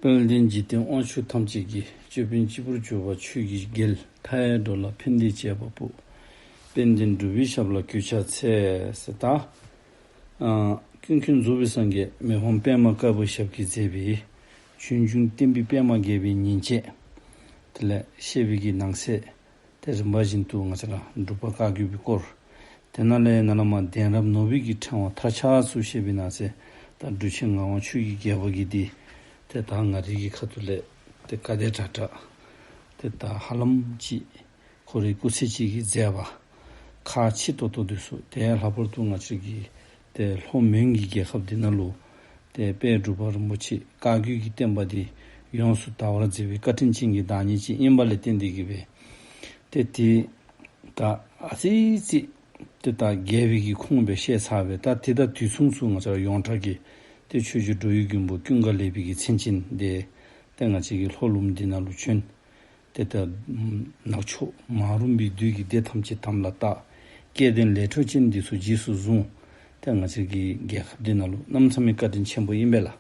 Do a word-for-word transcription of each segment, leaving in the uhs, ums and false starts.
དཔལ་ལྡན་འཇིག་རྟེན་དབང་ཕྱུག་ཐམས་ཅད་ཀྱི། ཅོད་པན་སྤྱི་བོར་གྱུར་པ་ཆོས་ཀྱི་རྒྱལ། མཐའ་ཡས་འགྲོ་ལ་ཕན་བདེའི་བྱེད་པ་པོ། དཔལ་ལྡན་འབྲུག་པའི་ཞབས་ལ་གུས་ཕྱག་འཚལ་ཟེར་ད། ཨ་ཀུན་མཁྱེན་རྫོགས་པའི་སངས་རྒྱས་མི་ཕམ་པདྨ་དཀར་པོའི་ཞབས་ཀྱིས་མཛད་པའི་ཆོས་འབྱུང་བསྟན་པའི་པདྨ་རྒྱས་པའི་ཉིན་བྱེད། དེ་ལས་བཤད་པའི་གི་ནང་གསེས། ཏེ་རིམ་པ་བཞིན་དུ་ང་བཅས་ར་འབྲུག་པ་བཀའ་བརྒྱུད་པའི་སྐོར། དེ་ནང་ལས་ནཱ་ལས་མར་གདན་རབས་ནོར་བུའི་གི་ཕྲེང་བ་མཐར་ཆགས་སུ་བཤད་པའི་ནང་གསེས། ད་འབྲུག་ཆེན་ངག་དབང་ཆོས་ཀྱི་རྒྱལ་པོ་གི་འདི་ཏེ་ད་ང་རའི་གི་ཁ་ཐུག་ལས་ཏེ་བཀའ་དྲིན་དྲག་དྲག་ཏེ་ད་ཧ་ལམ་ཅིག་ཁོ་རའི་སྐུ་ཚེ་གཅིག་གི་མཛད་པ་ཁག་ཆེ་ཏོག་ཏོ་འདི་ཚུ། དེ་ལྷག་པར་དུ་ང་བཅས་ཀྱི་ཏེ་ལྷོ་མོན་གྱི་རྒྱལ་ཁབ་འདི་ནང་ལུ་ཏེ་དཔལ་འབྲུག་པ་རིན་པོ་ཆེ་བཀའ་བརྒྱུད་ཀྱི་བསྟན་པ་འདི་ཡོངས་སུ་དར་བར་མཛད་པའི་བཀའ་དྲིན་ཅན་གྱི་བདག་ཉིད་ཅིག་ཨིན་པ་ལས་བརྟེན་ཏེ་གི་སྦེ། ཏེ་དེ་ད་ཨ་ཙི་ཙི་ཏེ་ད་རྒྱས་པའི་གི་ཁུངས་སྦེ་བཤད་ཚར་བས། ད་དེ་དང་དུས་མཚུངས་སུ་ང་བཅས་ར་ཡོངས་གྲགས་ཀྱི་ཏེ་ཆོས་རྗེ་འགྲོ་བའི་མགོན་པོ་ཀུན་དགའ་ལེགས་པའི་གི་མཚན་ཅན་འདི་ཏེ་ང་བཅས་ཀྱི་ལྷོ་ལུངམ་འདི་ནང་ལུ་བྱོན། ཏེ་ད་ནག་ཕྱོགས་མ་རུངས་པའི་བདུད་ཀྱི་སྡེ་ཐམས་ཅད་དམ་ལ་བཏགས། སྐལ་ལྡན་ལས་འཕྲོ་ཅན་འདི་ཚུ་རྗེས་སུ་བཟུང་། ཏེ་ང་བཅས་ཀྱི་རྒྱལ་ཁབ་འདི་ནང་ལུ་གནམ་མེད་ས་མེད་བཀའ་དྲིན་ཆེན་པོ་ཨིན་པས་ལགས།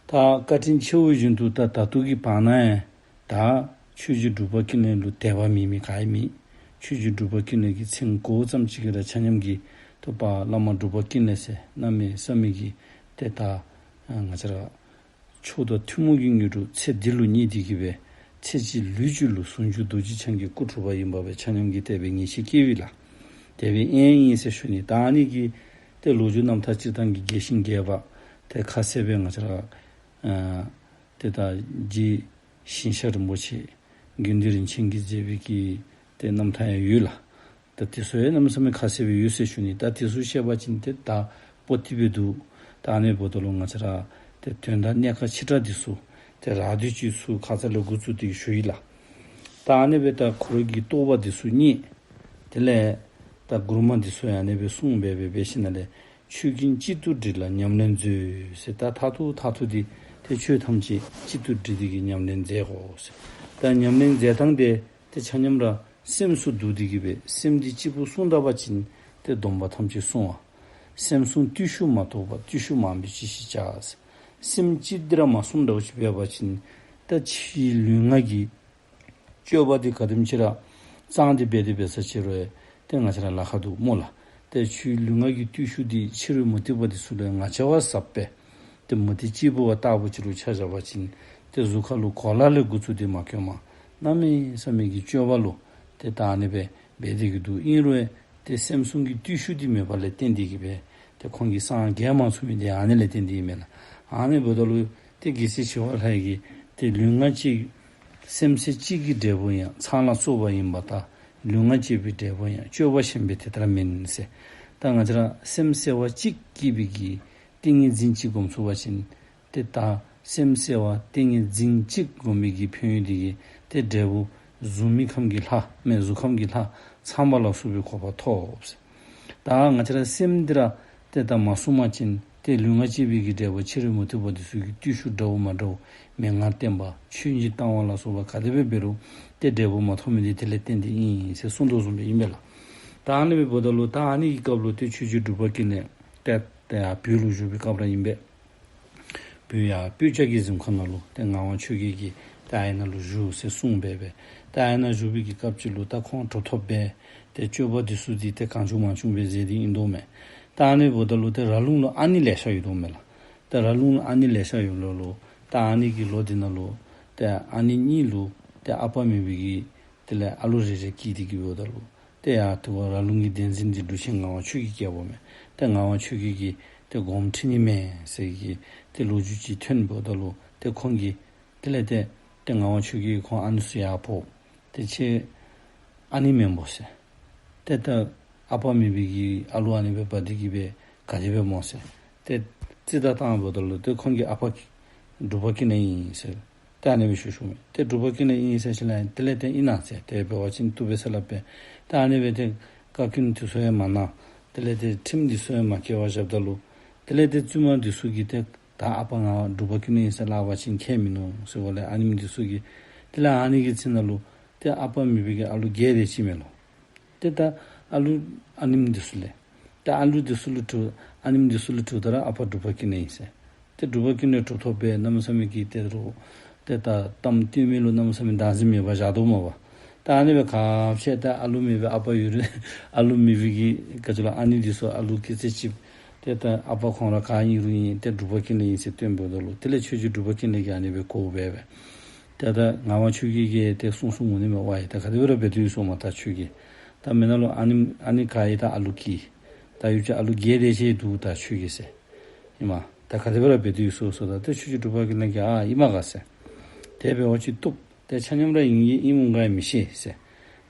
ད་བཀའ་དྲིན་ཆེ་བ་བཞིན་དུ་ད་ད་ལྟོ་གི་བར་ན་ཡང་ད་ཆོས་རྗེ་འབྲུག་པ་ཀུན་ལེགས་ལུ་དད་པ་མེད་མི་ག་ཡང་མེད། ཆོས་རྗེ་འབྲུག་པ་ཀུན་ལེགས་ཀྱི་མཚན་གོཝ་ཙམ་ཅིག་གིས་ར་ཆ་མཉམ་གྱིས་ཏེ་ད་བླ་མ་འབྲུག་པ་ཀུན་ལེགས་ཟེར་གནམ་མེད་ས་མེད་ཀྱི་ཏེ་ད་ང་བཅས་ར་མཆོག་དང་ཐུན་མོང་གི་དངོས་གྲུབ་ཚེ་འདི་ལུ་བརྙེས་ཏེ་གི་སྦེ་ཚེ་གཅིག་ལུས་གཅིག་ལུ་ཟུང་འཇུག་རྡོ་རྗེ་འཆང་གི་སྐུ་འཁྲུངས་པ་ཨིན་པ་སྦེ་ཆ་མཉམ་གྱིས་དད་པའི་ངེས་ཤེས་སྐྱེ་བས་ལགས། དད་པའི་དབྱིངས་ཨིན་ཟེར་ཞུ་ནི། ད་ཨ་ནི་གི་ཏེ་ལོ་རྒྱུས་རྣམ་ཐར་སྤྱིར་བཏང་གི་རྒྱས་ཤིང་རྒྱས་པ་ཏེ་ཁ་གསལ་སྦེ་ང་བཅས་ར་ཨ་ཏེ་ད་རྗེ་ཞིང་གཤེགས་རིན་པོ་ཆེ་དགེ་འདུན་རིན་ཆེན་གྱིས་མཛད་པའི་གི་ཏེ་རྣམ་ཐར་ཡང་ཡོད་ལགས། ད་དེ་ཚུ་ཡང་གནམ་མེད་ས་མེད་ཁ་གསལ་སྦེ་ཡོད་ཟེར་ཞུ་ནི། ད་དེ་ཚུ་བཤད་པ་ཅིན་ཏེ་ད་པོ་ཏི་སྦེ་འདུག། ད་ཨ་ནི་འབདཝ་ད་ལུ་ང་བཅས་ར་ཏེ་དོན་དག་གནད་ཁག་ཆེ་དྲགས་འདི་ཚུ་ཏེ་རགས་བསྡུས་ཅིག་ཚུ་ཁ་ཙ་ལས་འགོ་བཙུགས་ཏེ་ཞུ་ཡི་ལགས། ད་ཨ་ནི་སྦེ་ད་ཁོ་རའི་གི་རྟོགས་པ་འདི་ཚུ་བརྙེས། དེ་ལས་ད་མགུར་མ་འདི་ཚུ་ཡང་ཨ་ནི་སྦེ་གསུངས་སྦེ་སྦེ་སྦེ་ཞིནམ་ལས་ཆོས་ཀུན་གཅིག་ཏུ་དྲིལ་ལ་ཉམས་ལེན་མཛོད་ཟེར། ད་མཐར་ཐུག་མཐར་ཐུག་འདི་ཏེ་ཆོས་ཐམས་ཅད་གཅིག་ཏུ་དྲིལ་ཏེ་གི་ཉམས་ལེན་མཛད་དགོ་ཟེར། ད་ཉམས་ལེན་མཛད་ཐངས་འདི་ཏེ་ཆ་མཉམ་ར་སེམས་སུ་བསྡུ་སྟེ་གི་སྦེ་སེམས་འདི་གཅིག་པུ་བསྲུང་ད་པ་ཅིན་ཏེ་སྡོམ་པ་ཐམས་ཅད་བསྲུང་བ། སེམས་བསྲུང་བརྟུལ་ཞུགས་མ་གཏོགས་པ། བརྟུལ་ཞུགས་མང་པོས་ཅི་ཞིག་བྱ་ཟེར། སེམས་གཅིག་འདི་ར་མ་བསྲུང་འདྲཝ་ཅིག་འབད་བ་ཅིན་ད་ཕྱིའི་ལུས་ངག་གི་སྤྱོད་པ་འདི་ག་དེམ་ཅིག་ར་གཙང་སྟེ་སྦེ་དེ་སྦེ་ས་ཅིག་རུང་ཏེ་ང་བཅས་ར་ལཱ་ཁག་འདུག་སྨོ་ལགས། ཏེ་ཕྱིའི་ལུས་ངག་གི་བརྟུལ་ཞུགས་འདི་ཕྱི་རོལ་མུ་སྟེགས་པ་འདི་ཚུ་ལུ་ང་བཅས་བ་ཟབ་སྦེ་ཏེ་མུ་སྟེགས་སྐྱེས་བུ་བ་ལྟ་བུ་ཅིག་ལུ་ཆ་བཞག་པ་ཅིན་ཏེ་གཟུགས་ཁ་ལུ་གོ་ལ་ལས་འགོ་བཙུགས་ཏེ་མ་གྱོན་པར་གནམ་མེད་ས་མེད་ཀྱི་སྤྱོད་པ་ལུ་ཏེ་ད་ཨ་ནི་སྦེ་འབད་དེ་གི་འདུག། ཨིན་རུང་ཏེ་སེམས་བསྲུང་གི་བརྟུལ་ཞུགས་འདི་མེད་པ་ལས་བརྟེན་ཏེ་གི་སྦེ་ཏེ་ཁོང་གིས་སངས་རྒྱས་མ་ཚུགས་མི་འདི་ཨ་ནི་ལས་བརྟེན་ཏེ་ཨིན་མས་ལགས། ཨ་ནི་འབདཝ་ད་ལུ་ཏེ་རྒྱལ་སྲས་ཞི་བ་ལྷ་ཡི་གི་ཏེ་ལུས་ངག་གཅིག། སེམས་གཅིག་གི་འབྲས་བུ་ཡང་། ཚངས་ལ་སོགས་པ་ཡིན་པར་ཐལ། ལུས་ངག་གཅིག་པའི་འབྲས་བུ་ཡང་། སྤྱོད་པ་གཞན་པའི་དེ་ལྟར་མིན་ཟེར། ད་ང་བཅས་ར་སེམས་གསལ་བ་གཅིག་སྐྱེས་པའི་གི་ཏིང་ངེ་འཛིན་གཅིག་སྒོམ་ཚུགས་པ་ཅིན་ཏེ་ད་སེམས་གསལ་བ་ཏིང་ངེ་འཛིན་གཅིག་སྒོམ་པའི་གི་ཕན་ཡོན་འདི་གིས་ཏེ་འབྲས་བུ་གཟུགས་མེད་ཁམས་ཀྱི་ལྷ། མི་གཟུགས་ཁམས་ཀྱི་ལྷ་ཚངས་པ་ལ་སོགས་པའི་གོ་འཕང་ཐོབ་ཟེར། ད་ང་བཅས་ར་སེམས་འདི་ར་ཏེ་ད་མ་བསྲུང་པ་ཅིན་ཏེ་ལུས་ངག་གཅིག་པའི་གི་འབྲས་བུ་ཕྱི་རོལ་མུ་སྟེགས་པ་འདི་ཚུ་གི་བརྟུལ་ཞུགས་འདྲཝ་མ་འདྲཝ་མན་ངག་བསྟན་པ་མཆོད་སྦྱིན་བཏང་བ་ལ་སོགས་པ་ག་དེ་སྦེ་འབད་རུང་ཏེ་འབྲས་བུ་མ་ཐོབ་མི་འདི་དེ་ལས་བརྟེན་ཏེ་ཨིན་ཟེར་གསུངས་དོ་བཟུམ་སྦེ་ཨིན་པས་ལགས། ད་ཨ་ནི་སྦེ་འབདཝ་ད་ལུ་ད་ཨ་ནི་གི་སྐབས་ལུ་ཏེ་ཆོས་རྗེ་འབྲུག་པ་ཀུན་ལེགས་ཏེ་ཏེ་ཡར་བོད་ལུ་བཞུགས་པའི་སྐབས་ར་ཨིན་པས། བོད་ཡར་སྤོས་སྐྱ་གི་གཟིམ་ཁང་ནང་ལུ་ཏེ་ངག་དབང་ཆོས་རྒྱལ་གྱིས་ཏེ་ཨ་ནཱ་ལུ་བཞུགས་ཟེར་གསུངས་སྦེ་སྦེ། ཏེ་ཨ་ནཱ་བཞུགས་པའི་གི་སྐབས་ཅིག་ལུ་ད་ཁོང་གྲུབ་ཐོབ་སྦེ་ཏེ་སྤྱོད་པ་འདི་ཚུ་འདི་ཏེ་གང་བྱུང་མང་བྱུང་སྦེ་མཛད་དེ་ཨིན་དོ་མས། ད་ཨ་ནི་འབདཝ་ད་ལུ་ཏེ་ར་ལུང་ལུ་ཨ་ནེ་ལེ་ཤ་ཡོད་དོ་མས་ལགས། ཏེ་ར་ལུང་ལུ་ཨ་ནེ་ལེ་ཤ་ཡོད་ལོ་ལུ་ད་ཨ་ནི་གི་ལོ་འདི་ནང་ལུ་ཏེ་ཨ་ནེ་གཉིས་ལུ་ཏེ་ཨ་པ་མེད་པའི་གི་དེ་ལས་ཨ་ལུ་རེ་རེ་སྐྱེས་ཏེ་གི་འབདཝ་ད་ལུ་ཏེ་ཡར་ཏེ་ཁོ་ར་ལུང་གི་གདན་འཛིན་འདི་འབྲུག་ཆེན་ངག་དབང་ཆོས་ཀྱི་རྒྱལ་པོ་མས། ཏེ་ངག་དབང་ཆོས་རྒྱལ་གྱིས་ཏེ་དགོངསམ་ཁྲེལ་ནི་མེད་ཟེར་གི་ཏེ་ལོ་རྒྱུས་ཅིག་ཐོན་འབདཝ་ད་ལུ་ཏེ་ཁོང་གིས་དེ་ལས་ཏེ་ཏེ་ངག་དབང་ཆོས་རྒྱལ་གྱིས་ཁོང་ཨ་ནེ་ཚུ་ཡར་འབོ། ཏེ་ཁྱེད་ཨ་ནེ་མེན་བོ་ཟེར། ཏེ་ད་ཨ་པ་མེད་པའི་གི་ཨ་ལུ་ཨ་ནེ་སྦེ་འབག་སྟེ་གི་སྦེ་ག་དེ་སྦེ་སྨོ་ཟེར། ཏེ་རྩིས་བརྡ་བཏངམ་ད་ལུ་ཏེ་ཁོང་གིས་ཨ་པ་འབྲུག་པ་ཀུན་ལེགས་ཨིན་ཟེར། ཏེ་ཨ་ནེ་སྦེ་ཞུ་ཞུཝ་མས། ཏེ་འབྲུག་པ་ཀུན་ལེགས་ཨིན་ཟེར་ཞིནམ་ལས་དེ་ལས་ཏེ་ཨིན་ན་ཟེར་ཏེ་འབད་བ་ཅིན་བཏུབ་པས་ཟེར་སླབ་པས། ཏེ་ཨ་ནེ་སྦེ་ཏེ་བཀའ་བཀྱོན་འདི་ཚུ་ཡང་མ་གནང་། དེ་ལས་ཏེ་ཁྲིམས་འདི་ཚུ་ཡང་མ་བཀལ་བར་བཞགཔ་ད་ལུ་དེ་ལས་ཏེ་བཙུན་མ་འདི་ཚུ་གིས་ཏེ་ད་ཨ་པ་ང་འབྲུག་པ་ཀུན་ལེགས་ཨིན་ཟེར་སླབ་པ་ཅིན་ཁྱད་མིན་ནུག་ཟེར་འབདཝ་ལས་ཨ་ནེམོ་འདི་ཚུ་གིས་དེ་ལས་ཨ་ནེ་གི་མཚན་ནང་ལུ་ཏེ་ཨ་པ་མེད་པའི་གི་ཨ་ལུ་བརྒྱད་དེ་ཅིག་མས་ལོ། ཏེ་ད་ཨ་ལུ་ཨ་ནེམོ་འདི་ཚུ་ལས་ཏེ་ཨ་ལུ་འདི་ཚུ་ལུ་དྲིཝ་ཨ་ནེམོ་འདི་ཚུ་ལུ་དྲིཝ་ད་ར་ཨ་པ་འབྲུག་པ་ཀུན་ལེགས་ཨིན་ཟེར། ཏེ་འབྲུག་པ་ཀུན་ལེགས་གྲུབ་ཐོབ་སྦེ་གནམ་མེད་ས་མེད་ཀྱི་ཏེ་རོགས་ཏེ་ད་གཏམ་སྟོན་མི་ལུ་གནམ་མེད་ས་མེད་བདག་འཛིན་མེད་པར་བཞག་དོ་མས་པ། ད་ཨ་ནི་སྦེ་ཁ་བཤད་ད་ཨ་ལུ་མེད་པའི་ཨ་པ་ཡོད་རུང་ཨ་ལུ་མེད་པའི་གི་ག་ཅི་ལོ་ཨ་ནི་འདི་ཚུ་ཨ་ལུ་སྐྱེས་ཚད་ཅིག་ཏེ་ད་ཨ་པ་ཁོང་ར་ག་ཨིན་རུང་ཨིན་ཏེ་འབྲུག་པ་ཀུན་ལེགས་ཨིན་ཟེར་སྟོན་འབདཝ་ད་ལུ་དེ་ལས་ཆོས་རྗེ་འབྲུག་པ་ཀུན་ལེགས་ཀྱིས་ཨ་ནི་སྦེ་གོཝ་སྦེ་སྦེ། ཏེ་ད་ངག་དབང་ཆོས་རྒྱལ་གྱིས་ཏེ་གསུང་གསུངམ་འོང་ནི་མས། ཝའི་ད་ག་དེ་སྦེ་ར་འབད་དོ་ཡོད་སོ་མ་ད་ཁྱོད་ཀྱིས། ད་མེན་ན་ལོ་ཨ་ནི་ཨ་ནི་ག་ཡི་ད་ཨ་ལུ་སྐྱེས། ད་ཡུལ་ཅིག་ཨ་ལུ་བརྒྱད་དེ་ཅིག་འདུག་ད་ཁྱོད་ཀྱིས་ཟེར། ཨིན་མས། ད་ག་དེ་སྦེ་ར་འབད་དོ་ཡོད་སོ་ཟེརཝ་ད་ཏེ་ཆོས་རྗེ་འབྲུག་པ་ཀུན་ལེགས་ཀྱིས་ཨ་ཨིན་མས་ག་ཟེར། དེ་འབད་བ་ཅིན་བཏུབ། ཏེ་ཆ་མཉམ་ར་ཨིན་གྱི་ཨིནམ་འོང་ག་མི་ཤེས་ཟེར།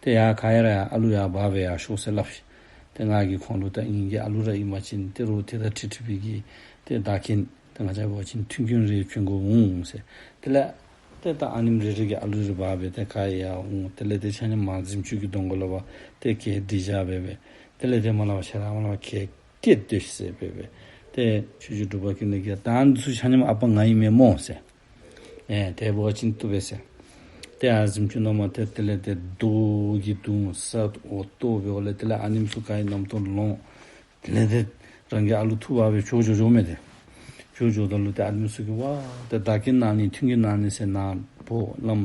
ཏེ་ཡར་ག་ཡ་ར་ཡར་ཨ་ལུ་ཡར་འབག་སྦེ་ཡར་ཤོག་ཟེར་སླབ་ཤིག། ཏེ་ང་གིས་ཁོང་ལུ་ད་ངེ་གི་ཨ་ལུ་ར་ཨིན་པ་ཅིན་ཏེ་རོགས་ཏེ་ད་ཁྲིག་ཁྲི་པའི་གི་ཏེ་བདག་རྐྱེན་ཏེ་ང་བཅས་འབད་བ་ཅིན་མཐུན་རྐྱེན་རེ་བྱིན་དགོཔ་འོང་ཟེར། དེ་ལས་ཏེ་ད་ཨ་ནེམ་རེ་རེ་གིས་ཨ་ལུ་རེ་འབག་སྦེ་ཏེ་ག་ཡ་འོང་། དེ་ལས་ཏེ་ཆ་མཉམ་མར་གཟིམ་ཅུང་གི་གདོང་ཁ་ལུ་འབག་ཏེ་གྱལ་སྒྲིག་བཞག་སྦེ་སྦེ། དེ་ལས་ཏེ་མར་ལས་ཕྱི་ར་མར་ལས་གྱལ་སྐྱེལ་སྡོད་ཤིག་ཟེར་སྦེ་སྦེ། ཏེ་ཆོས་རྗེ་འབྲུག་པ་ཀུན་ལེགས་ཀྱིས་ད་འདི་ཚུ་ཆ་མཉམ་ཨ་པ་ང་ཨིན་མས་སྨོ་ཟེར། ཨེ་དེ་འབད་བ་ཅིན་བཏུབ་པས་ཟེར། ཏེ་ཨ་གཟིམ་ཅུང་ནང་མར་ཏེ་དེ་ལས་ཏེ་རྡོ་གིས་བརྡུང་ས་འོ་ཏོ་འབདཝ་ལས་དེ་ལས་ཨ་ནེམ་ཚུ་ག་ཡི་རྣམ་རྟོག་ལངས། དེ་ལས་ཏེ་རང་གི་ཨ་ལུ་འཐུ་འབག་སྦེ་བྱོག་འགྱོ་འགྱོཝ་མས་ཏེ། བྱོག་འགྱོཝ་ད་ལུ་ཏེ་ཨ་ནེམ་ཚུ་གིས་ཝ་ཏེ་བདག་རྐྱེན་གནང་ནི་མཐུན་རྐྱེན་གནང་ནི་ཟེར་ནཱ་འབོ་བླམ་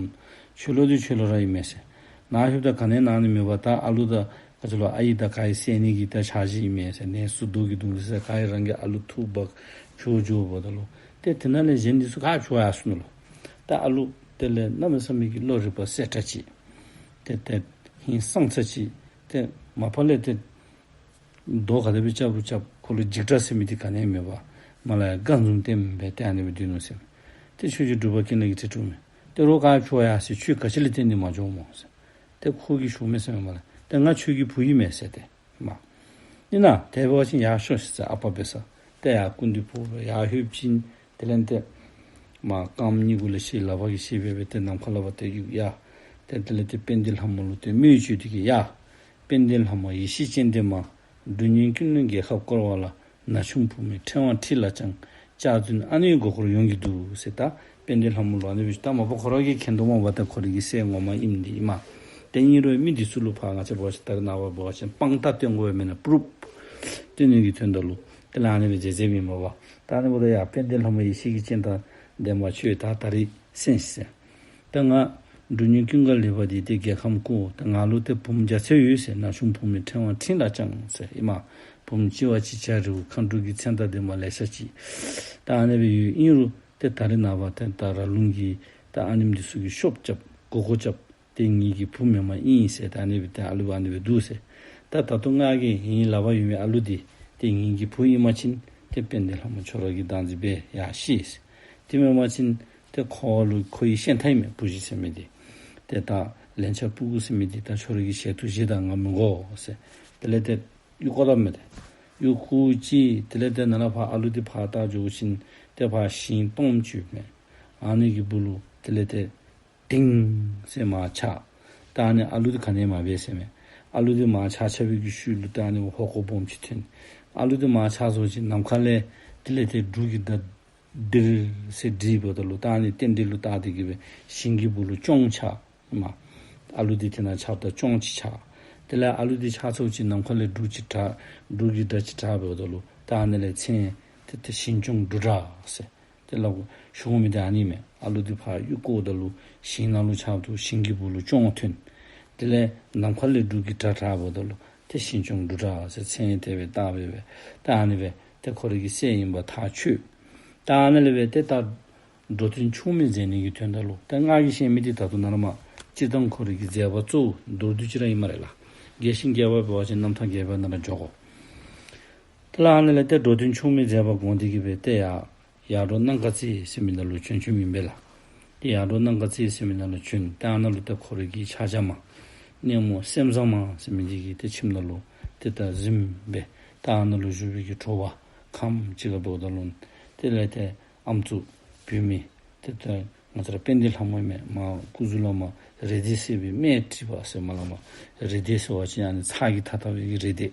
ཁྱོད་ལུ་འདི་ཁྱོད་ལུ་ར་ཨིན་མས་ཟེར། ནཱ་ལྷོདཔ་ད་ག་ནི་གནང་ནི་མེད་པར་ད་ཨ་ལུ་དང་ག་ཅི་ལོ་ཨའི་དང་ག་ཡི་བསད་ནི་གི་ད་འཆར་གཞི་ཨིན་མས་ཟེར། ནས་སུ་རྡོ་གིས་བརྡུང་ཟེར་ག་ཡི་རང་གི་ཨ་ལུ་འཐུ་འབག་བྱོག་འགྱོ་བ་ད་ལུ་ཏེ་དེ་ནང་ལས་གཞན་འདི་ཚུ་ག་བྱོག་ཡར་སོ་ནུག་ལོ། ད་ཨ་ལུ་དེ་ལས་གནམ་མེད་ས་མེད་ཀྱི་བློ་རིག་པ་གསལ་དྲགས་ཅིག་ཏེ་ཏེ་ཧིང་སངས་ས་ཅིག་ཏེ་མ་པ་ལས་ཏེ་རྡོ་ག་དེ་སྦེ་རྐྱབ་རུང་རྐྱབ་ཁོ་ལུ་འཇིགས་སྐྲག་ཟེར་མི་འདི་ག་ནི་ཡང་མེད་པར་མར་ལས་ཡར་དགའ་འཛུམ་སྟོན་སྦེ་ཏེ་ཨ་ནི་སྦེ་སྡོད་ནུག་ཟེར། ཏེ་ཆོས་རྗེ་འབྲུག་པ་ཀུན་ལེགས་ཀྱིས་དྲི་དྲིཝ་མས། ཏེ་རོགས་ག་བྱོག་ཡར་སོ་ཡི། ཁྱོད་ག་ཅི་ལས་བརྟེན་ཏེ་མ་བྱོག་སྨོ་ཟེར། ཏེ་ཁོ་གིས་ཞུཝ་མས་ཟེར་མས་མར་ལས། ཏེ་ང་ཁྱོད་ཀྱི་བུ་ཨིན་མས་ཟེར་ཏེ། མ་ཨིན་ན་དེ་འབད་བ་ཅིན་ཡར་ཤོག་ཤིག་ཟེར་ཨ་པ་འབད་ས། ཏེ་ཡར་སྐུ་མདུན་འབོ་སྦེ་ཡར་ལྷོད་པ་ཅིན་དེ་ལས་ཏེ་མར་རྐངམ་གཉིས་གུ་ལས་བཤེད་ལག་པ་གིས་བཤེད་སྦེ་སྦེ་ཏེ་ནམ་མཁའ་ལས་ཕར་ཏེ་གཡུག་ཡར། ཏེ་དེ་ལས་ཏེ་དཔལ་ལྡན་ལྷ་མོ་ལུ་ཏེ་མོས་བྱས་ཏེ་གིས་ཡར། དཔལ་ལྡན་ལྷ་མོ་ཡེ་ཤེས་ཅན་ལྡན་མ། འབྲུག་གཉན་ཀུན་ལས་རྒྱལ་ཁབ་བསྐོར་བ་ལ། ན་ཆུང་བུ་མོའི་ཕྲེང་བ་འཁྲིད་ལ་བཅངས། སྐྱག་རྫུན་ཨ་ནེའི་མགོ་སྐོར་ཡོང་གི་འདུག་ཟེར། ད་དཔལ་ལྡན་ལྷ་མོ་ལུ་ཨ་ནི་སྦེ་ད་མ་པ་ཁོ་ར་གིས་མཁྱེན་དོ་མས་པ། ད་ཁོ་ར་གི་སྲས་ངོ་མ་ཨིནམ་འདི་ཨིན་མས། ཏེ་ཨིན་རུང་མི་འདི་ཚུ་ལུ་ཕར་ང་བཅས་འབད་བ་ཅིན་ད་རེས་ནངས་པ་འབད་བ་ཅིན་དཔང་རྟགས་སྟོན་དགོ་པས་མེན་ན། པུ་རུབ་སྟོན་ནི་གི་དོན་དག་ལུ་དེ་ལས་ཨ་ནི་སྦེ་མཛད་མཛདཔ་ཨིན་མས་པ། ད་ཨ་ནི་འབདཝ་ད་ཡར་དཔལ་ལྡན་ལྷ་མོ་ཡེ་ཤེས་ཀྱི་སྤྱན་དང་ལྡན་མ་ཁྱོད་ད་ད་རིས་གསན་ཤིག་ཟེར། ད་ང་འབྲུག་གཉན་ཀུན་དགའ་ལེགས་པ་འདི་ཏེ་རྒྱལ་ཁམས་བསྐོར། ད་ང་ལུ་ཏེ་བུམོ་རྒྱ་ཚད་ཡོད་ཟེར། ན་ཆུང་བུ་མོའི་ཕྲེང་བ་འཁྲིད་ལ་བཅངས་ཟེར་ཨིན་མས། བུམོ་གཅིག་བ་གཅིག་བྱ་རི་བོ་མཁའ་འགྲོ་གི་མཚན་རྟགས་ལྡན་མ་ལེ་ཤ་ཅིག་ད་ཨ་ནི་སྦེ་ཡོད། ཨིན་རུང་ཏེ་ད་རེས་ནངས་པ་ཏེ་ད་ར་ལུང་གི་ད་ཨ་ནེམ་འདི་ཚུ་གིས་ཤོབ་རྐྱབ་མགུ་སྐོར་རྐྱབ། ཏེ་ངེ་གི་བུ་མེནམ་ཨིན་ཟེར། ད་ཨ་ནི་སྦེ་ཏེ་ཨ་ལུ་ཨ་ནི་སྦེ་འདུག་ཟེར། ད་ད་ལྟོ་ང་གིས་ངེའི་ལག་པར་ཡོད་མི་ཨ་ལུ་འདི་ཏེ་ངེ་གི་བུ་ཨིན་པ་ཅིན་ཏེ་དཔལ་ལྡན་ལྷ་མོ་ཁྱོད་ར་གིས་བདག་འཛིན་འབད་ཡར་བཤེད་ཟེར། དེ་མེན་པ་ཅིན་ཏེ་ཁོ་ལུ་ཁོ་ཡི་ཤན་ཐབས་ཨིན་མས་བུ་གཞི་ཟེར་མི་འདི། ཏེ་ད་ལན་ཆགས་ཕྲུ་གུ་ཟེར་མི་འདི་ད་ཁྱོད་ར་གི་ཞལ་ཐུགས་བཞེས་དང་ང་མི་དགོ་ཟེར། དེ་ལས་ཏེ་གཡུག་བཀོ་དཔ་མས་ཏེ། གཡུག་བཀོ་ཅི། དེ་ལས་ཏེ་ནཱ་ལས་ཕར་ཨ་ལུ་འདི་ཕར་བཏང་འགྱོ་ཞིནམ་ཏེ་ཕར་ཤིང་སྟོངམ་ཅིག་ཡོད་མས། ཨ་ནི་གི་སྦུག་ལུ་དེ་ལས་ཏེ་ཏིང་ཟེར་མར་ཆག། ད་ཨ་ནི་ཨ་ལུ་འདི་ག་ནི་ཡང་མ་འབད་ཟེར་མས། ཨ་ལུ་འདི་མར་ཆག་ཆག་པའི་གི་ཤུལ་ལུ་ད་ཨ་ནི་ཧོ་ཀོ་སྦོམ་ཅིག་ཐོན། ཨ་ལུ་འདི་མར་ཆག་སོང་ཅི་ནམ་མཁའ་ལས་དེ་ལས་ཏེ་འབྲུག་གི་སྒྲ་ལྡིར་ཟེར་ལྡིར་འབདཝ་ད་ལུ་ད་ཨ་ནི་རྟེན་འབྲེལ་ལུ་བཏགས་ཏེ་གི་སྦེ་ཤིང་གི་སྦུག་ལུ་ཅོང་ཆག་མ། ཨ་ལུ་འདི་དེ་ནང་ཆགསཔ་ད་ཅོང་ཅིག་ཆག། དེ་ལས་ཨ་ལུ་འདི་ཆག་ཚརཝ་ཅིག་ནམ་མཁའ་ལས་འབྲུག་ཅིག་གྲགས། འབྲུག་གི་སྒྲ་ཅིག་གྲགས་འབདཝ་ད་ལུ་ད་ཨ་ནི་ལས་མཚན་ཏེ་ཏེ་ཞིང་སྐྱོང་འབྲུག་གྲགས་ཟེར། ཏེ་ལགས་ཞུ་མི་འདི་ཨ་ནི་མས། ཨ་ལུ་འདི་ཕར་གཡུག་བཀོཝ་ད་ལུ་ཤིང་ནང་ལུ་ཆགསཔ་ད་ཤིང་གི་སྦུག་ལུ་ཅོང་ཐོན། དེ་ལས་ནམ་མཁའ་ལས་འབྲུག་གི་སྒྲ་གྲགས་འབདཝ་ད་ལུ་ཏེ་ཞིང་སྐྱོང་འབྲུག་གྲགས་ཟེར་མཚན་དེ་སྦེ་བཏགས་སྦེ་སྦེ་ད་ཨ་ནི་སྦེ་ཏེ་ཁོ་ར་གི་སྲས་ཨིནམ་ཐག་ཆོད། ད་ཨ་ནི་ལས་སྦེ་ཏེ་ད་འགྲོ་དོན་མཆོག་མའི་མཛད་ནི་གི་དོན་དག་ལུ་ད་ང་གིས་བཤད་མི་འདི་ད་ལྟོ་ནཱ་ལས་མར་སྤྱིར་བཏང་ཁོ་ར་གི་མཛད་པ་གཙོ་བོ་མདོར་བསྡུས་ཅིག་ར་ཨིན་སྨ་རེ་ལགས། རྒྱས་ཤིང་རྒྱས་པ་འབད་བ་ཅིན་རྣམ་ཐར་རྒྱས་པ་ནང་ལུ་འགྱོ་དགོ། དེ་ལས་ཨ་ནི་ལས་ཏེ་འགྲོ་དོན་མཆོག་མའི་མཛད་པ་དགོངས་ཏེ་གི་སྦེ་ཏེ་ཡར་ཡར་འབྲོག་སྣང་དཀར་རྩེ་ཟེར་མི་ནང་ལུ་བྱོན་བྱོནམ་ཨིན་པས་ལགས། ཏེ་ཡར་འབྲོག་སྣང་དཀར་རྩེ་ཟེར་མི་ནང་ལུ་བྱོན། ཏེ་ཨ་ནཱ་ལུ་ཏེ་ཁོ་ར་གི་ཕྱག་རྒྱ་མ་གནས་མོ་སེམས་བཟང་མ་ཟེར་མི་འདི་གི་ཏེ་ཁྱིམ་ནང་ལུ་ཏེ་ད་གཟིམ་སྦེ་ད་ཨ་ནཱ་ལུ་བཞུགས་པའི་གི་དྲོ་པ་ཁམས་ཅིག་ཁར་འབདཝ་ད་ལུ་དེ་ལས་ཏེ་ཨམ་སྲུ་བུད་མེད་ཏེ་ད་ང་བཅས་ར་དཔལ་ལྡན་ལྷ་མོ་ཨིན་མས། མར་སྐུ་གཟུགས་ལས་མར་རེ་ལྡེ་སེར་པོའི་སྨད་དཀྲིས་པ་ཟེར་མས་ལགས། མར་རེ་ལྡེ་ཟེར་བ་ཅིན་ཨ་ནི་ཚྭ་གིས་ཐགས་ཐགས་པའི་གི་རེ་ལྡེ།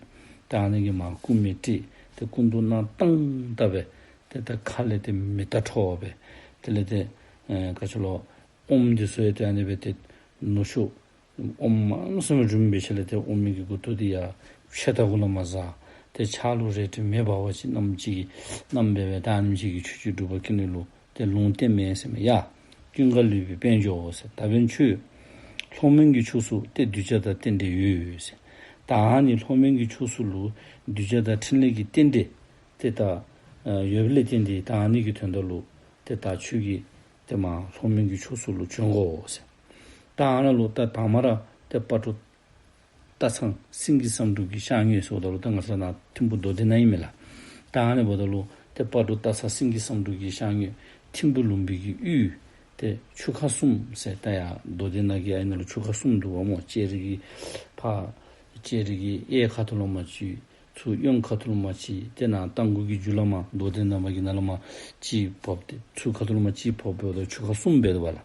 ད་ཨ་ནི་གིས་མར་སྐུ་སྨད་དཀྲིས། ཏེ་སྐུ་མདོག་གནག་དང་ལྟ་སྦེ་ཏེ་ད་ཁ་ལས་ཏེ་མེ་སྟག་འཕྲོ་བ་སྦེ། དེ་ལས་ཏེ་ཨེ་ག་ཅི་ལོ་ཨོམ་འདི་ཚུ་ཡང་ཏེ་ཨ་ནི་སྦེ་ཏེ་ནུ་ཞོ་ཨོམ་མངམ་སུམ་རིངམོ་སྦེ་ཆ་ལས་ཏེ་ཨོམ་གི་མགུ་ཏོ་འདི་ཡར་ཕྱེད་ད་གུ་ལས་མར་ཟ། ཏེ་ཕྱག་ལུ་རལ་གྲི་མེ་འབར་བ་ཅིག་བསྣམས་ཅིག་གིས་བསྣམས་སྦེ་སྦེ་ད་ཨ་ནེམ་ཅིག་གིས་ཆོས་རྗེ་འབྲུག་པ་ཀུན་ལེགས་ལུ་ཏེ་ལུང་བསྟན་མས་ཟེར་མས། ཡ། ཀུན་དགའ་ལུས་པའི་དཔལ་འབྱོར་ཟེར། ད་འབདན་ཁྱོད་ལྷོ་མོན་གྱི་ཕྱོགས་སུ་ཏེ་གདུལ་བྱ་དང་རྟེན་འབྲེལ་ཡོད་ཟེར། ད་ཨ་ནི་ལྷོ་མོན་གྱི་ཕྱོགས་སུ་ལུ་གདུལ་བྱ་དང་འཕྲིན་ལས་ཀྱི་རྟེན་འབྲེལ་ཏེ་ད་ཨ་ཡོདཔ་ལས་བརྟེན་ཏེ་ད་ཨ་ནི་གི་དོན་དག་ལུ་ཏེ་ད་ཁྱོད་ཀྱིས་ཏེ་མར་ལྷོ་མོན་གྱི་ཕྱོགས་སུ་ལུ་བྱོན་དགོ་ཟེར། ད་ཨ་ནཱ་ལུ་ད་དང་པ་ར་ཏེ་སྤ་གྲོ་སྟག་ཚང་སེང་གེ་བསམ་འགྲུབ་ཀྱི་ཤར་ངོས་ཟེརཝ་ད་ལུ་ད་ང་བཅས་ནཱ་ཐིམ་ཕུ་མདོ་སྡེ་ནང་ཨིན་མས་ལགས། ད་ཨ་ནི་འབདཝ་ད་ལུ་ཏེ་སྤ་གྲོ་སྟག་ཚང་སེང་གེ་བསམ་འགྲུབ་ཀྱི་ཤར་ངོས་ཐིམ་ཕུ་ལུང་པའི་གི་ཡུལ་ཏེ་ཆུ་ཁ་གསུམ་ཟེར། ད་ཡར་མདོ་སྡེ་ནང་གི་ཨ་ནཱ་ལུ་ཆུ་ཁ་གསུམ་འདུག་པ་སྨོ། ལྕགས་རི་གི་ཕར་ལྕགས་རི་གི་གཡས་ཁ་ཐུག་ལུ་མར་ཅིག་ཚུར་གཡོན་ཁ་ཐུག་ལུ་མར་ཅིག་ཏེ་ནཱ་རྟ་མགོ་གི་མཇུག་ལུ་མར་མདོ་སྡེ་ནང་པ་གི་ནང་ལུ་མར་ཅིག་ཕོགཔ་སྟེ་ཚུར་ཁ་ཐུག་ལུ་མར་ཅིག་ཕོགཔ་འབདཝ་ད་ཆུ་ཁ་གསུམ་འབད་དོ་བ་ལགས།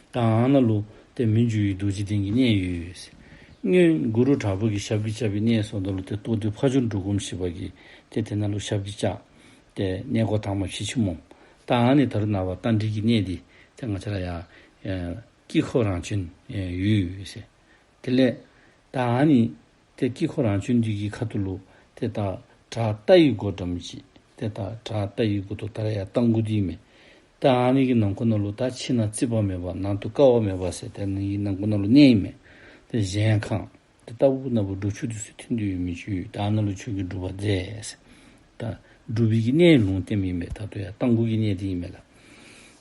ད་ཨ་ནཱ་ལུ་ཏེ་མི་འགྱུར་བའི་རྡོ་རྗེ་གདན་གྱི་གནས་ཡོད་ཟེར། སྔོན་གུ་རུ་དྲག་པོ་གི་ཞབས་ཀྱིས་བཅགས་པའི་གནས་ཟེརཝ་ད་ལུ་ཏེ་རྟོགས་ལྡན་ཕ་ཇོ་འབྲུག་སྒོམ་ཞིག་པ་གིས་ཏེ་དེ་ནང་ལུ་ཞབས་ཀྱིས་བཅགས་ཏེ་གནས་སྒོ་དང་པ་ཕྱེ་ཅི་སྨོ། ད་ཨ་ནི་ད་རུང་ནངས་པ་རྟ་མགྲིན་གྱི་གནས་འདི་ཏེ་ང་བཅས་ར་ཡར་ཨེ་དཀྱིལ་འཁོར་རང་བྱོན་ཨེ་ཡོད་ཟེར། དེ་ལས་ད་ཨ་ནི་ཏེ་དཀྱིལ་འཁོར་རང་བྱོན་འདི་གི་ཁ་ཐུག་ལུ་ཏེ་ད་བྲག་རྟ་ཡི་སྒོ་འགྲམ་ཅིག་ཏེ་ད་བྲག་རྟ་ཡི་སྒོ་ཐོག་ད་ར་ཡར་རྟ་མགོ་འདི་ཨིན་མས། ད་ཨ་ནི་གི་ནང་ཁོག་ནང་ལུ་ད་ཕྱི་ནང་རྩིག་པ་མེད་པར་ནང་དུ་ཀ་བ་མེད་པར་ཟེར་ཏེ་ཨ་ནི་གི་ནང་ཁོག་ནང་ལུ་གནས་ཨིན་མས། ཏེ་གཞལ་ཁང་ཏེ་ལྟ་བུ་ན་བུ་འབྲུག་ཆུ་འདི་ཚུ་ཐོན་ཏེ་ཡོད་མི་ཅིག་ཡོད། ད་ཨ་ནཱ་ལུ་ཁྱོད་ཀྱིས་སྒྲུབ་པ་མཛད་ཟེར། ད་སྒྲུབ་པའི་གི་གནས་ལུང་བསྟན་ཨིན་མས། ད་ལྟོ་ཡར་རྟ་མགོ་གི་གནས་འདི་ཨིན་མས་ལགས།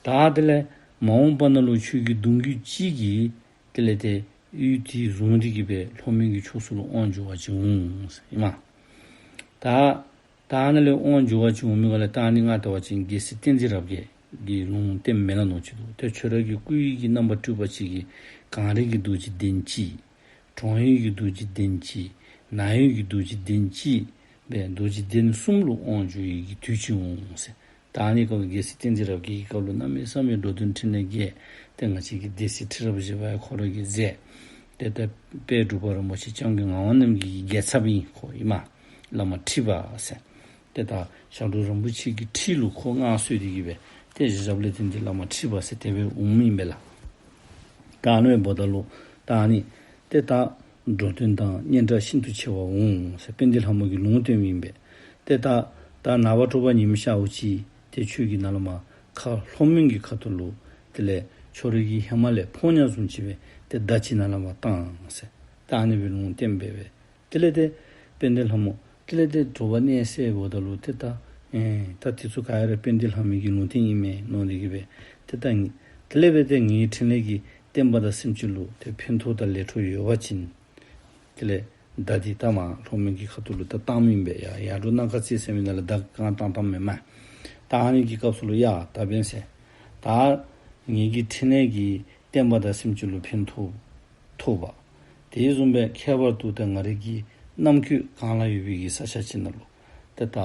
ད་དེ་ལས་མ་འོངས་པ་ནང་ལུ་ཁྱོད་ཀྱི་གདུང་རྒྱུད་ཅིག་གིས་དེ་ལས་ཏེ་ཡུལ་འདི་བཟུང་སྟེ་གི་སྦེ་ལྷོ་མོན་གྱི་ཕྱོགས་སུ་ལུ་དབང་བསྒྱུར་བ་ཅིག་འོང་ཟེར་ཨིན་མས། ད་ད་ཨ་ནཱ་ལས་དབང་བསྒྱུར་བ་ཅིག་འོང་མི་ག་ལས་ད་ཨ་ནི་ང་བལྟ་བ་ཅིན་རྒྱལ་སྲས་བསྟན་འཛིན་རབ་རྒྱས་ཀྱི་ལུང་བསྟན་མེན་ན་མནོ་ཅི་འདུག། ཏེ་ཁྱོད་ར་གི་སྐུ་ཡི་གི་རྣམ་པར་སྤྲུལ་པ་ཅིག་གིས་གངས་རི་གི་རྡོ་རྗེ་གདན་ཅིག་གྲོང་ཡུལ་གྱི་རྡོ་རྗེ་གདན་ཅིག་ནགས་ཡུལ་གྱི་རྡོ་རྗེ་གདན་ཅིག་སྦེ་རྡོ་རྗེ་གདན་གསུམ་ལུ་དབང་བསྒྱུར་བའི་གི་དུས་ཅིག་འོང་ཟེར། ད་ཨ་ནི་སྐབས་རྒྱལ་སྲས་བསྟན་འཛིན་རབ་རྒྱས་ཀྱི་སྐབས་ལུ་གནམ་མེད་ས་མེད་འགྲོ་དོན་འཕྲིན་ལས་རྒྱས། ཏེ་ང་བཅས་ཀྱི་སྡེ་སྲིད་ཁྲི་རབས་བཞི་པ་ཡང་ཁོ་ར་གིས་མཛད། ཏེ་ད་དཔལ་འབྲུག་པ་རིན་པོ་ཆེ་སྐྱབས་མགོན་ངག་དབང་རྣམ་རྒྱལ་གྱི་རྒྱལ་ཚབ་ཨིན། ཁོ་ཨིན་མས། བླ་མ་ཁྲི་པ་ཟེར། ཏེ་ད་ཞབས་དྲུང་རིན་པོ་ཆེ་གི་ཁྲི་ལུ་ཁོ་མངའ་གསོལ་ཏེ་གི་སྦེ་ཏེ་ཞབས་ལས་བརྟེན་ཏེ་བླ་མ་ཁྲི་པ་ཟེར་དེ་སྦེ་འོངམ་ཨིན་པས་ལགས། ད་ཨ་ནི་འབདཝ་ད་ལུ་ད་ཨ་ནི་ཏེ་ད་འགྲོ་དོན་དང་སྙན་གྲགས་ཤིན་ཏུ་ཆེ་བ་འོང་ཟེར་དཔལ་ལྡན་ལྷ་མོ་གིས་ལུང་བསྟན་ཨིན་པས། ཏེ་ད་ད་ནངས་པ་དྲོ་པ་ཉིམ་ཤརཝ་ཅིག་ཏེ་ཁྱོད་ཀྱིས་ནཱ་ལས་མར་ཁ་ལྷོ་མོན་གྱི་ཁ་ཐུག་ལུ་དེ་ལས་ཁྱོད་ར་གི་ཧེ་མ་ལས་ཕོ་ཉ་བཟུམ་ཅིག་སྦེ་ཏེ་མདའ་ཅིག་ནཱ་ལས་མར་བཏང་ཟེར། ད་ཨ་ནི་སྦེ་ལུང་བསྟན་འབད་བས། དེ་ལས་ཏེ་དཔལ་ལྡན་ལྷ་མོ་དེ་ལས་ཏེ་དྲོ་པ་གནས་སད་འབདཝ་ད་ལུ་ཏེ་ད་ཨེ་ད་དེ་ཚུ་ག་ར་དཔལ་ལྡན་ལྷ་མོ་གི་ལུང་བསྟན་ཨིན་མས་མནོ་སྟེ་གི་སྦེ་ཏེ་ད་ངེ་དེ་ལས་སྦེ་ཏེ་ངེའི་འཕྲིན་ལས་ཀྱིས་བསྟན་པ་དང་སེམས་ཅན་ལུ་ཏེ་ཕན་ཐོགས་དང་ལེགས་ཐོགས་ཡོད་པ་ཅིན་དེ་ལས་མདའ་འདི་ད་མར་ལྷོ་མོན་གྱི་ཁ་ཐུག་ལུ་ད་བཏངམ་ཨིན་པས། ཡར་ཡར་འབྲོག་སྣ་ཁ་རྩེ་ཟེར་མི་ནང་ལུ་མདའ་གང་བཏང་བཏངམ་མས་མས། ད་ཨ་ནི་གི་སྐབས་སུ་ལུ་ཡ་ད་འབདན་ཟེར། ད་ངེ་གི་འཕྲིན་ལས་ཀྱིས་བསྟན་པ་དང་སེམས་ཅན་ལུ་ཕན་ཐོགས་ཐོགས་པ། དེ་བཟུམ་སྦེ་ཁྱད་པར་དུ་ད་ང་རའི་གི་རྣམ་འགྱུར་གང་ལ་ཡོད་པའི་གི་ས་ཆ་ཅིག་ནང་ལུ་ཏེ་ད་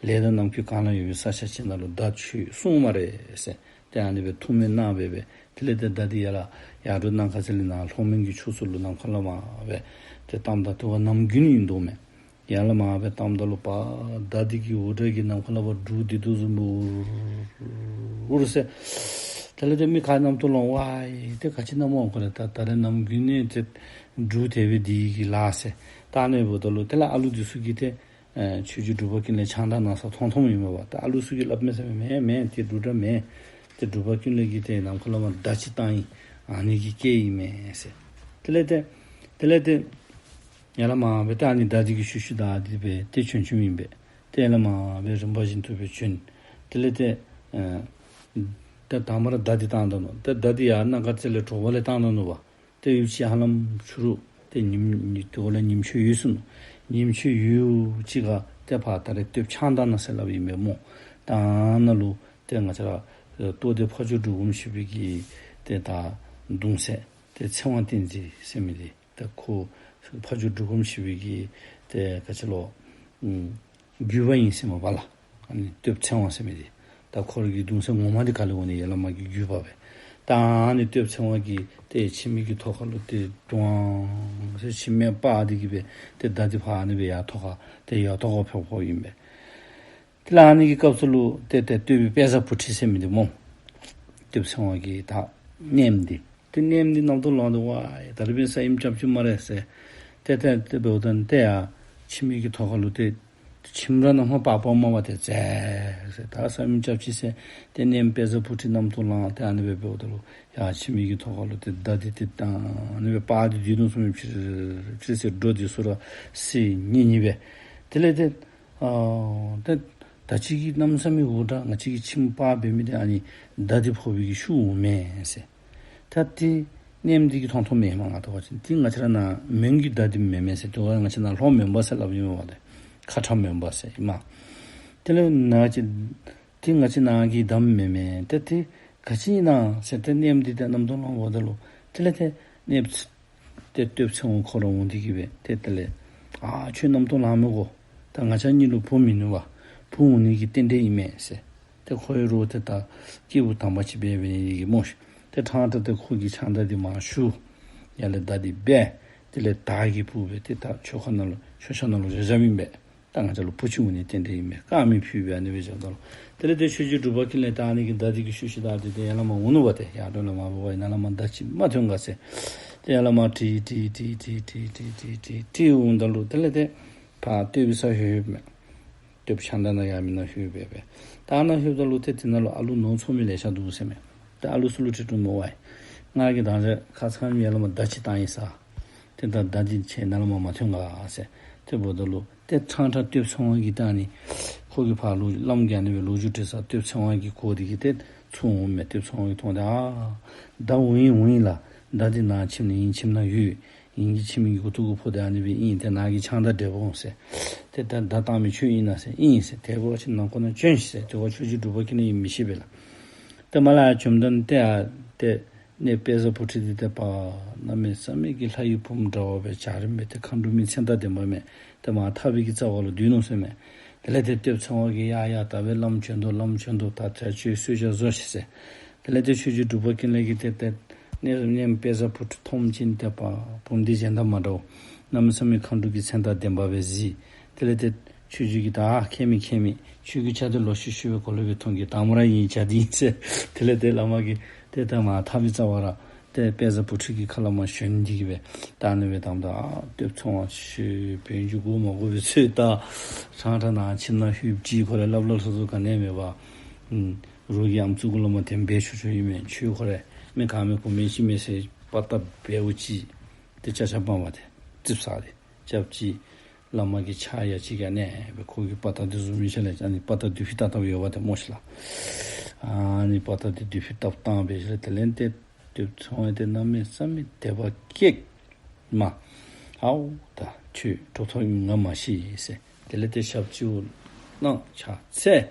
ལས་དང་རྣམ་འགྱུར་གང་ལ་ཡོད་པའི་ས་ཆ་ཅིག་ནང་ལུ་མདའ་ཁྱོད་སྲུང་སྨ་རེ་ཟེར། ཏེ་ཨ་ནི་སྦེ་ཐུགས་སྨོན་གནང་སྦེ་སྦེ་དེ་ལས་ཏེ་མདའ་འདི་ཡར་ལས་ཡར་འབྲོག་སྣ་ཁ་རྩེ་ལས་ནཱ་ལྷོ་མོན་གྱི་ཕྱོགས་སུ་ལུ་ནམ་མཁའ་ལས་མར་སྦེ་ཏེ་བཏངམ་ད་དེ་བ་གནམ་དགུན་ཨིན་འདུག་མས། ཡར་ལས་མར་སྦེ་བཏངམ་ད་ལུ་པ་མདའ་འདི་གི་འུར་སྒྲ་གིས་ནམ་མཁའ་ལས་ཕར་འབྲུག་ལྡིར་དོ་བཟུམ་སྦེ་འུར་འུར་ཟེར། དེ་ལས་ཏེ་མི་ཁ་རྣམས་ཐུགས་ལོང་ཝའི་ཏེ་ག་ཅི་ཨིན་ན་སྨོ་ཁོ་ར་ད་ད་རེས་གནམ་དགུན་ནི་ཏེ་འབྲུག་དེ་སྦེ་ལྡིར་གི་ལགས་ཟེར། ད་ཨ་ནི་འབདཝ་ད་ལུ་དེ་ལས་ཨ་ལུ་འདི་ཚུ་གིས་ཏེ་ཨེ་ཆོས་རྗེ་འབྲུག་པ་ཀུན་ལེགས་ཕྱག་མདའ་གནང་ས་མཐོང་མཐོངམ་ཨིན་མས་པ། ད་ཨ་ལུ་ཚུ་གིས་སླབ་མས་ཟེར་མས། མེན་མེན་ཏེ་འབྲུག་སྒྲ་མེན། ཏེ་འབྲུག་པ་ཀུན་ལེགས་ཀྱིས་ཏེ་ནམ་མཁའ་ལས་མར་མདའ་ཅིག་བཏང་ཡི། ཨ་ནི་གི་སྐད་ཨིན་མས་ཟེར། དེ་ལས་ཏེ་དེ་ལས་ཏེ་ཡར་ལས་མར་སྦེ་ད་ཨ་ནི་མདའ་འདི་གིས་ཤུལ་ཤུལ་བདའ་སྟེ་སྦེ་ཏེ་བྱོན་བྱོནམ་ཨིན་པས། ཏེ་ཡར་ལས་མར་སྦེ་རིམ་པ་བཞིན་དུ་སྦེ་བྱོན། དེ་ལས་ཏེ་ཨེ་ཏེ་དང་པ་ར་མདའ་འདི་བཏང་ད་ནུག། ཏེ་མདའ་འདི་ཡར་སྣ་ཁ་རྩེ་ལས་དྲོ་པ་ལས་བཏང་ད་ནུག་པ། ཏེ་ཡུདཔ་ཅིག་ཧ་ལམ་ཕྱི་རུ་ཏེ་ཉིམ་ཉི་དེ་འགོ་ལས་ཉིམ་ཆོས་ཡོད་ཟེར་ནུག། ཉིམ་ཆོས་ཡོད་ཅིག་ཁར་ཏེ་ཕར་ད་རེས་སྟོདཔ་ཕྱག་མདའ་ནང་ཟེར་སླབ་ཨིན་པས་སྨོ། ད་ཨ་ནཱ་ལུ་ཏེ་ང་བཅས་ར་རྟོགས་ལྡན་ཕ་ཇོ་འབྲུག་སྒོམ་ཞིག་པོའི་གི་ཏེ་ད་གདུང་སྲས་ཏེ་ཚེ་དབང་བསྟན་འཛིན་ཟེར་མི་འདི་ད་ཁོ་ཕ་ཇོ་འབྲུག་སྒོམ་ཞིག་པོའི་གི་ཏེ་ག་ཅི་ལོ་ཨུམ་བརྒྱུད་པ་ཨིན་ཟེར་མས་པ་ལགས། ཨ་ནི་སྟོདཔ་ཚེ་དབང་ཟེར་མི་འདི་ད་ཁོ་ར་གི་གདུང་སྲས་ངོ་མ་འདི་ག་ལས་འོང་ནི་ཡར་ལས་མར་གྱི་བརྒྱུད་པ་སྦེ། ད་ཨ་ནི་སྟོདཔ་ཚེ་དབང་གིས་ཏེ་ཁྱིམ་གྱི་ཐོག་ཁ་ལུ་ཏེ་དུང་ཟེར་ཁྱིམ་མེད་པ་འདི་གིས་སྦེ་ཏེ་མདའ་འདི་ཕར་ཨ་ནི་སྦེ་ཡར་ཐོག་ཁར་ཏེ་ཡར་ཐོག་ཁར་ཕོག་ཕོགཔ་ཨིན་པས། དེ་ལས་ཨ་ནི་གི་སྐབས་སུ་ལུ་ཏེ་ཏེ་སྟོད་པའི་དཔལ་བཟང་བུ་ཁྲིད་ཟེར་མི་འདི་སྨོ། སྟོདཔ་ཚེ་དབང་གི་ད་མནལམ་འདི། ཏེ་མནལམ་འདི་རྣམ་རྟོག་ལངས་ཏེ་ཝའི་ད་རིས་འབདན་ས་ཡིམ་རྐྱབ་ཅི་སྨ་རེ་ཟེར། ཏེ་ཏེ་ཏེ་འབདཝ་ད་ཏེ་ཡར་ཁྱིམ་གྱི་ཐོག་ཁ་ལུ་ཏེ་ ཁྱིམ་ར་ནང་ཧོ་པག་པ་མ་བ་ཏེ་ཟེར་ཟེར་ད་ས་མི་སྐྱབས་ཅི་ཟེར། ཏེ་གནསམོ་དཔལ་བཟང་བུ་ཁྲིད་རྣམ་རྟོག་ལངས་ཏེ་ཨ་ནི་སྦེ་འབདཝ་ད་ལུ་ཡར་ཁྱིམ་གྱི་ཐོག་ཁ་ལུ་ཏེ་མདའ་འདི་ཏེ་བཏང་ཨ་ནི་སྦེ་པག་འདི་འདི་ནུག་སོང་མི་ཕྱིར་ཕྱིར་ཟེར་འགྲོ་འདི་ཚུ་ར་སི་ཉི་ཉི་སྦེ། དེ་ལས་ཏེ་ཨ་ཏེ་ད་ཅི་གི་གནམ་མེད་ས་མེད་འུར་སྒྲ་ང་བཅས་ཀྱི་ཁྱིམ་པག་འབད་མི་འདི་ཨ་ནི་མདའ་འདི་ཕོག་པའི་གི་ཤུགས་འོང་མས་ཟེར། ད་ཏེ་གནསམོ་འདི་གིས་མཐོང་མཐོངམ་མས་མ་ང་ཏོ་བ་ཅིན་ཏེ་ང་བཅས་ར་ནཱ་མོན་གྱི་མདའ་འདི་མེན་མས་ཟེར། ཏེ་ང་བཅས་ནཱ་ལྷོ་མོན་པ་ཟེར་སླབ་ཨིན་མས་པ་ཏེ། ཁ་ཁྲ་མོན་པ་ཟེར་ཨིན་མས། དེ་ལས་ནཱ་ཅིག་ཏེ་ང་བཅས་ནཱ་གི་མདའ་མེན་མས། ཏེ་ཏེ་ག་ཅི་ཨིན་ན་ཟེར་ཏེ་གནསམོ་འདི་ཏེ་རྣམ་རྟོག་ལངས་འབདཝ་ད་ལུ་དེ་ལས་ཏེ་གནསམོ་ཏེ་སྟོབས་ཆེན་པོ་ཁོ་ར་འོང་འདི་གིས་སྦེ་ཏེ་དེ་ལས་ཨ་ཁྱོད་རྣམ་རྟོག་ལངས་མི་དགོ། ད་ང་བཅས་གཉིས་ལུ་བུ་མིན་ནུག་པ། བུ་འོང་ནི་གི་རྟེན་འབྲེལ་ཨིན་མས་ཟེར། ཏེ་ཁོ་ཡང་རོགས་ཏེ་ད་སྐྱེས་བུ་དམ་པ་ཅིག་འབད་འབད་ནི་གི་སྨོ་ཤིག། ཏེ་ཕྲང་ཕྲང་ཏེ་ཁོ་གི་ཕྱག་མདའ་འདི་མར་ཞུ། ཡར་ལས་མདའ་འདི་འབད། དེ་ལས་དར་གྱི་སྤུ་སྦེ་ཏེ་ད་ཆོ་ག་ནང་ལུ་ཆོས་ཆ་ནང་ལུ་རེ་རྐྱབ་ཨིན་པས། ད་ང་བཅས་ལུ་བུ་ཅིག་འོང་ནི་རྟེན་འབྲེལ་ཨིན་མས། དཀར་མེ་ཕུལ་སྦེ་ཨ་ནི་སྦེ་བཞགཔ་ད་ལུ་དེ་ལས་ཏེ་ཆོས་རྗེ་འབྲུག་པ་ཀུན་ལེགས་ད་ཨ་ནི་གི་མདའ་འདི་གི་ཤུལ་ཤུལ་ད་ཏེ་ཏེ་ཡར་ལས་མར་འོང་ནུག་པ་ཏེ། ཡར་ལས་མར་འབད་བ་ཡི་ནཱ་ལས་མར་མདའ་ཅིག་མ་ཐོན་ག་ཟེར། ཏེ་ཡར་ལས་མར་ཁྲིད་ཁྲིད་ཁྲིད་འོངམ་ད་ལུ་དེ་ལས་ཏེ་ཕར་སྟོད་པའི་ས་ལྷོདཔ་མས། སྟོད་ཕྱག་མདའ་ནང་ཡར་མི་ནང་ལྷོད་སྦེ་སྦེ། ད་ནཱ་ལྷོདཔ་ད་ལུ་ཏེ་དེ་ནང་ལུ་ཨ་ལུ་ནོར་འཚོ་མི་ལེ་ཤ་འདུག་ཟེར་མས། ད་ཨ་ལུ་ཚུ་ལུ་དྲི་དོ་སྨོ་ཝའི། ང་གིས་ད་ཅི་ཁ་ཙ་ཁ་ཉིནམ་ཡར་ལས་མར་མདའ་ཅིག་བཏང་ཡི་ཟེར། ཏེ་ད་མདའ་འདི་ཁྱོད་ནཱ་ལས་མར་མ་ཐོན་ག་ཟེར། ཏེ་འབདཝ་ད་ལུ་ཏེ་ཕྲང་ཕྲང་སྟོད་ཚེ་དབང་གིས་ད་ཨ་ནི་ཁོ་གིས་ཕར་ལུ་བླམ་གིས་ཨ་ནི་སྦེ་ལོ་རྒྱུས་དྲི་ས་སྟོད་ཚེ་དབང་གིས་གོ་འདི་གིས་ཏེ་ཚུར་འོངམ་མས། སྟོད་ཚེ་དབང་གིས་མཐོང་སྟེ་ཨ་མདའ་འོང་ཡི་འོང་ཡི་ལགས། མདའ་འདི་ནཱ་ཁྱིམ་ནང་ཨིན། ཁྱིམ་ནང་ཡོད། ངེ་གི་ཁྱིམ་གྱི་མགུ་ཏོ་གུ་ཕོག་སྟེ་ཨ་ནི་སྦེ་ཨིན། ཏེ་ནཱ་གི་ཕྱག་མདའ་འདྲེན་པར་འོང་ཟེར། ཏེ་ད་མདའ་བཏང་མི་ཁྱོད་ཨིན་ན་ཟེར། ཨིན་ཟེར། དེ་འབད་བ་ཅིན་ནང་ཁོག་ནང་བྱོན་ཤིག་ཟེར། དེ་བ་ཆོས་རྗེ་འབྲུག་པ་ཀུན་ལེགས་ཨིན་མི་ཤེས་པས་ལགས། ཏེ་མར་ལས་བྱོནམ་ད་ཏེ་ཨ་ཏེ་གནས་དཔལ་བཟང་བུ་ཁྲིད་འདི་ཏེ་པ་གནམ་མེད་ས་མེད་ཀྱི་ལྷ་ཡི་བུམོ་འདྲ་བ་སྦེ་འཇའ་རིསམོ་སྦེ་ཏེ་མཁའ་འགྲོ་མའི་མཚན་རྟགས་ལྡན་པ་མས། ཏེ་མར་ཐར་པའི་གི་རྩ་བ་ལུ་སྡོད་ནུག་ཟེར་མས། དེ་ལས་ཏེ་སྟོད་ཚེ་དབང་གིས་ཡ་ཡ་ད་འབདན་བླམ་བྱོན་དོ། བླམ་བྱོན་དོ། ད་ད་ཁྱོད་གསོལ་ཇ་བཟོ་ཤིག་ཟེར། དེ་ལས་ཏེ་ཆོས་རྗེ་འབྲུག་པ་ཀུན་ལེགས་ཀྱིས་ཏེ་ཏེ་གནས་གནས་དཔལ་བཟང་བུ་ཁྲིད་མཐོངམ་ཅིག་ཏེ་པ་བུམོ་འདི་གཞན་དང་མ་འདྲཝ། གནམ་མེད་ས་མེད་མཁའ་འགྲོ་གི་མཚན་རྟགས་ལྡན་པ་སྦེ་གཟིགས། དེ་ལས་ཏེ་ཆོས་རྗེ་གིས་ད་ཨ་མཁྱེན་མི་མཁྱེན་མི། ཁྱོད་ཀྱི་ཆ་འདི་ལོག་ཤུལ་ཤུལ་སྦེ་གོ་ལེ་སྦེ་མཐོང་གེ། དང་པ་ར་ངེའི་ཇ་འདི་ཨིན་ཟེར། དེ་ལས་ཏེ་བླ་མ་གིས་ཏེ་ད་མར་ཐར་པའི་རྩ་བ་ར་ཏེ་དཔལ་བཟང་བུ་ཁྲིད་ཀྱི་ཁ་ལས་མར་ཞོན་འདི་གིས་སྦེ་ད་ཨ་ནི་སྦེ་བཏངམ་ད་ཨ་སྟོད་ཚེ་དབང་ཁྱོད་བོན་རྒྱུག་དགོ་མ་དགོ་སྦེ་ཚུར་ད་ཕྲང་ཕྲང་ནཱ་ཁྱིམ་ནང་ལྷོདཔ་ཅིག་ཁོ་ར་སླབ་སླབ་ཚུགས་ཚུགས་ག་ནི་མེད་པར་ཨུམ་རོགས་ཀྱི་ཨམ་སྲུ་གུ་ལས་མར་དེམ་འབད་ཆོག་ཆོག་ཨིན་མས། ཁྱོད་ཁོ་ར་མི་ག་མེད་གོ་མེད་ཅིག་མས་ཟེར་དཔའ་རྟགས་འབདཝ་ཅིག་ཏེ་ཅ་ཆས་སྤངས་པ་ཏེ་རྩིགཔ་ཟ་སྟེ་སྐྱབས་ཅིག་བླ་མ་གི་ཕྱག་ཡ་གཅིག་ག་ནི་སྦེ་ཁོ་གི་དཔའ་རྟགས་འདི་བཟུམ་མི་ཤེས་ལགས། ཨ་ནི་དཔའ་རྟགས་མདུད་ཕུད་བཏགས་བཏགསཔ་ཡོདཔ་ཏེ་སྨོ་ཤིག་ལགས། ཨ་ནི་དཔའ་རྟགས་འདི་མདུད་ཕུད་བཏགས་བཏགསཔ་སྦེ་ཞིནམ་ལས་དེ་ལས་ཏེ་སྟོད་ཚེ་དབང་ཏེ་གནམ་མེད་ས་མེད་དད་པ་སྐྱེས། མ། ཨའོ་ད་ཁྱོད་གྲུབ་ཐོབ་ཨིནམ་ང་མ་ཤེས་ཟེར། དེ་ལས་ཏེ་ཞབས་ཕྱི་གནང་ཕྱག་འཚལ།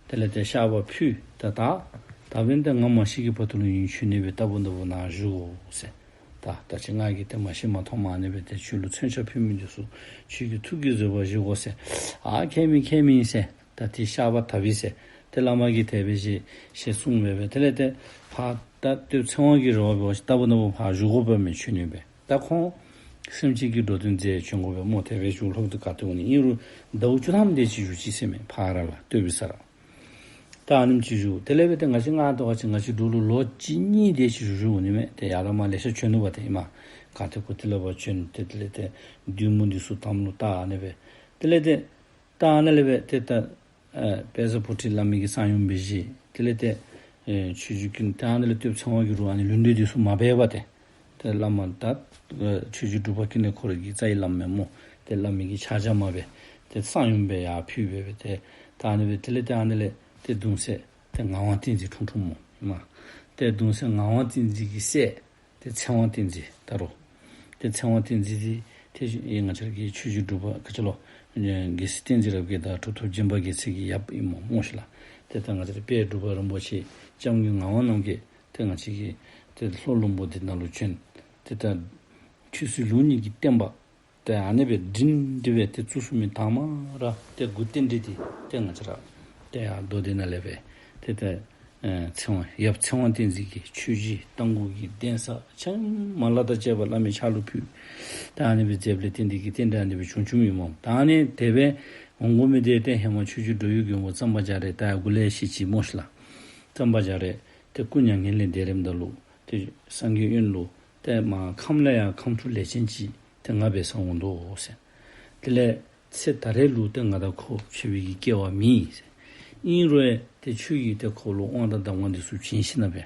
དེ་ལས་ཏེ་བཤགས་པ་ཕུལ། ད་ད་ད་འབདན་ཏེ་ང་མ་ཤི་གི་བར་དུ་ལུ་ངེའི་འཁོར་ནང་སྦེ་རྟག་བུ་རྟག་བུ་ནཱ་བཞུགས་དགོ་ཟེར། ད་ད་ཅི་ང་གིས་ཏེ་མ་ཤི་མ་མཐོངམ་ཨ་ནི་སྦེ་ཏེ་ཁྱོད་ལུ་མཚོན་ཆ་ཕུལ་མི་འདི་ཚུ་ཁྱོད་ཀྱི་ཐུགས་ཀྱི་བཟོད་པ་བཞེས་དགོ་ཟེར། ཨ་མཁྱེན་མི་མཁྱེན་མི་ཟེར། ད་ཏེ་བཤགས་པ་ད་འབད་ཟེར། ཏེ་བླ་མ་གིས་དེ་སྦེ་ཞེས་ཞེས་གསུངས་སྦེ་སྦེ་དེ་ལས་ཏེ་ཕར་ད་སྟོད་ཚེ་དབང་གིས་རེ་བ་འབད་བ་ཅིན་རྟག་བུ་རྟག་བུ་ཕར་བཞུགས་དགོ་པས་མི་འཁོར་ནང་སྦེ། ད་ཁོང་སེམས་ཅན་གྱི་འགྲོ་དོན་མཛད་བྱོན་དགོ་པས་སྨོ། དེ་སྦེ་བཞུགས་ལྷོད་དེ་ག་ཏེ་འོང་ནི། ཨིན་རུང་ཟླཝ་བཅུ་ཐམ་དེ་ཅིག་བཞུགས་ཅི་ཟེར་མས་ཕར་ར་ལུ་སྟོད་པའི་ས་ར། ད་ཨ་ནེམ་ཅིག་བཞུགས། དེ་ལས་སྦེ་ཏེ་ང་བཅས་ང་ལྟ་བ་ཅིན་ང་བཅས་འབྲུག་ལུ་ལོ་གཅིག་གཉིས་དེ་ཅིག་བཞུགས་བཞུགསཔ་འོང་ནི་མས། ཏེ་ཡར་ལས་མར་ལེ་ཤ་བྱོན་ནུག་པ་ཏེ་ཨིན་མས། ག་ཏེ་གུ་ཏེ་ལས་ཕར་བྱོན། ཏེ་དེ་ལས་ཏེ་བདུད་མོ་འདི་ཚུ་དམ་ལུ་བཏགས་ཨ་ནི་སྦེ། དེ་ལས་ཏེ་ད་ཨ་ནི་ལས་སྦེ་ཏེ་ད་ཨེ་དཔལ་བཟང་བུ་ཁྲིད་བླ་མའི་གི་གསང་ཡུམ་སྦེ་བཞེས། དེ་ལས་ཏེ་ཨེ་ཆོས་རྗེ་ཀུན་ད་ཨ་ནི་ལས་སྟོད་ཚེ་དབང་གིས་རུང་ཨ་ནི་ལུང་བསྟན་འདི་ཚུ་མ་འབད་བར་ཏེ་ཏེ་བླ་མ་ད་ཨེ་ཆོས་རྗེ་འབྲུག་པ་ཀུན་ལེགས་ཁོ་ར་གི་རྩ་བའི་བླམ་མས་སྨོ། ཏེ་བླ་མའི་གི་ཕྱག་རྒྱ་མ་འབད། ཏེ་གསང་ཡུམ་སྦེ་ཡར་ཕུལ་སྦེ་སྦེ་ཏེ་ད་ཨ་ནི་སྦེ་དེ་ལས་ཏེ་ཨ་ནི་ལས་ཏེ་གདུང་སྲས་ཏེ་ངག་དབང་བསྟན་འཛིན་འཁྲུངས་འཁྲུངསམ་སྨོ། ཨིན་མས། ཏེ་གདུང་སྲས་ངག་དབང་བསྟན་འཛིན་གྱི་སྲས་ཏེ་ཚེ་དབང་བསྟན་འཛིན་ད་རུང་། ཏེ་ཚེ་དབང་བསྟན་འཛིན་འདི་ཏེ་ང་བཅས་ར་གི་ཆོས་རྗེ་འབྲུག་པ་ག་ཅི་ལོ་རྒྱལ་སྲས་བསྟན་འཛིན་རབ་རྒྱས་དང་གྲུབ་ཐོབ་སྦྱིན་པ་རྒྱལ་མཚན་གྱི་ཡབ་ཨིནམ་སྨོ་ཤིག་ལགས། ཏེ་ད་ང་བཅས་ར་དཔལ་འབྲུག་པ་རིན་པོ་ཆེ་སྐྱབས་མགོན་ངག་དབང་རྣམ་རྒྱལ་ཏེ་ང་བཅས་ཀྱི་ཏེ་ལྷོ་ལུང་པ་འདི་ནང་ལུ་བྱོན། ཏེ་ད་ཆོས་སྲིད་ལུགས་གཉིས་ཀྱི་བསྟན་པ་ཏེ་ཨ་ནི་སྦེ་སྒྲིང་སྒྲི་སྦེ་ཏེ་བཙུགས་ཚུགས་མི་དང་པ་ར་ཏེ་འགོ་རྟེན་འབྲེལ་འདི་ཏེ་ང་བཅས་ར་ཏེ་ཡར་མདོ་སྡེ་ནང་ལས་སྦེ་ཏེ་ཏེ་ཨེ་ཚེ་དབང་ཡབ་ཚེ་དབང་བསྟན་འཛིན་གྱིས་ཆོས་རྗེ་རྟ་མགོ་གི་གདན་ས་ཆེན་མོ་ལ་དང་བཅས་པ་བླ་མའི་ཕྱག་ལུ་ཕུལ། ད་ཨ་ནི་སྦེ་མཛདཔ་ལས་བརྟེན་ཏེ་གི་རྟེན་འབྲེལ་ཨ་ནི་སྦེ་བྱུང་བྱུངམ་ཨིན་སྨོ། ད་ཨ་ནི་དེ་སྦེ་འོང་དགོ་མི་འདི་ཏེ་ཧེ་མ་ཆོས་རྗེ་འགྲོ་བའི་མགོན་པོ་གཙང་པ་རྒྱ་རས་ད་ཡར་འགོ་ལས་ཤེས་ཅི་སྨོ་ཤིག་ལགས། གཙང་པ་རྒྱ་རས་ཏེ་སྐུ་མྱ་ངན་ལས་འདས་རནམ་ད་ལུ་ཏེ་སངས་རྒྱས་དབོན་ལུ་ཏེ་མར་ཁམས་ལས་ཡང་ཁམས་ཕྲུག་ལས་ཅན་ཅིག་ཏེ་ང་འབད་སར་འོང་དོ་ཟེར། དེ་ལས་ ཚེ་ད་རེས་ལུ་ཏེ་ང་དང་ཁོ་ཕྱད་པའི་གི་སྐལ་བ་མེད་ཟེར། ཨིན་རུང་ཏེ་ཁྱོད་ཀྱིས་ཏེ་ཁོ་ལུ་དབང་དང་གདམས་ངག་འདི་ཚུ་བྱིན་ཞིནམ་ལས་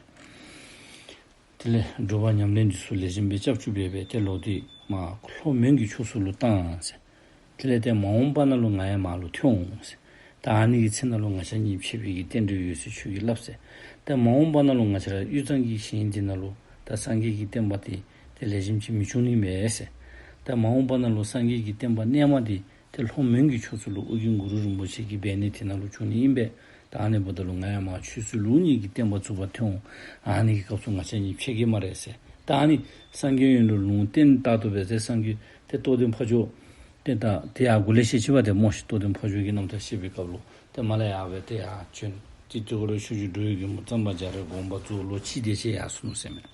དེ་ལས་སྒྲུབ་པ་ཉམས་ལེན་འདི་ཚུ་ལེགས་ཤོམ་སྦེ་རྐྱབ་བཅུག་སྦེ་སྦེ་ཏེ་ལོག་སྟེ་མར་ལྷོ་མོན་གྱི་ཕྱོགས་སུ་ལུ་བཏང་ཟེར། དེ་ལས་ཏེ་མ་འོངས་པ་ནང་ལུ་ང་ཡང་མར་ལུ་ཐོན་འོང་ཟེར། ད་ཨ་ནི་གི་ཚེ་ནང་ལུ་ང་བཅས་གཉིས་ཕྱད་པའི་གི་རྟེན་འབྲེལ་ཡོད་ཟེར་ཁྱོད་ཀྱིས་སླབ་ཟེར། ད་མ་འོངས་པ་ནང་ལུ་ང་བཅས་ར་དབུས་གཙང་གི་ཞིང་འདི་ནང་ལུ་ད་སངས་རྒྱས་ཀྱི་བསྟན་པ་འདི་ཏེ་ལེགས་ཤོམ་ཅིག་མི་འབྱུང་ནི་མས་ཟེར། ད་མ་འོངས་པ་ནང་ལུ་སངས་རྒྱས་ཀྱི་བསྟན་པ་རྣལ་མ་འདི་ཏེ་ལྷོ་མོན་གྱི་ཕྱོགས་སུ་ལུ་ཨོ་རྒྱན་གུ་རུ་རིན་པོ་ཆེ་གི་འབད་ནི་དེ་ནང་ལུ་འབྱུང་ནི་ཨིན་པས། ད་ཨ་ནི་འབདཝ་ད་ལུ་ང་ཡང་མར་ཁྱོད་ཚུ་ལུ་གཉིས་ཀྱི་བསྟན་པ་བཙུགས་པར་ཐོན་འོང་། ཨ་ནི་གི་སྐབས་སུ་ང་བཅས་གཉིས་ཕྱད་གེ་སྨ་རེ་ཟེར། ད་ཨ་ནི་སངས་རྒྱས་དབོན་ལུ་ལུང་བསྟན་ལྟར་དུ་སྦེ་ཏེ་སངས་རྒྱས་ཏེ་རྟོགས་ལྡན་ཕ་ཇོ་ཏེ་ད་ཏེ་ཡར་གུ་ལས་བཤད་ཅི་བ་ཏེ་སྨོ་ཤིག། རྟོགས་ལྡན་ཕ་ཇོ་གི་རྣམ་ཐར་བཤད་པའི་སྐབས་ལུ་ཏེ་མར་ལས་ཡར་སྦེ་ཏེ་ཡར་བྱོན། ཏེ་དེ་ཁར་ལུ་ཆོས་རྗེ་འགྲོ་བའི་མགོན་པོ་གཙང་པ་རྒྱ་རས་དགོངས་པ་རྫོགས། ལོ་གཅིག་དེ་ཅིག་ཡར་སོང་ནུག་ཟེར་མས།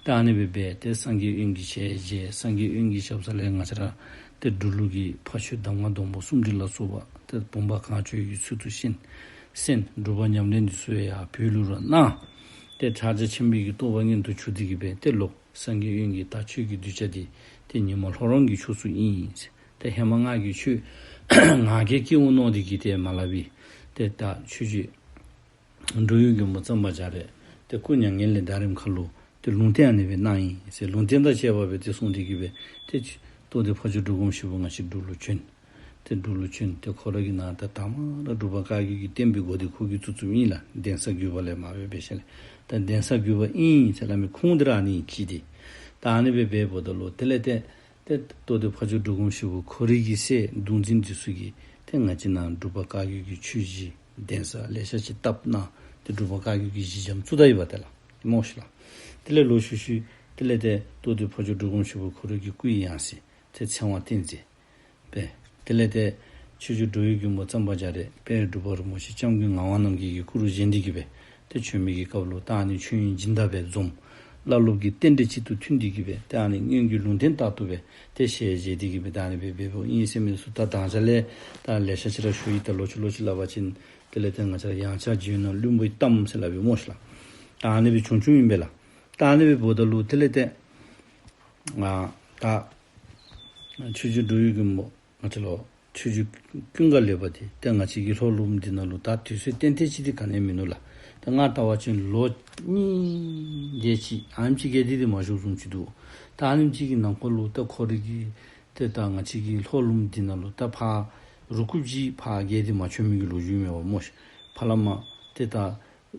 ད་ཨ་ནི་སྦེ་འབད་ཏེ་སངས་རྒྱས་དབོན་གྱི་ཞལ་མཇལ། སངས་རྒྱས་དབོན་གྱི་ཞབས་ས་ལས་ང་བཅས་ར་ཏེ་འབྲུག་ལུགས་ཀྱི་ཕ་ཆོས་གདམས་ངག་སྡོང་པོ་གསུམ་དྲིལ་ལ་སོགས་པ་ཏེ་བུམ་པ་གང་བྱོའི་གི་ཚུལ་དུ་གསན། གསན། སྒྲུབ་པ་ཉམས་ལེན་འདི་ཚུ་ཡང་བོད་ལུ་ར་གནང་། ཏེ་ཕྱག་རྒྱ་ཆེན་པོའི་གི་རྟོགས་པ་མངོན་དུ་གྱུར་ཏེ་གི་སྦེ་ཏེ་ལོག་སངས་རྒྱས་དབོན་གྱིས་ད་ཁྱོད་ཀྱི་གདུལ་བྱ་འདི་ཏེ་ཉི་མ་ལྷོ་རོང་གི་ཕྱོགས་སུ་ཨིན་ཟེར། ཏེ་ཧེ་མ་ང་གིས་ཁྱོད་ང་རྒྱལ་སྐྱེ་འོང་མནོ་སྟེ་གི་ཏེ་མ་སླབ་པས། ཏེ་ད་ཆོས་རྗེ་འགྲོ་བའི་མགོན་པོ་གཙང་པ་རྒྱ་རས་ཏེ་སྐུ་མྱ་ངན་ལས་འདའ་རནམ་ཁར་ལུ་ཏེ་ལུང་བསྟན་ཨ་ནི་སྦེ་གནང་ཡི་ཟེར། ལུང་བསྟན་དང་བཅས་པ་སྦེ་ཏེ་གསུངས་ཏེ་གི་སྦེ་ཏེ་རྟོགས་ལྡན་ཕ་ཇོ་འབྲུག་སྒོམ་ཞིག་པོ་ང་བཅས་འབྲུག་ལུ་བྱོན། ཏེ་འབྲུག་ལུ་བྱོན། ཏེ་ཁོ་ར་གི་ནང་ད་དང་པ་ར་འབྲུག་པ་བཀའ་བརྒྱུད་ཀྱི་བསྟན་པའི་འགོ་འདི་ཁོ་གིས་བཙུགས་བཙུགསཔ་ཨིན་ལགས། གདན་ས་བརྒྱུད་པ་ལས་མར་སྦེ་འབད་ཞིནམ་ལས་ད་གདན་ས་བརྒྱུད་པ་ཨིན་ཟེར་སླབ་མི་ཁུངས་འདི་ར་ཨ་ནི་ཅིག་འདི། ད་ཨ་ནི་སྦེ་འབདཝ་ད་ལུ་དེ་ལས་ཏེ་ཏེ་རྟོགས་ལྡན་ཕ་ཇོ་འབྲུག་སྒོམ་ཞིག་པོ་ཁོ་རའི་གི་སྲས་གདུང་འཛིན་འདི་ཚུ་གིས་ཏེ་ང་བཅས་ནཱ་འབྲུག་པ་བཀའ་བརྒྱུད་ཀྱི་ཆོས་གཞི་གདན་ས་ལེ་ཤ་ཅིག་བཏབ་གནང་། ཏེ་འབྲུག་པ་བཀའ་བརྒྱུད་ཀྱི་གཞི་འགྱམ་བཙུགས་ད་ཡི་བ་ཏེ་ལགས། སྨོ་ཤིག་ལགས། དེ་ལས་ལོག་ཤུལ་ཤུལ་དེ་ལས་ཏེ་རྟོགས་ལྡན་ཕ་ཇོ་འབྲུག་སྒོམ་ཞིག་པོ་ཁོ་རའི་གི་སྐུའི་ཡང་སྲིད་ཏེ་ཚེ་དབང་བསྟན་འཛིན་སྦེ། དེ་ལས་ཏེ་ཆོས་རྗེ་འགྲོ་བའི་མགོན་པོ་གཙང་པ་རྒྱ་རས་དཔལ་འབྲུག་པ་རིན་པོ་ཆེ་སྐྱབས་མགོན་ངག་དབང་རྣམ་རྒྱལ་གྱི་སྐུ་རུ་བཞེངས་ཏེ་གི་སྦེ་ཏེ་བྱོན་མི་གི་སྐབས་ལུ་ད་ཨ་ནི་ཆོས་དབྱིངས་སྦྱིན་བདག་སྦེ་འཛོམས། བླ་སློབ་ཀྱི་རྟེན་འབྲེལ་གཅིག་ཏུ་མཐུན་ཏེ་གི་སྦེ་ཏེ་ཨ་ནི་སྔོན་གྱི་ལུང་བསྟན་ལྟར་དུ་སྦེ་ཏེ་ཞལ་མཇལ་ཏེ་གི་སྦེ་ད་ཨ་ནི་སྦེ་འབདཝ་ཨིན་ཟེར་མི་ཚུ་ད་དང་ཅ་ལས་ད་ལེ་ཤ་ཅིག་ར་ཞུ་ཡི། ད་ལོག་ཅི་ལོག་ཅི་སླབ་པ་ཅིན་དེ་ལས་ཏེ་ང་བཅས་ར་ཡང་ཆག་རྗེས་གནང་བླུན་པོའི་གཏམ་ཟེར་སླབ་པའི་སྨོ་ཤིག་ལགས། ད་ཨ་ནི་སྦེ་བྱུང་བྱུངམ་ཨིན་པས་ལགས། ད་ཨ་ནི་སྦེ་འབདཝ་ད་ལུ་དེ་ལས་ཏེ་ང་ད་ཆོས་རྗེ་འགྲོ་བའི་མགོན་པོ་ང་བཅས་ལུ་ཆོས་རྗེ་ཀུན་དགའ་ལེགས་པ་འདི་ཏེ་ང་བཅས་ཀྱི་ལྷོ་ལུངམ་འདི་ནང་ལུ་ད་དུས་ཚོད་ཏན་ཏན་ཅིག་འདི་ག་ནི་ཡང་མིན་ནུག་ལགས། ད་ང་བལྟ་བ་ཅིན་ལོ་གཉིས་དེ་ཅིག་ཨ་ནེམ་ཅིག་བརྒལ་ཏེ་འདི་མ་བཞུགས་བཟུམ་ཅིག་འདུག། ད་ཨ་ནེམ་ཅིག་གི་ནང་འཁོད་ལུ་ད་ཁོ་རའི་གི་ཏེ་ད་ང་བཅས་ཀྱི་ལྷོ་ལུངམ་འདི་ནང་ལུ་ད་ཕར་རུ་ཁུག་ཅིག་ཕར་བརྒལ་ཏེ་མ་བྱོན་མི་གི་ལོ་རྒྱུས་མས་པ་སྨོ་ཤིག། ཕར་ལས་མར་ཏེ་ད་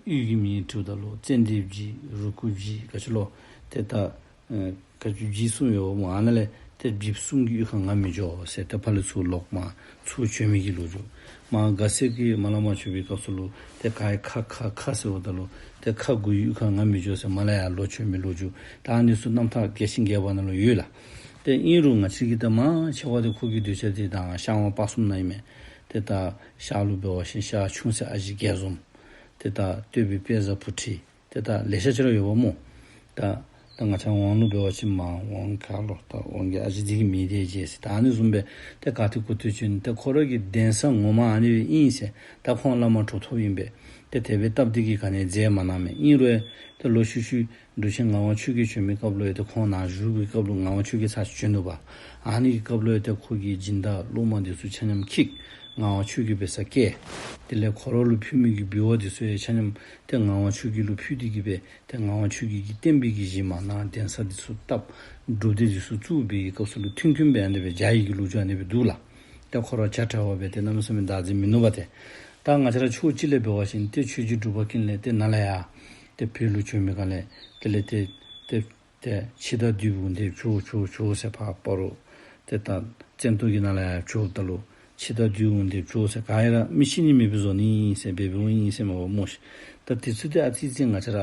གཡུས་ཀྱི་མིང་དྲིཝ་ད་ལུ་ཙན་དན་སྦྱིས་རུ་ཁུག་སྦྱིས་ག་ཅི་ལོ་ཏེ་ད་ཨེ་ག་ཅི་སྦྱིས་གསུམ་ཡོད་པ་སྨོ། ཨ་ནཱ་ལས་ཏེ་སྦྱིས་གསུམ་གྱི་གཡུས་ཁར་ང་མི་འགྱོ་ཟེར། ཏེ་ཕར་ལས་ཚུར་ལོག་མར་ཚུར་བྱོན་མི་གི་ལོ་རྒྱུས། མར་དགའ་སེང་གེ་མར་ལས་མར་བྱོན་པའི་སྐབས་སུ་ལུ་ཏེ་ག་ཡི་ཁ་ཁ་ཁ་ཟེརཝ་ད་ལུ་ཏེ་ཁ་དགུའི་གཡུས་ཁར་ང་མི་འགྱོ་ཟེར་མར་ལས་ཡར་ལོག་བྱོན་མི་ལོ་རྒྱུས། ད་ཨ་ནི་ཚུ་རྣམ་ཐར་རྒྱས་ཤིང་རྒྱས་པ་ནང་ལུ་ཡོད་ལགས། ཏེ་ཨིན་རུང་ང་བཅས་ཀྱི་ད་མང་ཆེ་བ་འདི་ཁོ་གི་གདུལ་བྱ་འདི་ད་ཤར་ཝང་སྤ་གསུམ་ནང་ཨིན་མས། ཏེ་ད་ཤར་ལུ་འབད་བ་ཅིན་ཤར་ཆུང་སྲས་ཨ་ཞེ་རྒྱས་འཛོམས། ཏེ་ད་སྟོད་པའི་དཔལ་བཟང་བུ་ཁྲིད། ཏེ་ད་ལེ་ཤ་ཅིག་ར་ཡོད་པ་སྨོ། ད་ད་ང་བཅས་ཝང་ལུ་འབད་བ་ཅིན་མར་ཝང་ག་ལོ་ད་ཝང་གི་ཨ་ཞེ་འདི་གི་མིང་འདི་བརྗེད་ཟེར། ད་ཨ་ནི་བཟུམ་སྦེ་ཏེ་ག་ཏེ་གུ་ཏེ་བྱོན་ཏེ་ཁོ་ར་གི་གདན་ས་ངོ་མ་ཨ་ནི་སྦེ་ཨིན་ཟེར། ད་ཁོང་བླ་མ་གྲུབ་ཐོབ་ཨིན་པས། ཏེ་དེ་སྦེ་སྟབས་བདེ་གིས་ག་ནི་མཛད་མ་གནང་མས། ཨིན་རུང་ཏེ་ལོག་ཤུལ་ཤུལ་འབྲུག་ཆེན་ངག་དབང་ཆོས་རྒྱལ་བྱོན་མི་སྐབས་ལུ་ཡང་ཏེ་ཁོང་ནཱ་བཞུགས་པའི་སྐབས་ལུ་ངག་དབང་ཆོས་རྒྱལ་ཚར་ཅིག་བྱོན་ནུག་པ། ཨ་ནི་གི་སྐབས་ལུ་ཡང་ཏེ་ཁོ་གི་སྦྱིན་བདག་སློབ་མ་འདི་ཚུ་ཆ་མཉམ་འཁྱིད། ངག་དབང་ཆོས་རྒྱལ་འབད་སར་བསྐྱལ། དེ་ལས་ཁོ་ར་ལུ་ཕུལ་མི་གི་འབུལ་བ་འདི་ཚུ་ཡང་ཆ་མཉམ་ཏེ་ངག་དབང་ཆོས་རྒྱལ་ལུ་ཕུལ་ཏེ་གི་སྦེ་ཏེ་ངག་དབང་ཆོས་རྒྱལ་གྱི་བསྟན་པའི་གི་གཞི་མ་ནཱ་གདན་ས་འདི་ཚུ་བཏབ། སྒྲུབ་སྡེ་འདི་ཚུ་བཙུགས་པའི་གི་སྐབས་སུ་ལུ་མཐུན་རྐྱེན་སྦེ་ཨ་ནི་སྦེ་བྱ་ཡི་གི་ལོ་རྒྱུས་ཨ་ནི་སྦེ་འདུག་ལགས། ཏེ་ཁོ་ར་བྱ་བྲལ་བ་སྦེ་ཏེ་གནམ་མེད་ས་མེད་བདག་འཛིན་མིན་ནུག་པ་ཏེ། ད་ང་བཅས་ར་ཕྱོགས་གཅིག་ལས་འབད་བ་ཅིན་ཏེ་ཆོས་རྗེ་འབྲུག་པ་ཀུན་ལེགས་ཏེ་ནཱ་ལས་ཡར་ཏེ་བོད་ལུ་བྱོན་མི་ག་ལས་དེ་ལས་ཏེ་ཏེ་ཏེ་འཆི་བདག་བདུད་འོང་སྟེ་བྱོག་བྱོག་བྱོག་ཟེར་ཕར་སྤ་རོ་ཏེ་ད་བཙན་ཏོ་གི་ནང་ལས་ཡར་བྱོགཔ་ད་ལུ་འཆི་བདག་བདུད་འོང་སྟེ་བྱོག་ཟེར་ག་ཡང་ར་མི་ཤི་ནི་མེདཔ་བཟོ་ནི་ཟེར་འབད་འབདཝ་ཨིན་ཟེར་མས་པ་སྨོ་ཤིག། ད་དེ་ཚུ་ཏེ་ཨ་ཙི་ཙི་ང་བཅས་ར་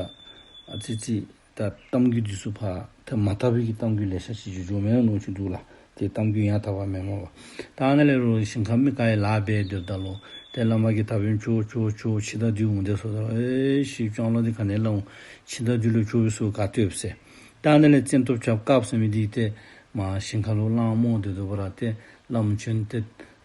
ཨ་ཙི་ཙི་ད་གཏམ་རྒྱུད་འདི་ཚུ་ཕར་ཏེ་མ་དག་པའི་གི་གཏམ་རྒྱུད་ལེ་ཤ་ཅིག་འགྱོ་འགྱོཝ་མས་མནོ་ཅིག་འདུག་ལགས། ཏེ་གཏམ་རྒྱུད་ཡང་དག་པ་མེན་མས་པ། ད་ཨ་ནཱ་ལས་རུང་ཞིང་ཁར་མི་ག་ཡང་ལཱ་འབད་སྡོདཔ་ད་ལུ་ཏེ་བླ་མ་གིས་ད་འབདན་བྱོག་བྱོག་བྱོག་འཆི་བདག་བདུད་འོང་སྟེ་ཟེརཝ་ད་ལུ་ཨེ་ཤི་སྤྱང་ལོ་འདི་ག་ནི་ལཱ་འོང་། འཆི་བདག་བདུད་ལུ་བྱོག་པའི་སྲོལ་ག་ཏེ་ཡོད་ཟེར། ད་ཨ་ནཱ་ལས་བཙན་ཏོ་བྱ་དཀརཔོ་ཟེར་མི་འདི་ཏེ་མར་ཞིང་ཁར་ལུ་གླང་རྨོ་སྡོད་སྡོད་པ་ར་ཏེ་བླམ་བྱོན་ཏེ་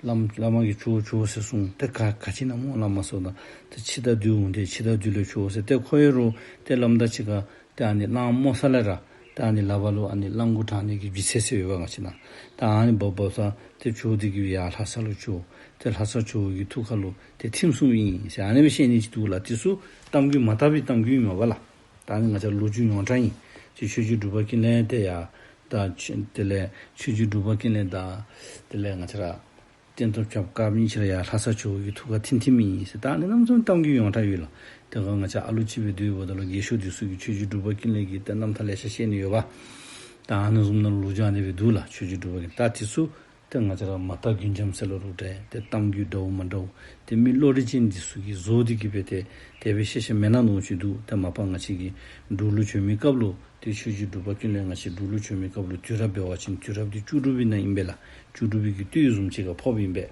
བླམ་བླ་མ་གིས་བྱོག་བྱོག་ཟེར་གསུངས། ཏེ་ག་ག་ཅི་ཨིན་ན་སྨོ་བླ་མ་ཟེརཝ་ད་ཏེ་འཆི་བདག་བདུད་འོང་སྟེ་འཆི་བདག་བདུད་ལུ་བྱོག་ཟེར། ཏེ་ཁོ་ཡང་རུང་ཏེ་བླམ་དང་གཅིག་ཁར་ཏེ་ཨ་ནི་གླང་རྨོ་ས་ལས་ར་ ད་ཨ་ནི་ལགཔ་ལུ་ཨ་ནི་གླང་མགོ་དྲངས་ནི་གི་རྒྱུ་ཚད་ཟེར་ཡོདཔ་ང་བཅས་ནང་། ད་ཨ་ནི་འབག་འབགཔ་ད་ཏེ་བྱོག་སྟེ་གི་ཡར་ལྷ་ས་ལུ་བྱོག། ཏེ་ལྷ་ས་ཇོ་བོ་གི་ཐུགས་ཁ་ལུ་ཏེ་ཐིམ་སོངམ་ཨིན་ཟེར་ཨ་ནི་སྦེ་བཤད་ནི་ཅིག་འདུག་ལགས། དེ་ཚུ་གཏམ་རྒྱུད་མ་དག་པའི་གཏམ་རྒྱུད་ཨིན་མས་པ་ལགས། ད་ཨ་ནི་ང་བཅས་ལོ་རྒྱུས་ཡོངས་གྲགས་ཨིན། ཏེ་ཆོས་རྗེ་འབྲུག་པ་ཀུན་ལེགས་དེ་ཡང་ད་ཆོས་དེ་ལས་ཆོས་རྗེ་འབྲུག་པ་ཀུན་ལེགས་དང་དེ་ལས་ང་བཅས་ར་སྟོན་ཐབས་སྐྱབས་དཀར་མོ་གཉིས་ཆ་ར་ཡར་ལྷ་ས་ཇོ་བོ་གི་ཐུགས་ཁར་ཐིམ་ཐིམ་ཨིན་ཟེར་ད་ཨ་ནི་རྣམ་གསུམ་གཏམ་རྒྱུད་ཡོངས་གྲགས་ཡོད་ལགས། དེ་སྒང་ང་བཅས་ཨ་ལུ་ཅིག་སྦེ་སྡོད་པ་ད་ལུ་རྒས་ཤོས་འདི་ཚུ་གིས་ཆོས་རྗེ་འབྲུག་པ་ཀུན་ལེགས་ཀྱི་ཏེ་རྣམ་ཐར་ལེ་ཤ་བཤད་ནི་ཡོདཔ། ད་ཨ་ནི་བཟུམ་ནང་ལོ་རྒྱུས་ཨ་ནི་སྦེ་འདུག་ལགས། ཆོས་རྗེ་འབྲུག་པ་ཀུན་ད་དེ་ཚུ་ཏེ་ང་བཅས་ར་མ་དག་རྒྱུན་འབྱམས་ཟེར་ལོ་རུང་འདྲ་ཏེ་གཏམ་རྒྱུད་འདྲཝ་མ་འདྲཝ་ཏེ་མི་བློ་རིག་ཅན་འདི་ཚུ་གིས་བཟོ་སྟེ་གི་སྦེ་ཏེ་དེ་སྦེ་བཤད་བཤདཔ་མེན་ན་མནོ་ཅིག་འདུག། ཏེ་མ་པ་ང་བཅས་ཀྱིས་འབྲུག་ལུ་བྱོན་མི་སྐབས་ལུ་ཏེ་ཆོས་རྗེ་འབྲུག་པ་ཀུན་ལེགས་ང་བཅས་འབྲུག་ལུ་བྱོན་མི་སྐབས་ལུ་དུས་རབས་འབད་བ་ཅིན་དུས་རབས་འདི་བཅུ་དྲུག་པའི་ནང་ཨིན་པས་ལགས། བཅུ་དྲུག་པའི་གི་སྟོད་བཟུམ་ཅིག་ཁར་ཕོགཔ་ཨིན་པས།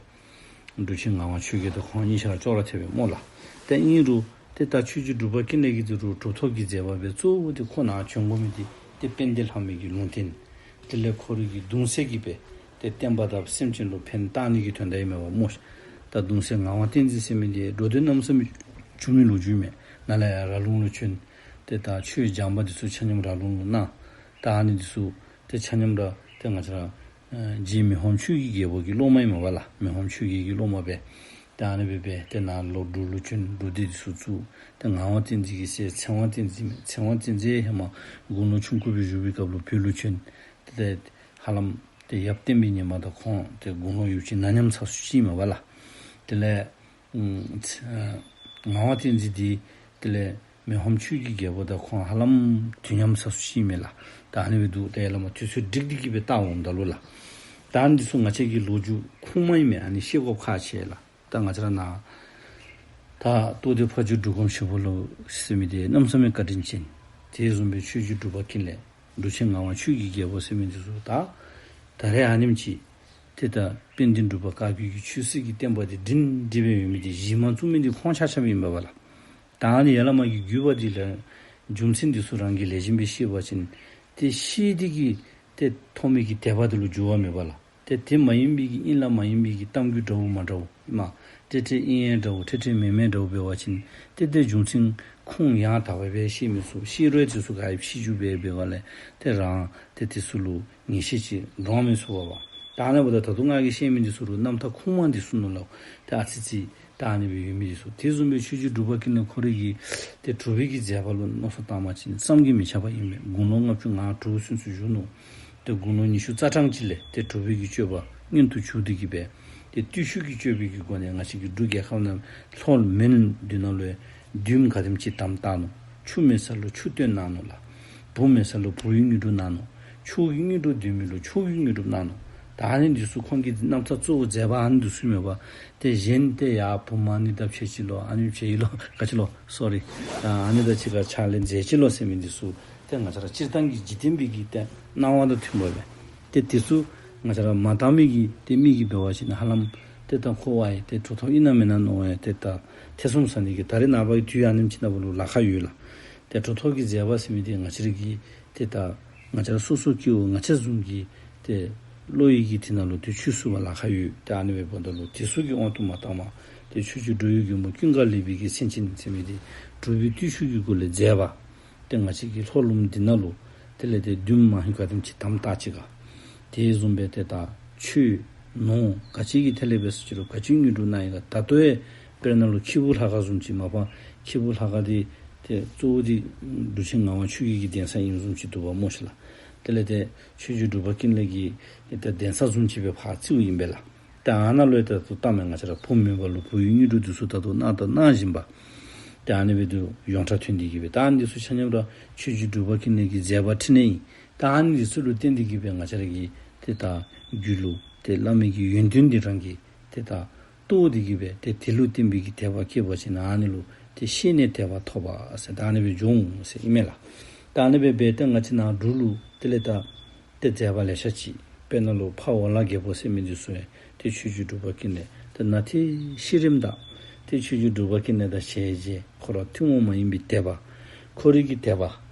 འབྲུག་ཆེན་ངག་དབང་ཆོས་རྒྱལ་དང་ཁོང་གཉིས་ཆ་ར་ཅོག་ར་འཐདཔ་སྦེ་སྨོ་ལགས། ཏེ་ཨིན་རུང་ཏེ་ད་ཆོས་རྗེ་འབྲུག་པ་ཀུན་ལེགས་ཀྱིས་འདི་རུ་གྲུབ་ཐོབ་ཀྱི་མཛད་པ་སྦེ་གཙོ་བོ་འདི་ཁོ་ནཱ་བྱོན་དགོ་མི་འདི་ཏེ་དཔལ་ལྡན་ལྷ་མོའི་གི་ལུང་བསྟན། དེ་ལས་ཁོ་རའི་གི་གདུང་སྲས་ཀྱིས་སྦེ་ཏེ་བསྟན་པ་དང་སེམས་ཅན་ལུ་ཕན་བཏགས་ནི་གི་དོན་དག་ཨིན་མས་པ་སྨོ་ཤིག། ད་གདུང་སྲས་ངག་དབང་བསྟན་འཛིན་ཟེར་མི་འདི་འགྲོ་དོན་གནམ་མེད་ས་མེད་བྱུང་མི་ལོ་རྒྱུས་མས། ནཱ་ལས་ཡར་ར་ལུང་ལུ་བྱོན། ཏེ་ད་ཆོས་སྦྱངས་པ་འདི་ཚུ་ཆ་མཉམ་ར་ལུང་ལུ་གནང་། ད་ཨ་ནི་འདི་ཚུ་ཏེ་ཆ་མཉམ་ར་ཏེ་ང་བཅས་ར་ཨ་རྗེ་མི་ཕམ་ཆོས་ཀྱི་རྒྱལ་པོ་གི་སློབ་མ་ཨིན་མས་པ་ལགས། མི་ཕམ་ཆོས་རྒྱལ་གྱི་སློབ་མ་སྦེ། ཏེ་ཨ་ནི་སྦེ་སྦེ་ཏེ་ནཱ་ལུ་འབྲུག་ལུ་བྱོན། འབྲུག་སྡེ་འདི་ཚུ་བཙུགས། ཏེ་ངག་དབང་བསྟན་འཛིན་གྱི་སྲས་ཚེ་དབང་བསྟན་འཛིན་མས། ཚེ་དབང་བསྟན་འཛིན་ཧེ་མ་དགུང་ལོ་ཆུང་ཀུ་སྦེ་བཞུགས་པའི་སྐབས་ལུ་བོད་ལུ་བྱོན། ཏེ་ཧ་ལམ་ཏེ་ཡབ་བསྟན་པའི་ཉི་མ་དང་ཁོང་ཏེ་དགུང་ལོ་ཡུན་ཅིག་ན་མཉམ་ཚགས་སུ་ཅིག་ཨིན་མས་པ་ལགས། དེ་ལས་ཨམ་ཚེ་ཨ་ངག་དབང་བསྟན་འཛིན་འདི་དེ་ལས་མི་ཕམ་ཆོས་ཀྱི་རྒྱལ་པོ་དང་ཁོང་ཧ་ལམ་དུས་མཉམ་ཚགས་སུ་ཅིག་ཨིན་མས་ལགས། ད་ཨ་ནི་སྦེ་འདུག། ཏེ་ཡར་ལས་མར་དུས་ཚོད་བསྒྲིགས་ཏེ་གི་སྦེ་བལྟ་འོངམ་ད་ལུ་ལགས། ད་ཨ་ནི་འདི་ཚུ་ང་བཅས་ཀྱིས་ལོ་རྒྱུས་ཁུངས་མ་ཨིན་མས། ཨ་ནི་ཤེས་དགོཔ་ཁག་ཆེ་ལགས། ད་ང་བཅས་ར་ནཱ་ད་རྟོགས་ལྡན་ཕ་ཇོ་འབྲུག་སྒོམ་ཞིག་པོ་ལུ་ཟེར་མི་འདི་གནམ་མེད་ས་མེད་བཀའ་དྲིན་ཅན། དེ་བཟུམ་སྦེ་ཆོས་རྗེ་འབྲུག་པ་ཀུན་ལེགས། འབྲུག་ཆེན་ངག་དབང་ཆོས་ཀྱི་རྒྱལ་པོ་ཟེར་མི་འདི་ཚུ་ད་ད་རེས་ཨ་ནེམ་ཅིག་ཏེ་ད་དཔལ་ལྡན་འབྲུག་པ་བཀའ་བརྒྱུད་ཀྱི་ཆོས་སྲིད་ཀྱི་བསྟན་པ་འདི་སྒྲིང་སྒྲི་སྦེ་ཡོད་མི་འདི་གཞི་མ་བཙུགས་མི་འདི་ཁོང་ཆ་ཁྱབ་ཨིན་པས་པ་ལགས། ད་ཨ་ནི་ཡར་ལས་མར་གྱི་བརྒྱུད་པ་འདི་ལས་རྒྱུ་མཚན་འདི་ཚུ་རང་གིས་ལེགས་ཤོམ་སྦེ་ཤེས་པ་ཅིན་ཏེ་ཤེས་ཏེ་གི་ཏེ་ཐོབ་མི་གི་དད་པ་འདི་ལུ་འགྱུར་བ་མེད་པ་ལགས། ཏེ་དེ་མ་ཡིན་པའི་གི་ཨིན་ལ་མ་ཡིན་པའི་གི་གཏམ་རྒྱུད་འདྲཝ་མ་འདྲཝ་ཨིན་མས། ཏེ་ཏེ་ཨིན་ཡང་འདྲཝ་ཏེ་ཏེ་མེན་མེན་འདྲཝ་འབད་བ་ཅིན་ཏེ་ཏེ་རྒྱུ་མཚན་ཁུངས་ཡང་དག་པ་སྦེ་ཤེས་མི་ཚུགས། ཤེས་རུང་དེ་ཚུ་ག་ཡི་ཕྱི་འགྱུར་སྦེ་འབད་བ་ལས་ཏེ་རང་ཏེ་དེ་ཚུ་ལུ་ངེས་ཤེས་ཅིག་འདྲོངས་མི་ཚུགས་པས་པ། ད་ཨ་ནི་འབདཝ་ད་ད་ལྟོ་ང་གིས་བཤད་མི་འདི་ཚུ་རུང་རྣམ་ཐར་ཁུངས་མ་འདི་ཚུ་ནང་ལུ་ཏེ་ཨ་ཙི་ཙི་ད་ཨ་ནི་སྦེ་ཡོད་མི་འདི་ཚུ། དེ་བཟུམ་སྦེ་ཆོས་རྗེ་འབྲུག་པ་ཀུན་ལེགས་ཁོ་རའི་གི་ཏེ་གྲུབ་པའི་གི་མཛད་པ་ལུ་མནོ་བསམ་བཏང་བ་ཅིན་བསམ་གྱིས་མི་ཁྱབ་པ་ཨིན་པས། དགུང་ལོ་ལྔ་བཅུ་ང་དྲུག་ཚུན་ཚོད་བཞུགས་ནུག། ཏེ་དགུང་ལོ་ཉི་ཤུ་རྩ་གྲངས་ཅིག་ལས་ཏེ་གྲུབ་པའི་གི་སྤྱོད་པ་མངོན་དུ་གྱུར་ཏེ་གི་སྦེ་ཏེ་བརྟུལ་ཞུགས་ཀྱི་སྤྱོད་པའི་གི་སྒོ་ནས་ང་བཅས་ཀྱི་འབྲུག་རྒྱལ་ཁབ་ནང་ལྷོ་མོན་འདི་ནང་ལུ་བདུདམོ་ག་དེམ་ཅིག་དམ་བཏགས་ནུག། ཆུ་མེད་ས་ལུ་ཆུ་བཏོན་གནང་ནུག་ལགས། བུ་མེད་ས་ལུ་བུའི་དངོས་གྲུབ་གནང་ནུག། ཕྱུགས་ཀྱི་དངོས་གྲུབ་འདོད་མི་ལུ་ཕྱུགས་ཀྱི་དངོས་གྲུབ་གནང་ནུག། ད་ཨ་ནི་འདི་ཚུ་ཁོང་གི་རྣམ་ཐར་གཙོ་བོ་མཛད་པ་ཨ་ནི་འདི་ཚུ་མེན་པ། ཏེ་གཞན་ཏེ་ཡར་བུམོ་ཨ་ནི་དང་ཕྱད་ཅི་ལོ་ཨ་ནི་ཕྱད་ཡི་ལོ་ག་ཅི་ལོ་སོ་རི་ཨ་ནི་དང་གཅིག་ཁར་ཕྱག་ལཱ་མཛད་ཅི་ལོ་ཟེར་མི་འདི་ཚུ་ཏེ་ང་བཅས་ར་སྤྱིར་བཏང་གི་འཇིག་རྟེན་པའི་གི་ཏེ་སྣང་བ་དང་མཐུན་པ་སྦེ་ཏེ་དེ་ཚུ་ང་བཅས་ར་མ་དག་མི་གི་ཏེ་མི་གིས་འབད་བ་ཅིན་ཧ་ལམ་ཏེ་ད་ཁོ་བ་ཡང་ཏེ་གྲུབ་ཐོབ་ཨིན་ན་མེན་ན་མནོ་བ་ཡང་ཏེ་ད་ཐེ་ཚོམ་ཟ་ནི་གི་ད་རེས་ནངས་པ་གི་དུས་ཨ་ནེམ་ཅིག་ནང་ལུ་ལཱ་ཁག་ཡོད་ལགས། ཏེ་གྲུབ་ཐོབ་ཀྱི་མཛད་པ་ཟེར་མི་འདི་ང་བཅས་ར་གི་ཏེ་ད་ང་བཅས་ར་སོ་སོ་སྐྱེ་བོ་ང་བཅས་བཟུམ་གྱི་ཏེ་བློ་ཡི་གི་དེ་ནང་ལུ་ཏེ་ཆུད་ཟོས་པ་ལཱ་ཁག་ཡོད། ཏེ་ཨ་ནི་སྦེ་འབདཝ་ད་ལུ་དེ་ཚུ་གི་དབང་དུ་མ་བཏང་བར་ཏེ་ཆོས་རྗེ་འགྲོ་བའི་མགོན་པོ་ཀུན་དགའ་ལེགས་པའི་གི་སེང་ཆེན་ཟེར་མི་འདི་གྲུབ་པའི་བརྟུལ་ཞུགས་ཀྱི་སྒོ་ལས་མཛད་པ། ཏེ་ང་བཅས་ཀྱི་ལྷོ་ལུངམ་འདི་ནང་ལུ་དེ་ལས་ཏེ་བདུདམོ་མ་ཧེ་ག་དེམ་ཅིག་དམ་བཏགས་ཅི་ག། དེ་བཟུམ་སྦེ་ཏེ་ད་ཆོས་ནོར་ག་ཅི་གི་ཐད་ལས་འབད་ཟེར་ཅི་རུང་ག་ཅི་དངོས་གྲུབ་གནང་ཡི་ག། ད་ལྟོ་ཡང་དཔེར་ན་ལུ་ཁྱི་འབུར་ལྷ་ཁང་བཟུམ་ཅིག་མ་པ་ཁྱི་འབུར་ལྷ་ཁང་འདི་ཏེ་གཙོ་བོ་འདི་འབྲུག་ཆེན་ངག་དབང་ཆོས་རྒྱལ་གྱི་གདན་ས་ཨིནམ་བཟུམ་ཅིག་འདུག་པ་སྨོ་ཤིག་ལགས། དེ་ལས་ཏེ་ཆོས་རྗེ་འབྲུག་པ་ཀུན་ལེགས་ཀྱི་ཏེ་གདན་ས་བཟུམ་ཅིག་སྦེ་ཕར་བརྩིཝ་ཨིན་པས་ལགས། ཏེ་ཨ་ནཱ་ལུ་ཡང་ད་ལྟོ་ལྟ་མས། ང་བཅས་ར་བུ་མེད་པ་ལུ་བུའི་དངོས་གྲུབ་འདི་ཚུ་ད་ལྟོ་གནང་དང་གནང་བཞིན་པ། ཏེ་ཨ་ནི་སྦེ་འདུག་ཡོངས་གྲགས་ཐོན་ཏེ་གི་སྦེ་ད་ཨ་ནི་འདི་ཚུ་ཆ་མཉམ་ར་ཆོས་རྗེ་འབྲུག་པ་ཀུན་ལེགས་ཀྱི་མཛད་པ་འཕྲིན་ལས་ཨིན། ད་ཨ་ནི་འདི་ཚུ་ལུ་བརྟེན་ཏེ་གི་སྦེ་ང་བཅས་ར་གི་ཏེ་ད་རྒྱུད་ལུ་ཏེ་བླ་མའི་གི་ཡོན་ཏན་འདི་རང་གིས་ཏེ་ད་རྟོགས་ཏེ་གི་སྦེ་ཏེ་དེ་ལུ་བརྟེན་པའི་གི་དད་པ་སྐྱེས་པ་ཅིན་ཨ་ནི་ལུ་ཏེ་ཤེས་ནས་དད་པ་ཐོབ་པ་ཟེར་ད་ཨ་ནི་སྦེ་འབྱུང་ཟེར་ཨིན་མས་ལགས། ད་ཨ་ནི་སྦེ་འབད་དེ་ང་བཅས་ནཱ་འབྲུག་ལུ་དེ་ལས་ད་ཏེ་མཛད་པ་ལེ་ཤ་ཅིག་དཔེར་ན་ལུ་ཕ་འོ་ལ་རྒྱལ་པོ་ཟེར་མི་འདི་ཚུ་ཡང་ཏེ་ཆོས་རྗེ་འབྲུག་པ་ཀུན་ལེགས་ཏེ་ནཱ་ཏེ་ཤི་རནམ་ད་ཏེ་ཆོས་རྗེ་འབྲུག་པ་ཀུན་ལེགས་དང་ཞལ་མཇལ། ཁོ་ར་ཐུན་མོང་མ་ཡིན་པའི་དད་པ། ཁོ་རའི་གི་དད་པ་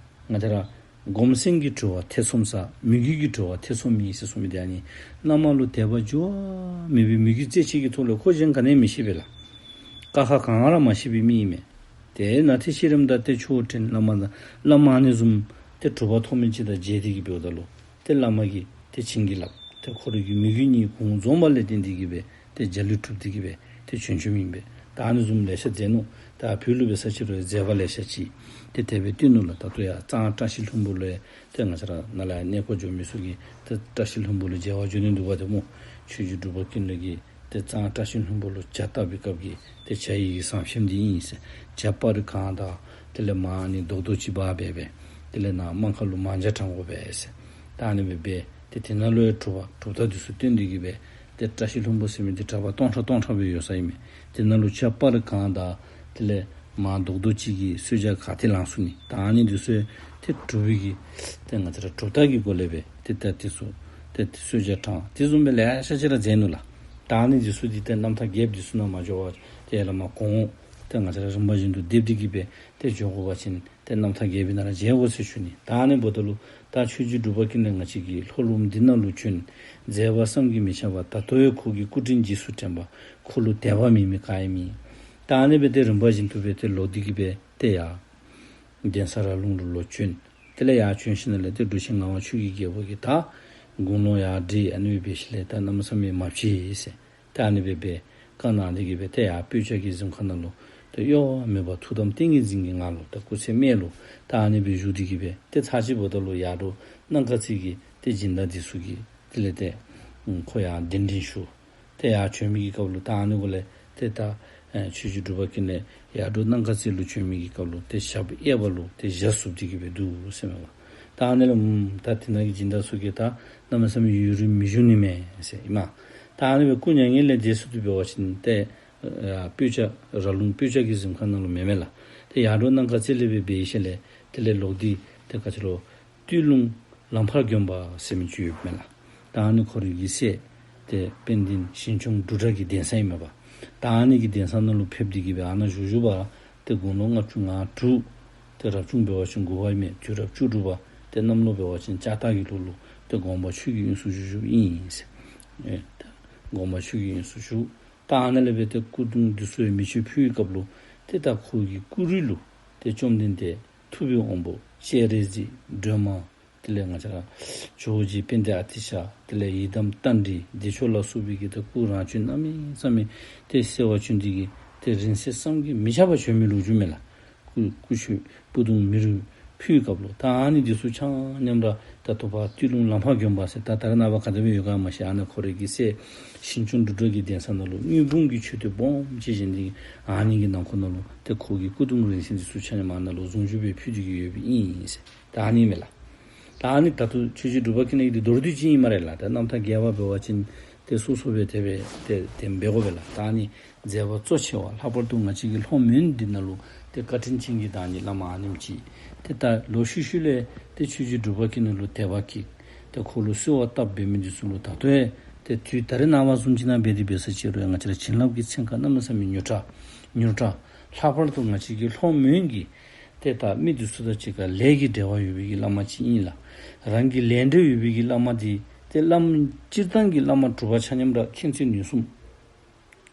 ང་བཅས་ར་སྒོམ་སེམས་ཀྱིས་གྲོལ་བ་ཐེ་ཚོམ་ཟ། མོས་གུས་ཀྱིས་གྲོལ་བ་ཐེ་ཚོམ་མེད་ཟེར་གསུངས་མི་འདི་ཨ་ནི་བླ་མ་ལུ་དད་པ་འགྱུར་བ་མེད་པའི་མོས་གུས་རྩེ་གཅིག་གི་ཐོག་ལས་ཁོ་གཞན་ག་ནི་ཡང་མི་ཤེས་པས་ལགས། ཀ་ཁ་ག་ང་ར་མ་ཤེས་པའི་མི་ཨིན་མས། ཏེ་ནཱ་ཏེ་ཤི་རནམ་ད་ཏེ་མཆོག་སྤྲིན་བླ་མ་དང་བླ་མ་ཨ་ནི་བཟུམ་ ཏེ་གྲུབ་པ་ཐོགས་མེད་ཅིག་དང་མཇལ་ཏེ་གི་འབདཝ་ད་ལུ་ཏེ་བླ་མ་གིས་ཏེ་བྱིན་གྱིས་བརླབས། ཏེ་ཁོ་རའི་གི་མོས་གུས་གཉིས་གུང་རྫོགསཔ་ལས་བརྟེན་ཏེ་གི་སྦེ་ཏེ་འཇའ་ལུས་གྲུབ་སྟེ་གི་སྦེ་ཏེ་བྱོན་བྱོནམ་ཨིན་པས། ད་ཨ་ནི་བཟུམ་ལེ་ཤ་མཛད་ནུག། ད་བོད་ལུ་འབད་ས་ཅིག་རུང་མཛད་པ་ལེ་ཤ་ཅིག་ཏེ་དེ་སྦེ་སྟོན་ནུག་ལགས། ད་ལྟོ་ཡང་གཙང་བཀྲ་ཤིས་ལྷུན་པོ་ལུ་ཡང་ཏེ་ང་བཅས་ར་ནཱ་ལས་ཡར་གནས་སྐོར་འགྱོ་མི་ཚུ་གིས་ཏེ་བཀྲ་ཤིས་ལྷུན་པོ་ལུ་མཇལ་བར་འགྱོ་ནི་འདུག་པ་ཏེ་སྨོ། ཆོས་རྗེ་འབྲུག་པ་ཀུན་ལེགས་ཀྱིས་ཏེ་གཙང་བཀྲ་ཤིས་ལྷུན་པོ་ལུ་ཇ་བཏབ་པའི་སྐབས་ཀྱི་ཏེ་ཇ་ཡི་གི་ཟམ་ཤེམ་འདི་ཨིན་ཟེར། ཇ་སྤར་རི་གང་དང་དེ་ལས་མར་ཨ་ནི་རྡོག་རྡོག་ཅིག་འབག་སྦེ་སྦེ་དེ་ལས་ནཱ་རྨང་ཁ་ལུ་མར་ཇ་དྲང་དགོ་པས་ཟེར། ད་ཨ་ནི་སྦེ་སྦེ་ཏེ་དེ་ནང་ལུ་ཡང་གྲུབ་པ་གྲུབ་རྟགས་འདི་ཚུ་སྟོན་ཏེ་གི་སྦེ་ཏེ་བཀྲ་ཤིས་ལྷུན་པོ་ཟེར་མི་འདི་གྲྭ་པ་སྟོང་ཕྲག་སྟོང་ཕྲག་སྦེ་ཡོད་ས་ཨིན་མས། དེ་ནང་ལུ་ཇ་སྤར་རི་གང་དང་དེ་ལས་མར་རྡོག་རྡོག་ཅིག་གིས་གསོལ་ཇ་ག་ཏེ་ལང་ཚུགས་ནི། ད་ཨ་ནི་འདི་ཚུ་ཏེ་གྲུབ་པའི་གི་ཏེ་ང་བཅས་ར་གྲུབ་རྟགས་ཀྱི་སྒོ་ལས་སྦེ་ཏེ་ད་འདི་ཚུ་ཏེ་གསོལ་ཇ་དྲང་། དེ་བཟུམ་སྦེ་ལེ་ཤ་ཅིག་ར་མཛད་ནུག་ལགས། ད་ཨ་ནི་འདི་ཚུ་འདི་ཏེ་རྣམ་ཐར་རྒྱསཔ་འདི་ཚུ་ནང་མ་འགྱོ་བར་ཏེ་ཡར་ལས་མར་གོང་འོག་ཏེ་ང་བཅས་ར་རིམ་པ་བཞིན་དུ་སྡེབ་སྟེ་གི་སྦེ་ཏེ་འགྱོ་དགོ་པ་ཅིན་ཏེ་རྣམ་ཐར་རྒྱསཔ་ནང་ར་མཇལ་དགོ་ཟེར་ཞུ་ནི། ད་ཨ་ནི་འབདཝ་ད་ལུ་ད་ཆོས་རྗེ་འབྲུག་པ་ཀུན་ལེགས་ང་བཅས་ཀྱི་ལྷོ་ལུངམ་འདི་ནང་ལུ་བྱོན། མཛད་པ་བསམ་གྱིས་མི་ཁྱབ་པ། ད་ལྟོ་ཡང་ཁོ་གི་སྐུ་དྲིན་རྗེས་སུ་དྲན་པ། ཁོ་ལུ་དད་པ་མེད་མི་ག་ཡང་མེད། ད་ཨ་ནི་སྦེ་ཏེ་རིམ་པ་བཞིན་དུ་སྦེ་ཏེ་ལོག་སྟེ་གི་སྦེ་ཏེ་ཡར་གདན་ས་ར་ལུང་ལུ་ལོག་བྱོན། དེ་ལས་ཡར་བྱོན་ཞིནམ་ལས་ཏེ་འབྲུག་ཆེན་ངག་དབང་ཆོས་ཀྱི་རྒྱལ་པོ་གིས་ད་དགུང་ལོ་ཡར་བགྲེས་ཨ་ནི་སྦེ་འབད་ཞིནམ་ལས་ད་གནམ་མེད་ས་མེད་མ་བྱེད་ཟེར། ད་ཨ་ནི་སྦེ་སྦེ་བཀའ་གནང་སྟེ་གི་སྦེ་ཏེ་ཡར་སྤོས་སྐྱ་གི་གཟིམ་ཁང་ནང་ལུ་ཏེ་གཡོ་བ་མེད་པར་ཐུགས་དམ་ཏིང་ངེ་འཛིན་གྱི་ངང་ལུ་ད་སྐུ་ཚེ་སྨད་ལུ་ད་ཨ་ནི་སྦེ་བཞུགས་ཏེ་གི་སྦེ་ཏེ་ཚར་གཅིག་འབདཝ་ད་ལུ་ཡར་འབྲུག་སྣང་ག་རྩེ་གི་ཏེ་སྦྱིན་བདག་འདི་ཚུ་གིས་དེ་ལས་ཏེ་ཁོ་ཡར་གདན་འདྲེན་ཞུ། ཏེ་ཡར་བྱོན་མི་གི་སྐབས་ལུ་ད་ཨ་ནི་གུ་ལས་ཏེ་ད་ཨེ་ཆོས་རྗེ་འབྲུག་པ་ཀུན་ལེགས་ཡར་འབྲུག་སྣང་ག་རྩེ་ལུ་བྱོན་མི་གི་སྐབས་ལུ་ཏེ་ཞབས་གཡས་པ་ལུ་ཏེ་ཞྭ་བཙུགས་ཏེ་གི་སྦེ་འདུག་ཟེར་མས་པ། ད་ཨ་ནི་ལས་ཨུམ་ད་དེ་ནང་གི་སྦྱིན་བདག་ཚུ་གིས་ད་གནམ་མེད་ས་མེད་ཡུན་རིང་མི་བཞུགས་ནི་མས་ཟེར་ཨིན་མས། ད་ཨ་ནི་སྦེ་སྐུ་མྱ་ངན་ལས་འདས་སོང་སྟེ་འབད་བ་ཅིན་ཏེ་ཨ་སྤོས་སྐྱ་ར་ལུང་སྤོས་སྐྱ་གི་གཟིམ་ཁང་ནང་ལུ་མེན་མས་ལགས། ཏེ་ཡར་འབྲུག་སྣང་ག་རྩེ་ལས་སྦེ་འབད་ཞིནམ་ལས་དེ་ལས་ལོག་སྟེ་ཏེ་ག་ཅི་ལོ་སྟོད་ལུང་ལམ་ཕར་དགོན་པ་ཟེར་མི་ཅིག་ཡོདཔ་མས་ལགས། ད་ཨ་ནི་ཁོ་རའི་གི་སྲས་ཏེ་དཔལ་ལྡན་ཞིང་སྐྱོང་འབྲུག་གྲགས་ཀྱི་གདན་ས་ཨིན་མས་པ། ད་ཨ་ནི་གི་གདན་ས་ནང་ལུ་ཕེབས་ཏེ་གི་སྦེ་ཨ་ནཱ་བཞུགས་བཞུགས་པ་ཏེ་དགུང་ལོ་ལྔ་བཅུ་ང་དྲུག། ཏེ་རབ་བྱུང་འབད་བ་ཅིན་དགུ་པ་ཨིན་མས། དུས་རབས་བཅུ་དྲུག་པ་ཏེ་གནམ་ལོ་འབད་བ་ཅིན་ལྕགས་སྟག་གི་ལོ་ལུ་ཏེ་དགོངས་པ་ཆོས་ཀྱི་དབྱིངས་སུ་བཞུགས་བཞུགསཔ་ཨིན་ཟེར། ཨེ་ཏེ་དགོངས་པ་ཆོས་ཀྱི་དབྱིངས་སུ་བཞུགས། ད་ཨ་ནཱ་ལས་སྦེ་ཏེ་སྐུ་གདུང་འདི་ཚུ་ཡང་མེ་མཆོད་ཕུལ་བའི་སྐབས་ལུ་ཏེ་ད་ཁོ་གི་སྐུ་རུས་ལུ་ཏེ་བཅོམ་ལྡན་འདས་ཐུབ་པའི་དབང་པོ་སྤྱན་རས་གཟིགས་སྒྲོལ་མ་དེ་ལས་ང་བཅས་ར་ཇོ་བོ་རྗེ་དཔལ་ལྡན་ཨ་ཏི་ཤ་དེ་ལས་ཡི་དམ་རྟ་མགྲིན་བདེ་མཆོག་ལ་སོགས་པའི་གི་ད་སྐུ་རང་བྱོན་གནམ་མེད་ས་མེད་ཏེ་གསལ་བར་བྱོན་ཏེ་གི་ཏེ་རིང་བསྲེལ་བསམ་གྱིས་མི་ཁྱབ་པ་བྱོན་མི་ལོ་རྒྱུས་མས་ལགས། སྐུ་སྐུ་མཆོད་སྐུ་གདུང་མེ་རུ་ཕུལ་བའི་སྐབས་ལུ་ད་ཨ་ནི་འདི་ཚུ་ཆ་མཉམ་ར་ད་ལྟོ་ཕར་སྟོད་ལུང་ལམ་ཕར་དགོན་པ་ཟེར་ད་ད་རེས་ནངས་པ་ག་དེ་སྦེ་ཡོད་ག་མ་ཤེས། ཨ་ནཱ་ཁོ་རའི་གི་སྲས་ཞིང་སྐྱོང་འབྲུག་གྲགས་ཀྱི་གདན་ས་ནང་ལུ་དངུལ་འབུམ་གྱི་མཆོད་རྟེན་སྦོམ་ཅིག་བཞེངས་ཏེ་ཨ་ནི་གི་ནང་ཁོག་ནང་ལུ་ཏེ་ཁོ་གི་སྐུ་གདུང་རིང་བསྲེལ་འདི་ཚུ་ཆ་མཉམ་ཨ་ནཱ་ལུ་གཟུངས་གཞུག་སྦེ་ཕུལ་ཏེ་གི་ཡོདཔ་ཨིན་ཟེར། ད་ཨ་ནི་མས་ལགས། ད་ཨ་ནི་ད་ལྟོ་ཆོས་རྗེ་འབྲུག་པ་ཀུན་ལེགས་འདི་མདོར་བསྡུས་ཅིག་ཨིན་སྨ་རེ་ལགས། ད་རྣམ་ཐར་རྒྱས་པ་འབད་བ་ཅིན་ཏེ་སོ་སོ་སྦེ་དེ་སྦེ་ཏེ་དེ་སྦེ་འབད་དགོ་པས་ལགས། ད་ཨ་ནི་མཛད་པ་གཙོ་ཆེ་བ་ལྷག་པར་དུ་ང་བཅས་ཀྱི་ལྷོ་མོན་འདི་ནང་ལུ་ཏེ་བཀའ་དྲིན་ཅན་གྱི་བདག་ཉིད་བླ་མ་ཨ་ནེམ་ཅིག་ཏེ་ད་ལོག་ཤུལ་ཤུལ་ལས་ཏེ་ཆོས་རྗེ་འབྲུག་པ་ཀུན་ལེགས་ལུ་དད་པ་སྐྱེས། ཏེ་ཁོ་ལུ་གསོལ་བ་བཏབ་འབད་མི་འདི་ཚུ་ལུ་ད་ལྟོ་ཡང་ཏེ་དུས་ད་རེས་ནངས་པ་བཟུམ་ཅིག་ནང་འབད་དེ་འབད་ས་ཅིག་རུང་ང་བཅས་ར་བྱིན་རླབས་ཀྱི་ཚན་ཁ་གནམ་མེད་ས་མེད་མྱུར་དྲགས་མྱུར་དྲགས། ལྷག་པར་དུ་ང་བཅས་ཀྱི་ལྷོ་མོན་གྱི་ཏེ་ད་མི་འདི་ཚུ་དང་གཅིག་ཁར་ལས་ཀྱི་འབྲེལ་བ་ཡོད་པའི་གི་བླ་མ་ཅིག་ཨིན་ལགས། རང་གི་ལས་འབྲེལ་ཡོད་པའི་གི་བླ་མ་འདི་ཏེ་བླམ་སྤྱིར་བཏང་གི་བླ་མ་གྲུབ་པ་ཆ་མཉམ་ར་མཁྱེན་བརྩེ་ནུས་གསུམ་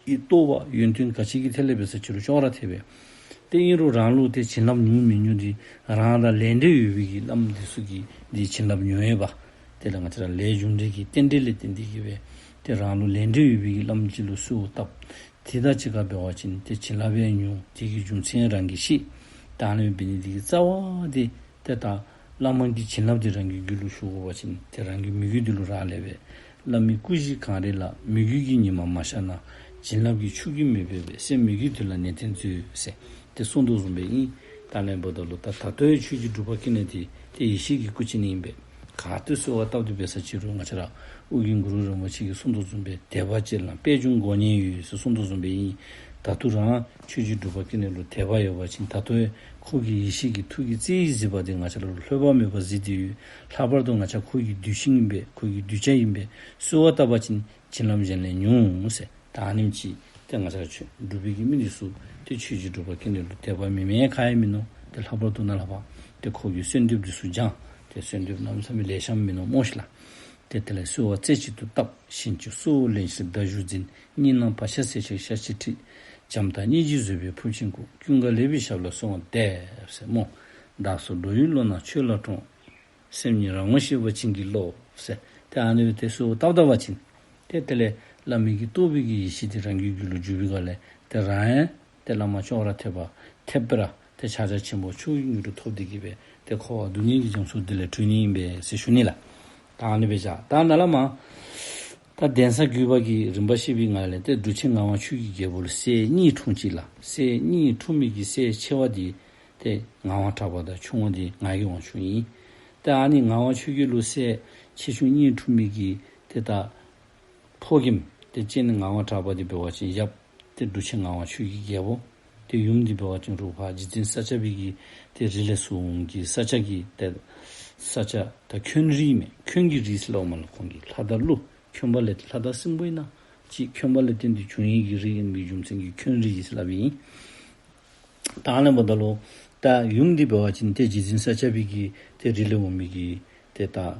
གྱི་རྟོགས་པ་ཡོན་ཏན་ག་ཅི་གི་ཐད་ལས་འབད་ས་ཅིག་རུང་ཅོག་ར་འཐད་པས། ཏེ་ཨིན་རུང་རང་ལུ་ཏེ་བྱིན་རླབས་མྱུར་མི་མྱུར་འདི་རང་དང་ལས་འབྲེལ་ཡོད་པའི་གི་བླམ་འདི་ཚུ་གི་འདི་བྱིན་རླབས་མྱུར་ཡོད་པ། དེ་ལས་ང་བཅས་ར་ལས་རྒྱུ་འབྲས་ཀྱི་རྟེན་འབྲེལ་ལས་བརྟེན་ཏེ་གི་སྦེ་ཏེ་རང་ལུ་ལས་འབྲེལ་ཡོད་པའི་གི་བླམ་ཅིག་ལུ་གསོལ་བ་བཏབ། དེ་དང་གཅིག་ཁར་འབད་བ་ཅིན་ཏེ་བྱིན་རླབས་ཡང་མྱུར། དེ་གི་རྒྱུ་མཚན་རང་གིས་ཤེས། ད་ཨ་ནི་འབད་ནི་དེ་གིས་རྩ་བ་འདི་ཏེ་ད་བླ་མ་གི་བྱིན་རླབས་འདི་རང་གི་རྒྱུད་ལུ་ཞུགས་དགོ་པ་ཅིན་ཏེ་རང་གི་མོས་གུས་འདི་ལུ་རག་ལས་པས། བླ་མའི་སྐུ་བཞི་གང་རིགས་ལ། མོས་གུས་ཀྱི་ཉི་མ་མ་ཤར་ན། བྱིན་རླབས་ཀྱི་ཆུ་རྒྱུན་མི་འབབ་པས། སེམས་མོས་གུས་དེ་ལ་ནན་ཏན་མཛོད་ཟེར་ཏེ་གསུངས་དོ་བཟུམ་སྦེ་ཨིན། ད་ཨ་ནི་འབདཝ་ད་ལུ་ད་ད་ལྟོ་ཡང་ཆོས་རྗེ་འབྲུག་པ་ཀུན་ལེགས་འདི་ཏེ་ཡེ་ཤེས་ཀྱི་སྐུ་ཅིག་ཨིན་པས། ག་ཏེ་གསོལ་བ་བཏབ་སྟེ་འབད་ས་ཅིག་རུང་ང་བཅས་ར་ཨོ་རྒྱན་གུ་རུ་རིན་པོ་ཆེ་གིས་གསུངས་དོ་བཟུམ་སྦེ་དད་པ་བསྐྱེད་ལ་པད་འབྱུང་དགོས་ཉེན་ཡོད་ཟེར་གསུངས་དོ་བཟུམ་སྦེ་ཨིན། ད་ལྟོ་རང་ཆོས་རྗེ་འབྲུག་པ་ཀུན་ལེགས་ལུ་དད་པ་ཡོད་པ་ཅིན་ད་ལྟོ་ཡང་ཁོ་གི་ཡེ་ཤེས་ཀྱི་ཐུགས་ཀྱི་རྩེ་གཟིགས་པ་འདི་ང་བཅས་ར་ལུ་ལྷོད་པ་མེད་པར་གཟིགས་ཏེ་ཡོད། ལྷག་པར་དུ་ང་བཅས་ཁོ་གི་གདུལ་ཞིང་ཨིན་པས། ཁོ་གི་གདུལ་བྱ་ཨིན་པས། གསོལ་བ་བཏབ་པ་ཅིན་བྱིན་རླབས་གཞན་ལས་མྱུར་ཟེར། ད་ཨ་ནེམ་ཅིག་ཏེ་ང་བཅས་ར་ཆོས་འབྲུག་པའི་གི་མི་འདི་ཚུ་ཏེ་ཆོས་རྗེ་འབྲུག་པ་ཀུན་ལེགས་ལུ་དད་པ་མེད་མི་ག་ཡང་མིན་ནུག། ཏེ་ལྷག་པར་དུ་ནཱ་ལས་ཕར་ཏེ་ཁོ་གི་གསོལ་འདེབས་འདི་ཚུ་བགྱང་། ཏེ་གསོལ་འདེབས་གནམ་མེད་ས་མེད་ལེ་ཤ་མིན་ནུག་སྨོ་ཤིག་ལགས། ཏེ་དེ་ལས་གསོལ་བ་རྩེ་གཅིག་ཏུ་བཏབ། ཕྱིན་ཅི་གསོལ་བ་ལེན་ཕྱིར་མདའ་གཞུ་འཛིན། གཉིས་སྣང་བག་ཆགས་སེལ་ཕྱིར་ཤ་ཁྲག་མཁྲིས། བྱམས་དང་སྙིང་རྗེའི་བཟོད་པས་ཕུར་ཕྱིན་བཀུག། ཀུན་དགའ་ལེགས་པའི་ཞབས་ལ་གསོལ་བ་འདེབས་ཟེར་སྨོ། བདག་སོགས་འགྲོ་བའི་བློ་སྣ་ཆོས་ལ་དྲངས། སེམས་ཉིད་རང་ངོ་ཤེས་པ་བྱིན་གྱིས་རློབས་ཟེར། ཏེ་ཨ་ནི་སྦེ་ཏེ་གསོལཝ་བཏབ་བཏབ་པ་ཅིན་ཏེ་དེ་ལས་བླ་མའི་གི་རྟོགས་པའི་གི་ཡེ་ཤེས་འདི་རང་གི་རྒྱུད་ལུ་འཇུག་པའི་སྒང་ལས་ཏེ་རང་ཡང་ཏེ་བླ་མ་ཅོག་ར་འཐདཔ་འཐདཔ་སྦེ་ར་ཏེ་ཕྱག་རྒྱ་ཆེན་པོ་མཆོག་གི་མྱུར་དུ་ཐོབ་སྟེ་གི་སྦེ་ཏེ་འཁོར་བ་སྡུག་བསྔལ་གྱི་རྒྱ་མཚོ་འདི་ལས་གྲོལ་ནི་ཨིན་པས་ཟེར་ཞུ་ནི་ལགས། ད་ཨ་ནི་སྦེ་བཞག། ད་ནཱ་ལས་མར་ད་གདན་ས་བརྒྱུད་པ་གི་རིམ་པ་བཤད་པའི་སྒང་ལས་ཏེ་འབྲུག་ཆེན་ངག་དབང་ཆོས་ཀྱི་རྒྱལ་པོ་ལུ་སྲས་གཉིས་འཁྲུངས་ཅི་ལགས། སྲས་གཉིས་འཁྲུངས་མི་གི་སྲས་ཆེ་བ་འདི་ཏེ་ངག་དབང་གྲགས་པ་དང་ཆུང་བ་འདི་ངག་གི་དབང་ཕྱུག་ཨིན། ཏེ་ཨ་ནི་ངག་དབང་ཆོས་རྒྱལ་ལུ་སྲས་ཆེ་ཆུང་གཉིས་འཁྲུངས་མི་གི་ཏེ་ད་ཕོ་རྒནམ་ཏེ་སྤྱན་ནི་ངག་དབང་གྲགས་པ་འདི་འབད་བ་ཅིན་ཡབ་ཏེ་འབྲུག་ཆེན་ངག་དབང་ཆོས་ཀྱི་རྒྱལ་པོ། ཏེ་ཡུམ་འདི་འབད་བ་ཅིན་རུ་ཕར་རྗེ་བཙུན་ས་སྐྱ་པའི་གི་ཏེ་རིགས་ལས་སུ་འོང་གི་ས་སྐྱ་གི་ཏེ་ས་སྐྱ་ད་ཁོན་རིགས་མས། ཁོན་གྱི་རིགས་སླབ་མས་ལགས། ཁོང་གི་ལྷ་དང་ཀླུ་ཁོན་པ་ལས་ལྷ་དང་སྲིན་པོ་ཨིན་ན་ཅིག་ཁོན་པ་ལས་བརྟེན་ཏེ་བྱུང་ཡི་གི་རིགས་ཨིན་པའི་རྒྱུ་མཚན་གྱིས་ཁོན་རིགས་སླབ་ཨིན། ད་ཨ་ནི་འབདཝ་ད་ལུ་ད་ཡུམ་འདི་འབད་བ་ཅིན་ཏེ་རྗེ་བཙུན་ས་སྐྱ་པའི་གི་ཏེ་རིགས་ལས་འོང་མི་གི་ཏེ་ད་ཨ་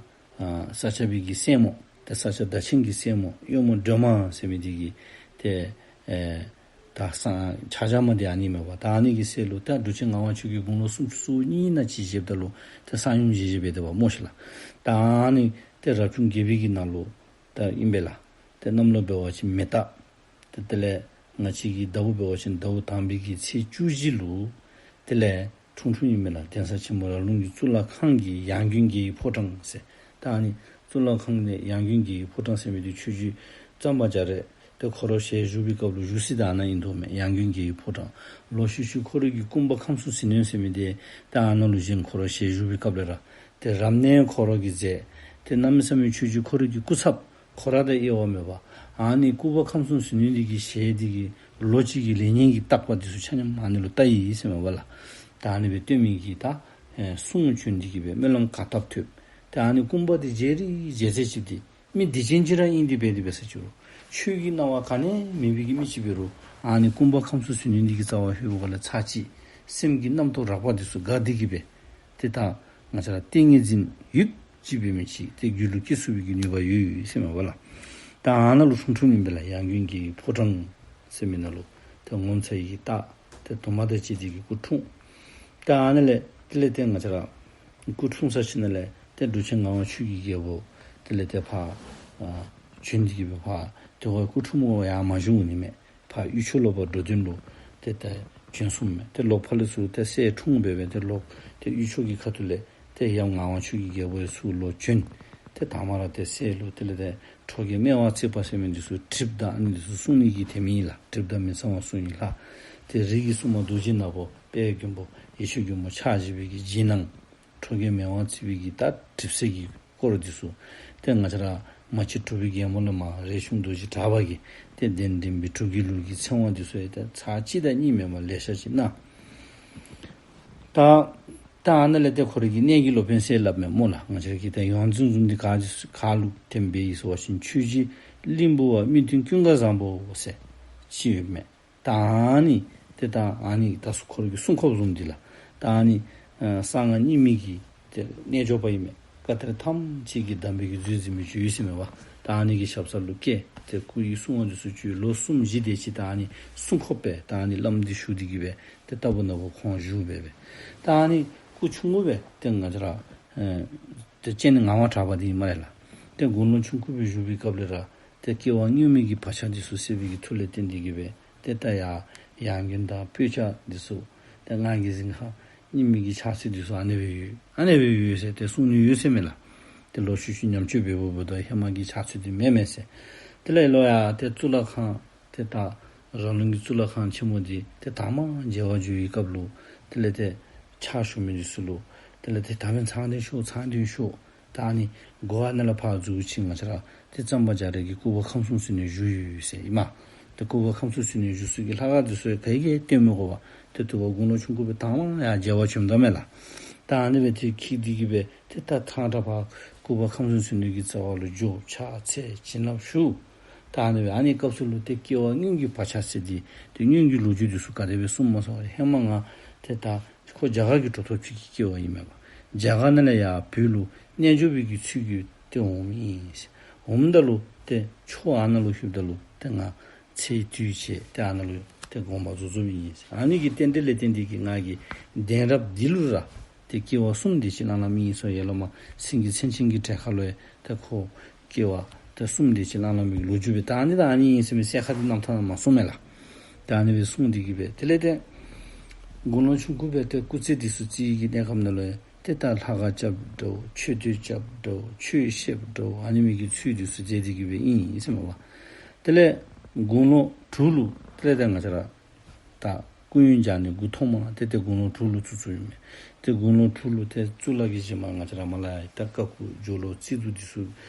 ས་སྐྱ་པའི་གི་སྲས་མོ་ཏེ་ས་སྐྱ་བདག་ཆེན་གྱི་སྲས་མོ་གཡོག་མོ་སྒྲོལ་མ་ཟེར་མི་འདི་གི་ཏེ་ཨེ་ད་སངས་ཕྱག་རྒྱ་མ་འདི་ཨ་ནི་མས་པ། ད་ཨ་ནི་གི་སྲས་ལུ་ད་འབྲུག་ཆེན་ངག་དབང་ཆོས་རྒྱལ་དགུང་ལོ་སུམ་ཅུ་སོ་གཉིས་ནང་ཅིག་བཞེསཔ་ད་ལུ་ཏེ་གསང་ཡུམ་བཞེས་བཞེསཔ་འབད་དེ་བ་སྨོ་ཤིག་ལགས། ད་ཨ་ནི་ཏེ་རབ་བྱུང་བརྒྱད་པའི་གི་ནང་ལུ་ད་ཨིན་པས་ལགས། ཏེ་གནམ་ལོ་འབད་བ་ཅིན་མེ་རྟ། ཏེ་དེ་ལས་ང་བཅས་ཀྱི་ཟླཝ་འབད་བ་ཅིན་ཟླཝ་དང་པའི་གི་ཚེས་བཅུ་བཞི་ལུ་དེ་ལས་འཁྲུངས་འཁྲུངསམ་ཨིན་མས་ལགས། གདན་ས་ཆེན་པོ་ར་ལུང་གི་གཙུག་ལག་ཁང་གི་ཡང་དགོན་རྒྱལ་བའི་ཕོ་བྲང་ཟེར། ད་ཨ་ནི་གཙུག་ལག་ཁང་ནི་ཡང་དགོན་རྒྱལ་བའི་ཕོ་བྲང་ཟེར་མི་འདི་ཆོས་རྗེ་གཙང་པ་རྒྱ་རས་ཏེ་ཁོ་ར་ཞལ་བཞུགས་པའི་སྐབས་ལུ་བཞུགས་ས་ད་ཨ་ནཱ་ཨིན་དོ་མས། ཡང་དགོན་རྒྱལ་བའི་ཕོ་བྲང་ལོག་ཤུལ་ཤུལ་ཁོ་རའི་གི་སྐུ་འབག་ཁམས་གསུམ་ཟིལ་གནོན་ཟེར་མི་འདི་ད་ཨ་ནཱ་ལུ་བཞེངས། ཁོ་ར་ཞལ་བཞུགས་པའི་སྐབས་ལས་ར་ཏེ་རབ་གནས་ཁོ་ར་གིས་མཛད། ཏེ་གནམ་མེད་ས་མེད་ཆོས་རྗེ་ཁོ་རའི་གི་སྐུ་ཚབ་ཁོ་ར་དང་དབྱེ་བ་མེད་པ། ཨ་ནི་སྐུ་འབག་ཁམས་གསུམ་ཟིལ་གནོན་འདི་གི་ཞལ་འདི་གི་ལོ་གཅིག་གི་ལས་ཉོན་གྱི་བརྟག་པ་འདི་ཚུ་ཆ་མཉམ་ཨ་ནི་ལུ་བལྟ་ཡི་ཟེར་མས་པ་ལགས། ད་ཨ་ནི་སྦེ་སྟོན་མི་གི་ད་ཨེ་གསུང་བྱོན་འདི་གིས་སྦེ་སྨོན་ལམ་ག་བཏབ་ཐོབ། ད་ཨ་ནི་སྐུ་འབག་འདི་མཇལ་རི་མཇལ་ཚད་ཅིག་འདི་མི་སྡིག་ཅན་ཅིག་ར་ཨིན་ཏེ་འབད་དེ་འབད་ས་ཅིག་རུང་ཆོས་ཀྱི་སྣང་བ་ག་ནི་མེད་པའི་གི་མི་ཅིག་འབད་རུང་ཨ་ནི་སྐུ་འབག་ཁམས་གསུམ་ཟིལ་གནོན་འདི་གི་རྩ་བར་ལྷོད་པའི་སྒང་ལས་ཚར་གཅིག་སེམས་ཀྱི་རྣམ་རྟོག་རགས་པ་འདི་ཚུ་འགག་སྟེ་གི་སྦེ་ཏེ་ད་ང་བཅས་ར་ཏིང་ངེ་འཛིན་ཡུད་ཅིག་འབད་མི་ཅིག་ཏེ་རྒྱུད་ལུ་སྐྱེ་ཚུགས་པའི་གི་ནུས་པ་ཡོད་ཡོད་ཟེར་མས་པ་ལགས། ད་ཨ་ནཱ་ལུ་འཁྲུངས་འཁྲུངསམ་ཨིན་པས་ལགས། ཡང་དགོན་རྒྱལ་བའི་ཕོ་བྲང་ཟེར་མི་ནང་ལུ་ཏེ་ངོ་མཚར་བའི་རྟགས་ཏེ་དུ་མ་དང་བཅས་ཏེ་གི་སྐུ་འཁྲུངས། ད་ཨ་ནཱ་ལས་དེ་ལས་ཏེ་ང་བཅས་ར་སྐུ་འཁྲུངས་ས་ཅིག་ནང་ལས་ཏེ་འབྲུག་ཆེན་ངག་དབང་ཆོས་ཀྱི་རྒྱལ་པོ་དེ་ལས་ཏེ་ཕར་ཨ་བྱོན་ཏེ་གི་སྦེ་ཕར་ཏེ་ཁོ་སྐུ་འཁྲུངས་མི་ཡང་མ་བྱུང་ནི་མས། ཕར་གཡུ་ཆོག་ལུ་ཕར་འགྲོ་དོན་ལུ་ཏེ་ད་བྱོན་སོངམ་མས། ཏེ་ལོག་ཕར་ལས་ཚུར་ཏེ་སྲས་འཁྲུངས་སྦེ་སྦེ་ཏེ་ལོག་ཏེ་གཡུ་ཆོག་གི་ཁ་ཐུག་ལས་ཏེ་ཡབ་ངག་དབང་ཆོས་ཀྱི་རྒྱལ་པོ་ཡང་ཚུར་ལོག་བྱོན། ཏེ་དང་པ་ར་ཏེ་སྲས་ལུ་དེ་ལས་ཏེ་ཁྲོ་རྒྱལ་སྨེ་བ་ཚེ་དཔག་ཟེར་མི་འདི་ཚུ་གྲིབ་དང་ཨ་ནི་འདི་ཚུ་སྲུང་ནི་གི་ཐེམ་ཨིན་ལགས། གྲིབ་དང་མི་གཙང་བ་སྲུང་ནི་ལྷ། ཏེ་རིགས་ཀྱི་སྲུང་མ་རྡོ་རྗེ་ནག་པོ་དཔལ་མགོན་པོ་ཡེ་ཤེས་མགོན་པོ་ཕྱག་བཞི་པའི་གི་རྗེས་གནང་། ཁྲོ་རྒྱལ་སྨེ་བ་ཚེ་དཔག་གི་ད་གྲིབ་སེལ་གྱི་སྐོར་འདི་ཚུ་ཏེ་ང་བཅས་ར་མ་གཅིག་གྲུབ་པའི་རྒྱལ་མོ་ལས་མར་རས་ཆུང་རྡོ་རྗེ་གྲགས་པ་གིས་ཏེ་གདན་འདྲེན་པའི་སྒྲུབ་བརྒྱུད་ལུགས་ཀྱི་ཚེ་དབང་འདི་ཚུ་ཡང་ཏེ་ཚར་གཅིག་དང་གཉིས་མེན་པར་ལེ་ཤ་ཅིག་གནང་། ད་ད་ཨ་ནཱ་ལས་ཏེ་ཁོ་རའི་གི་གནས་ཀྱི་སློབ་དཔོན་ཟེར་སླབ་མས་སྨོ་ལགས། ང་བཅས་ར་གི་ད་ཡོངས་འཛིན་བཟུམ་འདི་ག་ཅི་ག་ལུ་ཐེམ་སྦེ་ཡི་ཟེར་བ་ཅིན་ཆོས་རྗེ་གླིང་བུ་བ་མི་མཐུན་ཀུན་དགའ་བཟང་པོ་ཟེར་ཅིག་ཡོད་མས། ད་ཨ་ནི་ཏེ་ད་ཨ་ནི་ད་སུ་ཁོ་ར་གི་སྲུང་འཁོརཔ་བཟུམ་འདི་ལགས། ད་ཨ་ནི་ཨ་གསང་སྔགས་རྙིང་མའི་གི་ཏེ་རྣལ་འབྱོར་པ་ཨིན་མས། བཀའ་གཏེར་ཐམས་ཅད་ཀྱི་གདམས་པའི་གི་མཛོད་འཛིན་མི་ཅིག་ཡོད་ཟེར་མས་པ། ད་ཨ་ནི་གི་ཞབས་ས་ལུ་བསྐྱལ། ཏེ་སྐུ་ཡི་སྲུང་བ་འདི་ཚུ་བཅོལ། ལོ་གསུམ་བཞི་དེ་ཅིག་ད་ཨ་ནི་སྲུང་འཁོརཔ་སྦེ་ད་ཨ་ནི་བླམ་འདི་ཞུ་སྟེ་གི་སྦེ་ཏེ་ལྟ་བུ་ན་བུ་ཁོང་བཞུགས་སྦེ་སྦེ། ད་ཨ་ནི་སྐུ་ཆུང་ཀུ་སྦེ་ཏེ་ང་བཅས་ར་ཨེ་ཏེ་སྤྱན་ནི་ངག་དབང་གྲགས་པ་འདི་ཨིན་སྨ་རེ་ལགས། ཏེ་དགུང་ལོ་ཆུང་ཀུ་སྦེ་བཞུགས་པའི་སྐབས་ལས་ར་ཏེ་སྐྱེ་བ་སྔོན་མའི་གི་བག་ཆགས་འདི་ཚུ་སད་པའི་གི་མཐུ་ལས་བརྟེན་ཏེ་གི་སྦེ་ཏེ་ད་ཡར་ཡང་དགོན་དང་སྤོས་སྐྱ་འདི་ཚུ་ཏེ་སྔགས་ཀྱི་གཟིམ་ཁང་རྙིང་མའི་གི་ཕྱག་ཚོད་འདི་ཚུ་ཨ་ནི་སྦེ་ཡོད་ཨ་ནི་སྦེ་ཡོད་ཟེར་ཏེ་གསུང་ནི་ཡོད་ཟེར་མས་ལགས། ཏེ་ལོག་ཤུལ་ཤུལ་ཉམས་བཅོས་འབད་འབདཝ་ད་ཧེ་མ་གི་ཕྱག་ཚོད་འདི་མེད་མས་ཟེར། དེ་ལས་ལོག་ཡར་ཏེ་གཙུག་ལག་ཁང་ཏེ་ད་ར་ལུང་གི་གཙུག་ལག་ཁང་ཆེན་མོ་འདི་ཏེ་དང་པ་མཇལ་བར་འགྱོ་བའི་སྐབས་ལུ་དེ་ལས་ཏེ་ཕྱག་ཞུ་མི་འདི་ཚུ་ལུ་དེ་ལས་ཏེ་ད་འབདན་ཚང་སྟེ་ཤོག་ཚང་སྟེ་ཤོག། ད་ཨ་ནི་སྒོ་ཨ་ནཱ་ལས་ཕར་འཛུལ་ཞིནམ་ང་བཅས་ར་ཏེ་གཙང་པ་རྒྱ་རས་ཀྱི་སྐུ་འབག་ཁམས་གསུམ་ཟིལ་གནོན་བཞུགས་ཡོད་ཟེར་ཨིན་མས། ཏེ་སྐུ་འབག་ཁམས་གསུམ་ཟིལ་གནོན་བཞུགས་ས་གི་ལྷ་ཁང་འདི་ཚུ་ཡང་ག་གིས་ཡང་སྟོན་མི་དགོ་པར་ཏེ་དུས་པ་དགུང་ལོ་ཆུང་ཀུ་སྦེ་དང་པ་ཡར་མཇལ་བར་བྱོནམ་ད་མས་ལགས། ད་ཨ་ནི་སྦེ་ཏེ་འཁྱིད་དེ་གི་སྦེ་ཏེ་ད་ཐང་དྲགས་ཕར་སྐུ་འབག་ཁམས་གསུམ་ཟིལ་གནོན་གྱི་རྩ་བ་ལུ་འགྱོ། ཕྱག་འཚལ་བྱིན་རླབས་ཞུ། ད་ཨ་ནི་སྦེ་ཨ་ནི་སྐབས་སུ་ལུ་ཏེ་སྐྱེ་བ་སྔོན་གྱི་བག་ཆགས་སད་དེ་ཏེ་སྔོན་གྱི་ལོ་རྒྱུས་འདི་ཚུ་ག་དེ་སྦེ་གསུངམ་སྨོ་ཟེར་བ་ཅིན་ཧེ་མ་ང་ཏེ་ད་ཁོ་རྒྱ་གར་གྱི་གྲུབ་ཐོབ་ཅིག་གི་སྐྱེ་བ་ཨིན་མས་པ། རྒྱ་གར་ནང་ལས་ཡར་བོད་ལུ་རྣལ་འབྱོར་པའི་གི་ཚུལ་གྱིས་ཏེ་འོངམ་ཨིན་ཟེར། འོངམ་ད་ལུ་ཏེ་ཆོས་ཨ་ནཱ་ལུ་ལྷོདཔ་ད་ལུ་ཏེ་ང་ཚེ་དུས་བྱས་ཏེ་ཨ་ནཱ་ལུ་ཏེ་དགོངས་པ་རྫོགས་རྫོགསཔ་ཨིན་ཟེར། ཨ་ནི་གི་རྟེན་འབྲེལ་ལས་བརྟེན་ཏེ་གི་ང་གི་གདན་རབས་འདི་ལུ་ར་ཏེ་ ཏེ་སྐྱེ་བ་གསུམ་དེ་ཅིག་བླངས་བླངསམ་ཨིན་ཟེར། ཡར་ལས་མར་སེང་གེ་མཚན་ཅན་གྱི་གྲལ་ཁར་ལུ་ཡང་ཏེ་ཁོ་སྐྱེ་བ་ཏེ་གསུམ་དེ་ཅིག་བླངས་བླངསམ་ཨིན་ལོ་རྒྱུས་སྦེ་ད་ཨ་ནི་ད་ཨ་ནི་ཨིན་ཟེར་མི་གསལ་ཁ་དེ་རྣམ་ཐར་ནང་མར་གསུངས་མས་ལགས། ད་ཨ་ནི་སྦེ་གསུངས་ཏེ་གི་སྦེ་དེ་ལས་ཏེ་དགུང་ལོ་ཆུང་ཀུ་སྦེ་ཏེ་སྐུ་ཚེ་འདི་ཚུ་བརྩི་བའི་གི་གནས་སྐབས་ནང་ལུ་ཡང་ཏེ་ད་ལྷ་ཁང་རྐྱབ་འགྱོ་མཆོད་རྟེན་རྐྱབ་འགྱོ་ཆོས་བཤད་འགྱོ་ཨ་ནི་མི་གི་ཚུལ་འདི་ཚུ་མཛད་དེ་གི་སྦེ་ཨིན་ཟེར་མས་པ། དེ་ལས་དགུང་ལོ་དྲུག་ལུ་དེ་ལས་ཏེ་ང་བཅས་ར་ད་སྐུ་ཡོན་སྦྱང་ནི་འགོ་ཐོག་མ་ཏེ་ཏེ་དགུང་ལོ་དྲུག་ལུ་བཙུགས་བཙུགསཔ་ཨིན་མས། ཏེ་དགུང་ལོ་དྲུག་ལུ་ཏེ་གཙུག་ལག་གི་གཞི་མ་ང་བཅས་ར་མར་ལས་ཡར་ད་ཀ་ཁུ་སྦྱོར་ཀློག་ཚིག་སྡུད་འདི་ཚུ་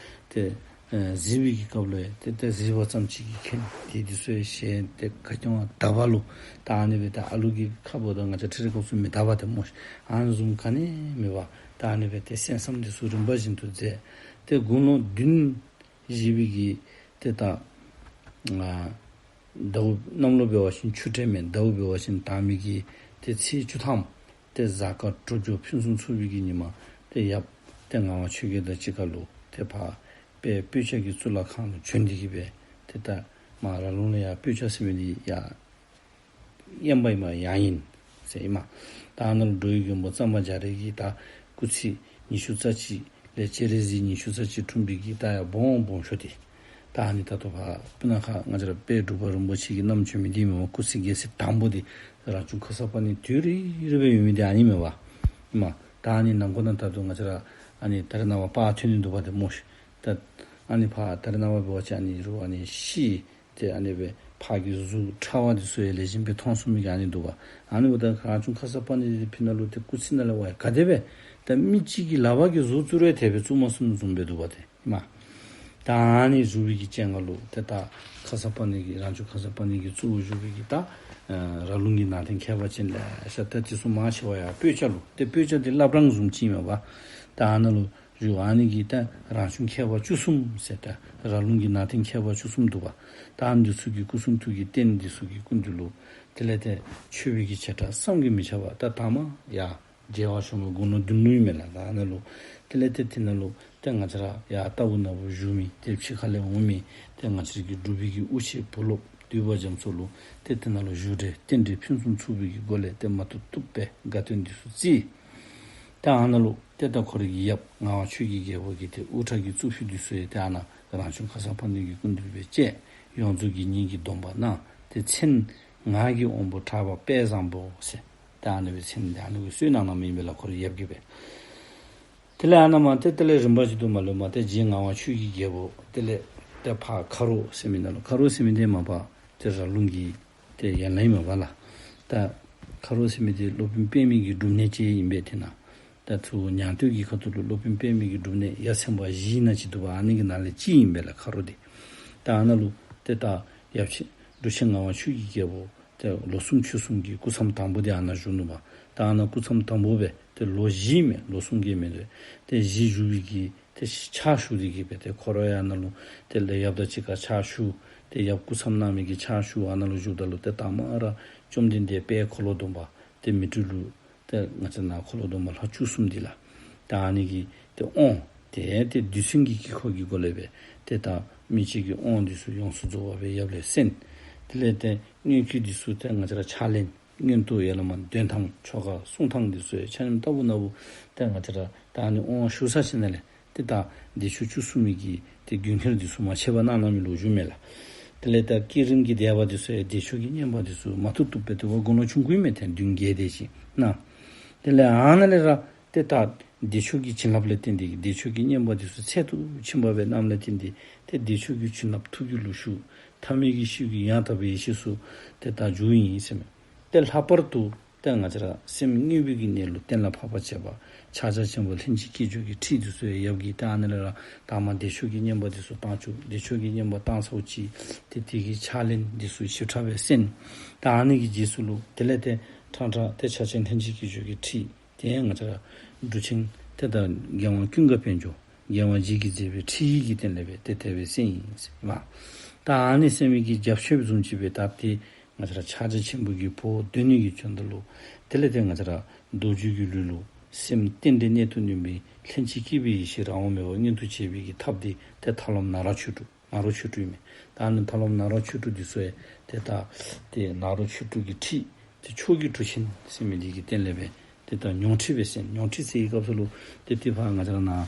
ཏེ་ཨེ་གཟིགས་པའི་གི་སྐབས་ལུ་ཡང་ཏེ་ཏེ་གཟིགས་པ་ཙམ་ཅིག་གིས་མཁྱེན། དེ་འདི་ཚུ་ཡང་ཞལ་ཏེ་ག་ཅི་བ་དག་པ་ལུ་ད་ཨ་ནི་སྦེ་ད་ཨ་ལུ་གི་ཁ་འབོ་ད་ང་བཅས་ཁྲིད་རིགས་སྐབས་སུ་མི་དག་པ་ཏེ་སྨོ་ཤ། ཨ་ནི་བཟུམ་ག་ནི་མེད་པར་ད་ཨ་ནི་སྦེ་ཏེ་གསན་བསམ་འདི་ཚུ་རིམ་པ་བཞིན་དུ་མཛད། ཏེ་དགུང་ལོ་བདུན་བཞེས་པའི་གི་ཏེ་ད་ཨ་ཟླཝ་གནམ་ལོ་འབད་བ་ཅིན་ཆུ་སྤྲེལ་མེ། ཟླཝ་འབད་བ་ཅིན་དང་པའི་གི་ཏེ་ཚེས་བཅུ་ཐམ། ཏེ་གཟའ་སྐར་དྲོ་འཇོ་ཕུན་སུམ་ཚོགས་པའི་གི་ཉིན་མ་ཏེ་ཡབ་ཏེ་ངག་དབང་ཆོས་རྒྱལ་དང་གཅིག་ཁར་ལུ་ཏེ་ཕར་དཔལ་སྤོས་སྐྱ་གི་གཙུག་ལག་ཁང་ལུ་བྱོན་ཏེ་གི་སྦེ་ཏེ་ད་མར་ར་ལུང་ལས་ཡར་སྤོས་སྐྱ་ཟེར་མི་འདི་ཡར་དབེན་པ་ཨིན་མས། ཡང་ཨིན་ཟེར་ཨིན་མས། ད་ཨ་ནཱ་ལུ་འགྲོ་བའི་མགོན་པོ་གཙང་པ་རྒྱ་རས་ཀྱི་ད་སྐུ་ཚེ་ཉི་ཤུ་རྩ་གཅིག་ལས་སྤྱན་རས་གཟིགས་ཉི་ཤུ་རྩ་གཅིག་འཁྲུངས་པའི་གི་ད་ཡར་སྦོམ་སྦོམ་ཤོས་དེ། ད་ཨ་ནི་ད་ལྟོ་ཕར་སྤུ་ན་ཁ་ང་བཅས་ར་དཔལ་འབྲུག་པ་རིན་པོ་ཆེ་གི་བསྣམས་བྱོན་མི་འདི་ཨིན་མས། སྐུ་ཚེ་རྒྱལ་མཚན་དང་པོ་འདི་རང་བྱུང་ཁར་ས་པ་ཎི་དུས་རེ་རེ་སྦེ་ཡོད་མི་འདི་ཨ་ནི་མས་པ། ཨིན་མས། ད་ཨ་ནི་ནང་འཁོད་ནང་ད་ལྟོ་ང་བཅས་ར་ཨ་ནི་ད་རེས་ནངས་པ་པར་ཐོན་ནི་འདུག་པ་ཏེ་སྨོ་ཤ། ད་ཨ་ནི་ཕར་ད་རེས་ནངས་པ་འབད་བ་ཅིན་ཨ་ནི་རུང་ཨ་ནི་ཤི་ཏེ་ཨ་ནི་སྦེ་ཕར་གྱི་གཟུགས་ཕྲ་བ་འདི་ཚུ་ཡང་ལེགས་ཤོམ་སྦེ་མཐོང་ཚུགས་མི་གི་ཨ་ནི་འདུག་པ། ཨ་ནི་འབདཝ་ད་རང་བྱུང་ཁར་ས་པ་ཎི་འདི་ཕི་ནང་ལུ་ཏེ་སྐུ་ཚེ་ནང་ལས་ཕར་ཡང་ག་དེ་སྦེ་ད་མི་གཅིག་གིས་ལག་པ་གིས་བཟོ་བཙུགས་རུང་ཏེ་སྦེ་བཙུགས་མ་ཚུགས་བཟུམ་སྦེ་འདུག་པ་ཏེ་ཨིན་མས། ད་ཨ་ནི་བཞུགས་པའི་གི་སྤྱན་སྔར་ལུ་ཏེ་ད་ཁར་ས་པ་ཎི་གི་རང་བྱུང་ཁར་ས་པ་ཎི་གི་གཙོ་བོ་བཞུགས་པའི་གི་ད་ཨ་ར་ལུང་གི་ནང་རྟེན་ཁྱད་པར་ཅན་ལེ་ཤ་ད་འདི་ཚུ་མང་ཆེ་བ་ཡར་སྤོས་སྐྱ་ལུ་ཏེ་སྤོས་སྐྱ་འདི་བླ་བྲང་བཟུམ་ཅིག་ཨིན་མས་པ། ད་ཨ་ནཱ་ལུ་བཞུགས། ཨ་ནི་གི་ད་རང་བྱུང་ཁྱད་པར་བཅུ་གསུམ་ཟེར་ད་ར་ལུང་གི་ནང་རྟེན་ཁྱད་པར་བཅུ་གསུམ་འདུག་པ། ད་ཨ་ནི་འདི་ཚུ་གི་སྐུ་གསུང་ཐུགས་ཀྱི་རྟེན་འདི་ཚུ་གི་སྐུ་མདུན་ལུ་དེ་ལས་ཏེ་མཆོད་པའི་གི་བྱེ་བྲག་བསམ་གྱིས་མི་ཁྱབ་པ། ད་ད་མར་ཡར་མཇལ་བར་ཞུ་མི་དགུང་ལོ་བདུན་ལུ་ཨིན་མས་ལགས། ད་ཨ་ནཱ་ལུ་དེ་ལས་ཏེ་དེ་ནང་ལུ་ཏེ་ང་བཅས་ར་ཡར་ལྟ་བུ་ན་བུ་བཞུགས་མི་ཏེ་ཕྱི་ཁ་ལས་འོང་མི་ཏེ་ང་བཅས་ར་གི་འབྲུག་པའི་གི་དབུ་ཆེ་བུ་སློབ་འདུས་པ་རྒྱ་མཚོ་ལུ་ཏེ་དེ་ནང་ལུ་བཞུགས་གྲལ་རྟེན་འབྲེལ་ཕུན་སུམ་ཚོགས་པའི་གི་སྒོ་ལས་ཏེ་མ་ཐུབ་ཐུབ་སྦེ་དགའ་སྟོན་འདི་ཚུ་བརྩི། ད་ཨ་ནཱ་ལུ་ཏེ་ད་ཁོ་རའི་གི་ཡབ་ངག་དབང་ཆོས་ཀྱི་རྒྱལ་པོ་གི་ཏེ་དབུ་སྐྲ་གི་གཙུག་ཕུད་འདི་ཚུ་ཡང་ཏེ་ཨ་ནཱ་རང་བྱུང་ཁར་ས་པ་ཎི་གི་སྐུ་མདུན་སྦེ་བཅས། ཡོངས་རྫོགས་ཀྱི་ཉིད་ཀྱི་སྡོམ་པ་གནང་། ཏེ་མཚན་ངག་གི་དབང་པོ་གྲགས་པ་དཔལ་བཟང་པོ་ཟེར་ཏེ་ཨ་ནི་སྦེ་མཚན་འདི་ཨ་ནི་སྦེ་གསོལ་གནང་གནངམ་ཨིན་པས་ལགས་ཁོ་རའི་ཡབ་ཀྱིས་སྦེ། དེ་ལས་ཨ་ནཱ་མར་ཏེ་དེ་ལས་རིམ་པ་བཞིན་དུ་མར་ལུ་མར་ཏེ་རྗེ་ངག་དབང་ཆོས་ཀྱི་རྒྱལ་པོ་དེ་ལས་ཏེ་ཕར་ཁ་རོག་ཟེར་མི་ནང་ལུ་ཁ་རོག་ཟེར་མི་འདི་མ་པ་ཏེ་ར་ལུང་གི་ཏེ་ཡན་ལག་ཨིན་མས་པ་ལགས། ད་ཁ་རོག་ཟེར་མི་འདི་སློབ་དཔོན་པདྨའི་གི་སྒྲུབ་གནས་ཅིག་ཨིན་པས། དེ་ནང་ད་ཚུར་ཉང་སྟོད་ཀྱི་ཁ་ཐུག་ལུ་སློབ་དཔོན་པདྨའི་གི་སྒྲུབ་གནས་ཡ་མཚན་པ་བཞི་ཨིན་ན་ཅིག་འདུག་པ། ཨ་ནི་གི་ནང་ལས་གཅིག་ཨིན་པས་ལགས་ཁ་རོག་འདི། ད་ཨ་ནཱ་ལུ་ཏེ་ད་ཡབ་ཆེན་འབྲུག་ཆེན་ངག་དབང་ཆོས་ཀྱི་རྒྱལ་པོ་ཏེ་ལོ་གསུམ་ཕྱོགས་གསུམ་གྱི་སྐུ་མཚམས་དང་པོ་འདི་ཨ་ནཱ་བཞུགས་ནུག་པ། ད་ཨ་ནཱ་སྐུ་མཚམས་དང་པོ་སྦེ་ཏེ་ལོ་བཞི་མས། ལོ་གསུམ་གྱི་མེན་ཏེ་ཏེ་བཞི་བཞུགས་པའི་གི་ཏེ་ཕྱག་ཞུ་སྟེ་གི་སྦེ་ཏེ་ཁོ་ར་ཡང་ཨ་ནཱ་ལུ་དེ་ལས་ཡབ་དང་གཅིག་ཁར་ཕྱག་ཞུ། ཏེ་ཡབ་སྐུ་མཚམས་གནང་མི་གི་ཕྱག་ཞུ་ཨ་ནཱ་ལུ་བཞུགསཔ་ད་ལུ་ཏེ་དང་པ་ར་བཅོམ་ལྡན་འདས་དཔལ་འཁོར་ལོ་སྡོམ་པ་ཏེ་མཻ་ཏྲི་ལུ་ཏེ་ང་བཅས་ནཱ་འཁོར་ལོ་སྡོམ་པ་ལྷ་བཅུ་གསུམ་འདི་ལགས། ད་ཨ་ནི་གི་ཏེ་དབང་དེ་ཏེ་རྡུལ་ཚོན་གྱི་དཀྱིལ་འཁོར་གྱི་སྒོ་ལས་སྦེ་ཏེ་ད་མི་ཅིག་གི་དབང་འདི་ཚུ་ཡོངས་སུ་རྫོགས་པ་སྦེ་ཡབ་ལས་གསན། དེ་ལས་ཏེ་མངོན་བརྒྱུད་འདི་ཚུ་ཏེ་ང་བཅས་ར་ཕྱག་ལེན་མངོན་མཐོ་ཡ་ལ་མ་འདོན་ཐངས་ཆོ་ག་གསུང་ཐངས་འདི་ཚུ་ཡང་ཆ་མཉམ་ལྟ་བུ་ན་བུ་ཏེ་ང་བཅས་ར་ད་ཨ་ནི་དབང་ཞུ་ས་ཅིག་ནང་ལས་ཏེ་ད་བདེ་མཆོག་བཅུ་གསུམ་མའི་གི་ཏེ་རྒྱུན་ཁྱེར་འདི་ཚུ་མ་ཆད་པར་གནང་གནང་མི་ལོ་རྒྱུས་མས་ལགས། དེ་ལས་ད་བསྐྱེད་རིམ་གྱི་བཟླས་པ་འདི་ཚུ་ཡང་བདེ་མཆོག་གི་བསྙེན་པ་འདི་ཚུ་མ་ཐུབ་ཐུབ་སྦེ་ཏེ་བ་དགུང་ལོ་ཆུང་ཀུ་ཨིན་མས། ཏེ་བདུན་བརྒྱད་དེ་ཅིག་ནང་། དེ་ལས་ཨ་ནཱ་ལས་ར་ཏེ་ད་བདེ་མཆོག་གི་བྱིན་རླབས་ལས་བརྟེན་ཏེ་བདེ་མཆོག་གི་བསྙེན་པ་འདི་ཚུ་ཚད་དུ་ཕྱིན་པ་སྦེ་གནངམ་ལས་བརྟེན་ཏེ་ཏེ་བདེ་མཆོག་གི་བྱིན་རླབས་ཐུགས་ཀྱི་ལུ་ཞུགས། ཐ་མལ་གྱི་ཤེལ་གྱི་ཡང་དག་པའི་ཡེ་ཤེས་སུ་ཏེ་ད་འགྱུར་ཡི་ཟེར་མས། ཏེ་ལྷག་པར་དུ་ཏེ་ང་བཅས་ར་སེམས་དངོས་པོའི་གི་གནས་ལུགས་གཏན་ལ་ཕབ་པར་བྱེད་པ་ཕྱག་རྒྱ་ཆེན་པོ་ལྷན་ཅིག་སྐྱེས་སྦྱོར་གྱི་ཁྲིད་འདི་ཚུ་ཡང་ཡབ་ཀྱིས་ཏེ་ཨ་ནཱ་ལས་ར་དང་པ་བདེ་མཆོག་གི་བསྙེན་པ་འདི་ཚུ་བཏང་བཅུག། བདེ་མཆོག་གི་བསྙེན་པ་བཏང་ཚརཝ་ཅིག་ཏེ་དེ་གི་ཕྱག་ལེན་འདི་ཚུ་ཞིབ་ཕྲ་སྦེ་གསན། ད་ཨ་ནི་གི་རྗེས་སུ་ལུ་དེ་ལས་ཏེ་ཕྲང་ཕྲང་ཏེ་ཕྱག་ཆེན་ལྷན་ཅིག་སྐྱེས་སྦྱོར་གྱི་ཁྲིད་དེ་ང་བཅས་ར་འབྲུག་ཆེན་ཏེ་ད་རྒྱལ་དབང་ཀུན་དགའ་དཔལ་འབྱོར་རྒྱལ་དབང་རྗེ་གིས་མཛད་པའི་ཁྲིད་ཡིག་གི་སྟེང་ལས་སྦེ་ཏེ་དེ་སྦེ་གསན་ཡི་ཟེར་མས། ད་ཨ་ནི་གསན་མི་གི་རྒྱབ་ཆོས་བཟུམ་ཅིག་སྦེ་ད་ཏེ་ང་བཅས་ར་ཕྱག་རྒྱ་ཆེན་པོ་གི་བོགས་འདོན་ནི་གི་དོན་དག་ལུ་དེ་ལས་ཏེ་ང་བཅས་ར་རྡོ་རྗེ་གི་ལུས་ལུ་སེམས་རྟེན་འབྲེལ་གནད་དུ་བསྣུན་པའི་ལྷན་ཅིག་སྐྱེས་པའི་ཡེ་ཤེས་རང་དབང་མེད་པ་མངོན་དུ་བྱེད་པའི་གི་ཐབས་འདི་ཏེ་ཐར་ལམ་ནཱ་རོ་ཆོས་དྲུག་ནཱ་རོ་ཆོས་དྲུག་ཨིན་མས། ད་ཨ་ནི་ཐར་ལམ་ནཱ་རོ་ཆོས་དྲུག་འདི་ཚུ་ཡང་ཏེ་ད་ཏེ་ནཱ་རོ་ཆོས་དྲུག་གི་ཁྲིད་ཏེ་མཆོག་གི་གྲུ་ཆེན་ཟེར་མི་འདི་གི་སྟེང་ལས་སྦེ་ ཏེ་ད་མྱོང་ཁྲིད་སྦེ་ཟེར། མྱོང་ཁྲིད་ཟེར་བའི་སྐབས་སུ་ལུ་ཏེ་ཏེ་ཕར་ང་བཅས་ར་ནཱ་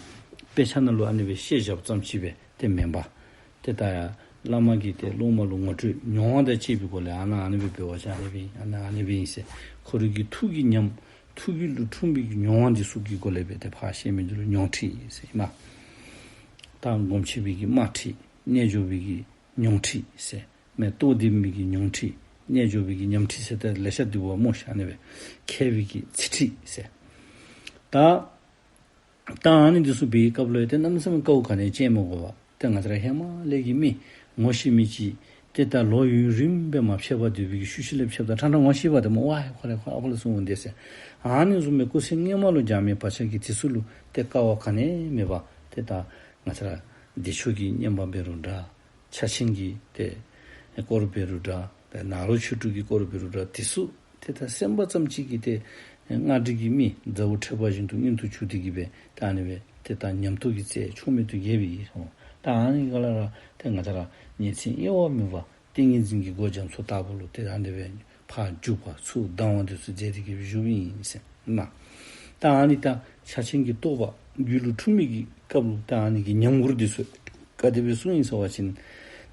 དཔེ་ཆ་ནང་ལུ་ཨ་ནི་སྦེ་བཤད་བཞགཔ་ཙམ་ཅིག་སྦེ་ཏེ་མེན་པར། ཏེ་ད་ཡར་བླ་མ་གིས་ཏེ་སློབ་མ་ལུ་ངོ་སྤྲོད་མྱོང་བ་དང་བཅས་པའི་སྒོ་ལས་ཨ་ནཱ་ཨ་ནི་སྦེ་འབད་བ་ཅིན་ཨ་ནི་སྦེ་ཨིན། ཨ་ནཱ་ཨ་ནི་སྦེ་ཨིན་ཟེར། ཁོ་རའི་གི་ཐུགས་ཀྱི་ཉམས་ཐུགས་རྒྱུད་ལུ་འཁྲུངས་པའི་གི་མྱོང་བ་འདི་ཚུ་གི་སྒོ་ལས་སྦེ་ཏེ་ཕར་བཤད་མི་འདི་ལུ་མྱོང་ཁྲིད་ཟེར་ཨིན་མས། ད་སྒོམ་ཆེན་པོའི་གི་དམར་ཁྲིད། རྣལ་འབྱོར་པའི་གི་མྱོང་ཁྲིད་ཟེར། མེན་རྟོགས་ལྡན་པའི་གི་མྱོང་ཁྲིད། རྣལ་འབྱོར་པའི་གི་ཉམས་ཁྲིད་ཟེར་ཏེ་ལེ་ཤ་འདུག་པ་སྨོ་ཤ། ཨ་ནི་སྦེ་མཁས་པའི་གི་ཚིག་ཁྲིད་ཟེར། ད་ད་ཨ་ནི་འདི་ཚུ་འབད་བའི་སྐབས་ལུ་ཏེ་གནམ་མེད་ས་མེད་དཀའཝ་ག་ནི་ཡང་སྤྱད་མི་དགོ་པར་ཏེ་ང་བཅས་ར་ཧེ་མ་ལས་ཀྱི་མི་ངོ་ཤེས་མི་ཅིག་ཏེ་ད་ལོ་ཡུན་རིངམོ་སྦེ་མ་ཕྱད་པར་སྡོད་པའི་གི་ཤུལ་ཤུལ་ལས་ཕྱདཔ་ད་ཕྲང་ཕྲང་ངོ་ཤེས་པ་ཏེ་སྨོ། ཝའི་ཁོ་རེ་ཁོ་ཨ་ཁོ་ལས་སོང་འོང་དེ་ཟེར། ཨ་ནི་བཟུམ་སྦེ་སྐུ་ཚེ་སྔོན་མ་ལུ་སྦྱང་མི་བག་ཆགས་ཀྱི་དེ་ཚུ་ལུ་ཏེ་དཀའ་བ་ག་ནི་ཡང་མེད་པར་ཏེ་ད་ང་བཅས་ར་བདེ་མཆོག་གི་བསྙེན་པ་འབད་རུང་འདྲ། ཕྱག་ཆེན་གྱི་ཏེ་སྐོར་འབད་རུང་འདྲ། ཏེ་ནཱ་རོ་ཆོས་དྲུག་གི་སྐོར་འབད་རུང་འདྲ། དེ་ཚུ་ཏེ་ད་གསན་པ་ཙམ་ཅིག་གིས་ཏེ་སྔར་འདྲིས་ཀྱི་མི་མཛའ་བོ་འཕྲད་པ་བཞིན་དུ་མངོན་དུ་གྱུར་ཏེ་གིས་སྦེ་ད་ཨ་ནི་སྦེ་ཏེ་ད་ཉམས་རྟོགས་ཀྱི་རྩལ་ཕྱོགས་མེད་དུ་རྒྱས་པའི་ཨིན་སོང་། ད་ཨ་ནི་ག་ལ་ར་ཏེ་ང་བཅས་ར་ཉིན་མཚན་དབྱེ་བ་མེད་པར་ཏིང་ངེ་འཛིན་གྱི་སྒོ་རྒྱ་མཚོ་ལྟ་བུ་ལུ་ཏེ་ཨ་ནི་སྦེ་ཕར་འཇུག་པ་ཚུར་ལྡང་བ་འདི་ཚུ་མཛད་དེ་གིས་སྦེ་བཞུགསཔ་ཨིན་ཟེར་ཨིན་མས། ད་ཨ་ནི་ད་ཕྱག་ཆེན་གྱི་རྟོགས་པ་རྒྱུད་ལུ་འཁྲུངས་མི་གི་སྐབས་ལུ་ད་ཨ་ནི་གི་ཉམས་མགུར་འདི་ཚུ་ག་དེ་སྦེ་གསུངས་ཡི་ཟེར་བ་ཅིན་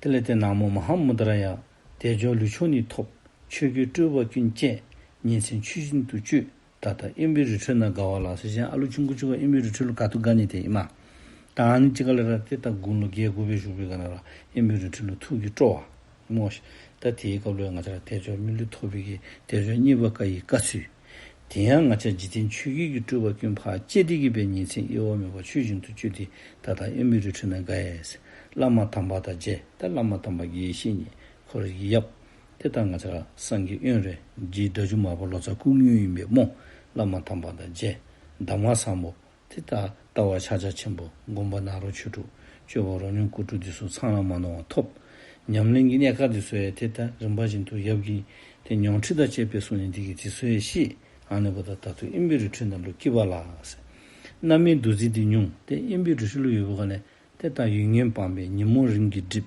དེ་ལས་ཏེ་ན་མོ་མ་ཧཱ་མུ་དྲ་ཡ། དལ་འབྱོར་ལུས་མཆོག་ནི་ཐོབ། ཆོས་གོས་སྤྲོས་པ་ཀུན་བཅད། ཉིན་མཚན་ཆོས་བཞིན་དུ་སྤྱོད། ད་ལྟ་དབེན་པའི་རི་ཁྲོད་ན་དགའ་བ་ལགས་ཟེར་བཞིན་ཨ་ལུ་ཆུང་ཀུ་ཅིག་ཁར་དབེན་པའི་རི་ཁྲོད་ལུ་དགའ་ཏོག་ཏོ་དགའ་ནི་དེ་ཨིན་མས། ད་ཨ་ནི་ཅིག་ཁར་ལས་ར་ཏེ་ད་དགུང་ལོ་བརྒྱད་དགུ་སྦེ་བཞུགས་པའི་སྒང་ལས་ར་དབེན་པའི་རི་ཁྲོད་ལུ་ཐུགས་ཀྱིས་སྤྲོ་བ་སྨོ་ཤ། ད་དེའི་སྐབས་ལུ་ང་བཅས་ར་དལ་འབྱོར་མི་ལུས་ཐོབ་པའི་གི་དལ་འབྱོར་རྙེད་པ་དཀའ་བའི་དཀའ་ཚུལ། དེ་ཡང་ང་བཅས་འཇིག་རྟེན་ཆོས་བརྒྱད་ཀྱི་སྤྲོས་པ་ཀུན་ཕར་བཅད་དེ་གིས་སྦེ་ཉིན་མཚན་དབྱེ་བ་མེད་པར་ཆོས་བཞིན་དུ་སྤྱོད་དེ། ད་ལྟ་དབེན་པའི་རི་ཁྲོད་ན་དགའ་ཡི་ཟེར། བླ་མ་དམ་པ་དང་མཇལ། ད་བླ་མ་དམ་པ་དགེ་བའི་བཤེས་གཉེན་ཁོ་རའི་གི་ཡབ་ཏེ་ད་ང་བཅས་ར་སངས་རྒྱས་དབོན་རས་རྗེ་སྒྲ་སྒྱུར་མར་པ་ལོ་ཙཱ་སྐུ་དངོས་ཨིན་པས་སྨོ། བླ་མ་དམ་པ་དང་མཇལ། གདམས་ངག་བཟང་པོ་ཏེ་ད་ལྟ་བ་ཕྱག་རྒྱ་ཆེན་པོ་སྒོམ་པ་ནཱ་རོ་ཆོས་དྲུག་སྤྱོད་པ་རོ་སྙོམས་སྐོར་དྲུག་འདི་ཚུ་ཚང་ལ་མ་ནོར་བ་ཐོབ། ཉམས་ལེན་གྱི་གནད་ཀ་འདི་ཚུ་ཡང་ཏེ་ད་རིམ་པ་བཞིན་དུ་ཡབ་ཀྱིས་ཏེ་མྱོང་ཁྲིད་དང་བཅས་པའི་གསུང་ནི་འདི་གིས་དེ་ཚུ་ཡང་ཤེས། ཨ་ནི་འབདཝ་ད་ད་ལྟོ་དབེན་པའི་རི་ཁྲོད་ནང་ལུ་སྐྱིད་པ་ལགས་ཟེར། རྣམ་གཡེང་འདུ་འཛི་འདི་ཉུང་། ཏེ་དབེན་པའི་རི་ཁྲོད་ལུ་ཡོད་པའི་སྒང་ལས་ཏེ་ད་ཡུལ་ངན་སྤངས་པས་ཉོན་མོངས་རིམ་གྱིས་འགྲིབ།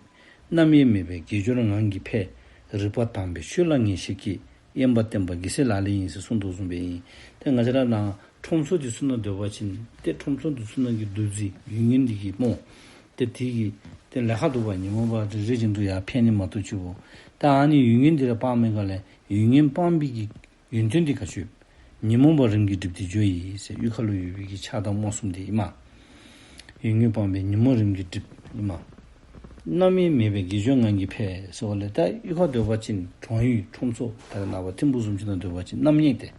རྣམ་གཡེང་མེད་པས་དགེ་སྦྱོར་ངང་གིས་འཕེལ། རིག་པ་དྭངས་པས་ཆོས་ལ་ངེས་ཤེས་སྐྱེ། དབེན་པ་བསྟེན་པ་རྒྱལ་སྲས་ལག་ལེན་ཡིན་ཟེར་གསུངས་དོ་བཟུམ་སྦེ་ཨིན། ཏེ་ང་བཅས་ར་ནཱ་ཁྲོམ་ཚོགས་འདི་ཚུ་ནང་སྡོད་པ་ཅིན་ཏེ་ཁྲོམ་ཚོགས་འདི་ཚུ་ནང་གི་འདུ་འཛི་ཡུལ་ངན་འདི་གིས་སྨོ། ཏེ་དེ་གིས་ཏེ་ལཱ་ཁག་འདུག་པ། ཉོན་མོངས་པ་རེ་རེ་བཞིན་དུ་ཡར་འཕེལ་ནི་མ་གཏོགས་ཅིག་པོ། ད་ཨ་ནི་ཡུལ་ངན་འདི་ར་སྤངས་པའི་སྒང་ལས་ཡུལ་ངན་སྤངས་པའི་གི་ཡོན་ཏན་འདི་ག་ཅི་ཡོད། ཉོན་མོངས་པ་རིམ་གྱིས་འགྲིབ་སྟེ་འགྱོཝ་ཨིན་ཟེར། གཡུས་ཁ་ལུ་ཡོད་པའི་གི་ཆགས་སྡང་རྨོངས་གསུམ་འདི་ཨིན་མས། ཡུལ་ངན་སྤངས་པས་ཉོན་མོངས་རིམ་གྱིས་འགྲིབ་ཨིན་མས། རྣམ་གཡེང་མེད་པས་དགེ་སྦྱོར་ངང་གིས་འཕེལ་ཟེར་བ་ལས་ད་གཡུས་ཁར་སྡོད་པ་ཅིན་གྲོང་ཡུལ་ཁྲོམ་ཚོགས་ད་རེས་ནངས་པ་ཐིམ་ཕུག་བཟུམ་ཅིག་ནང་སྡོད་པ་ཅིན་རྣམ་གཡེང་ཏེ་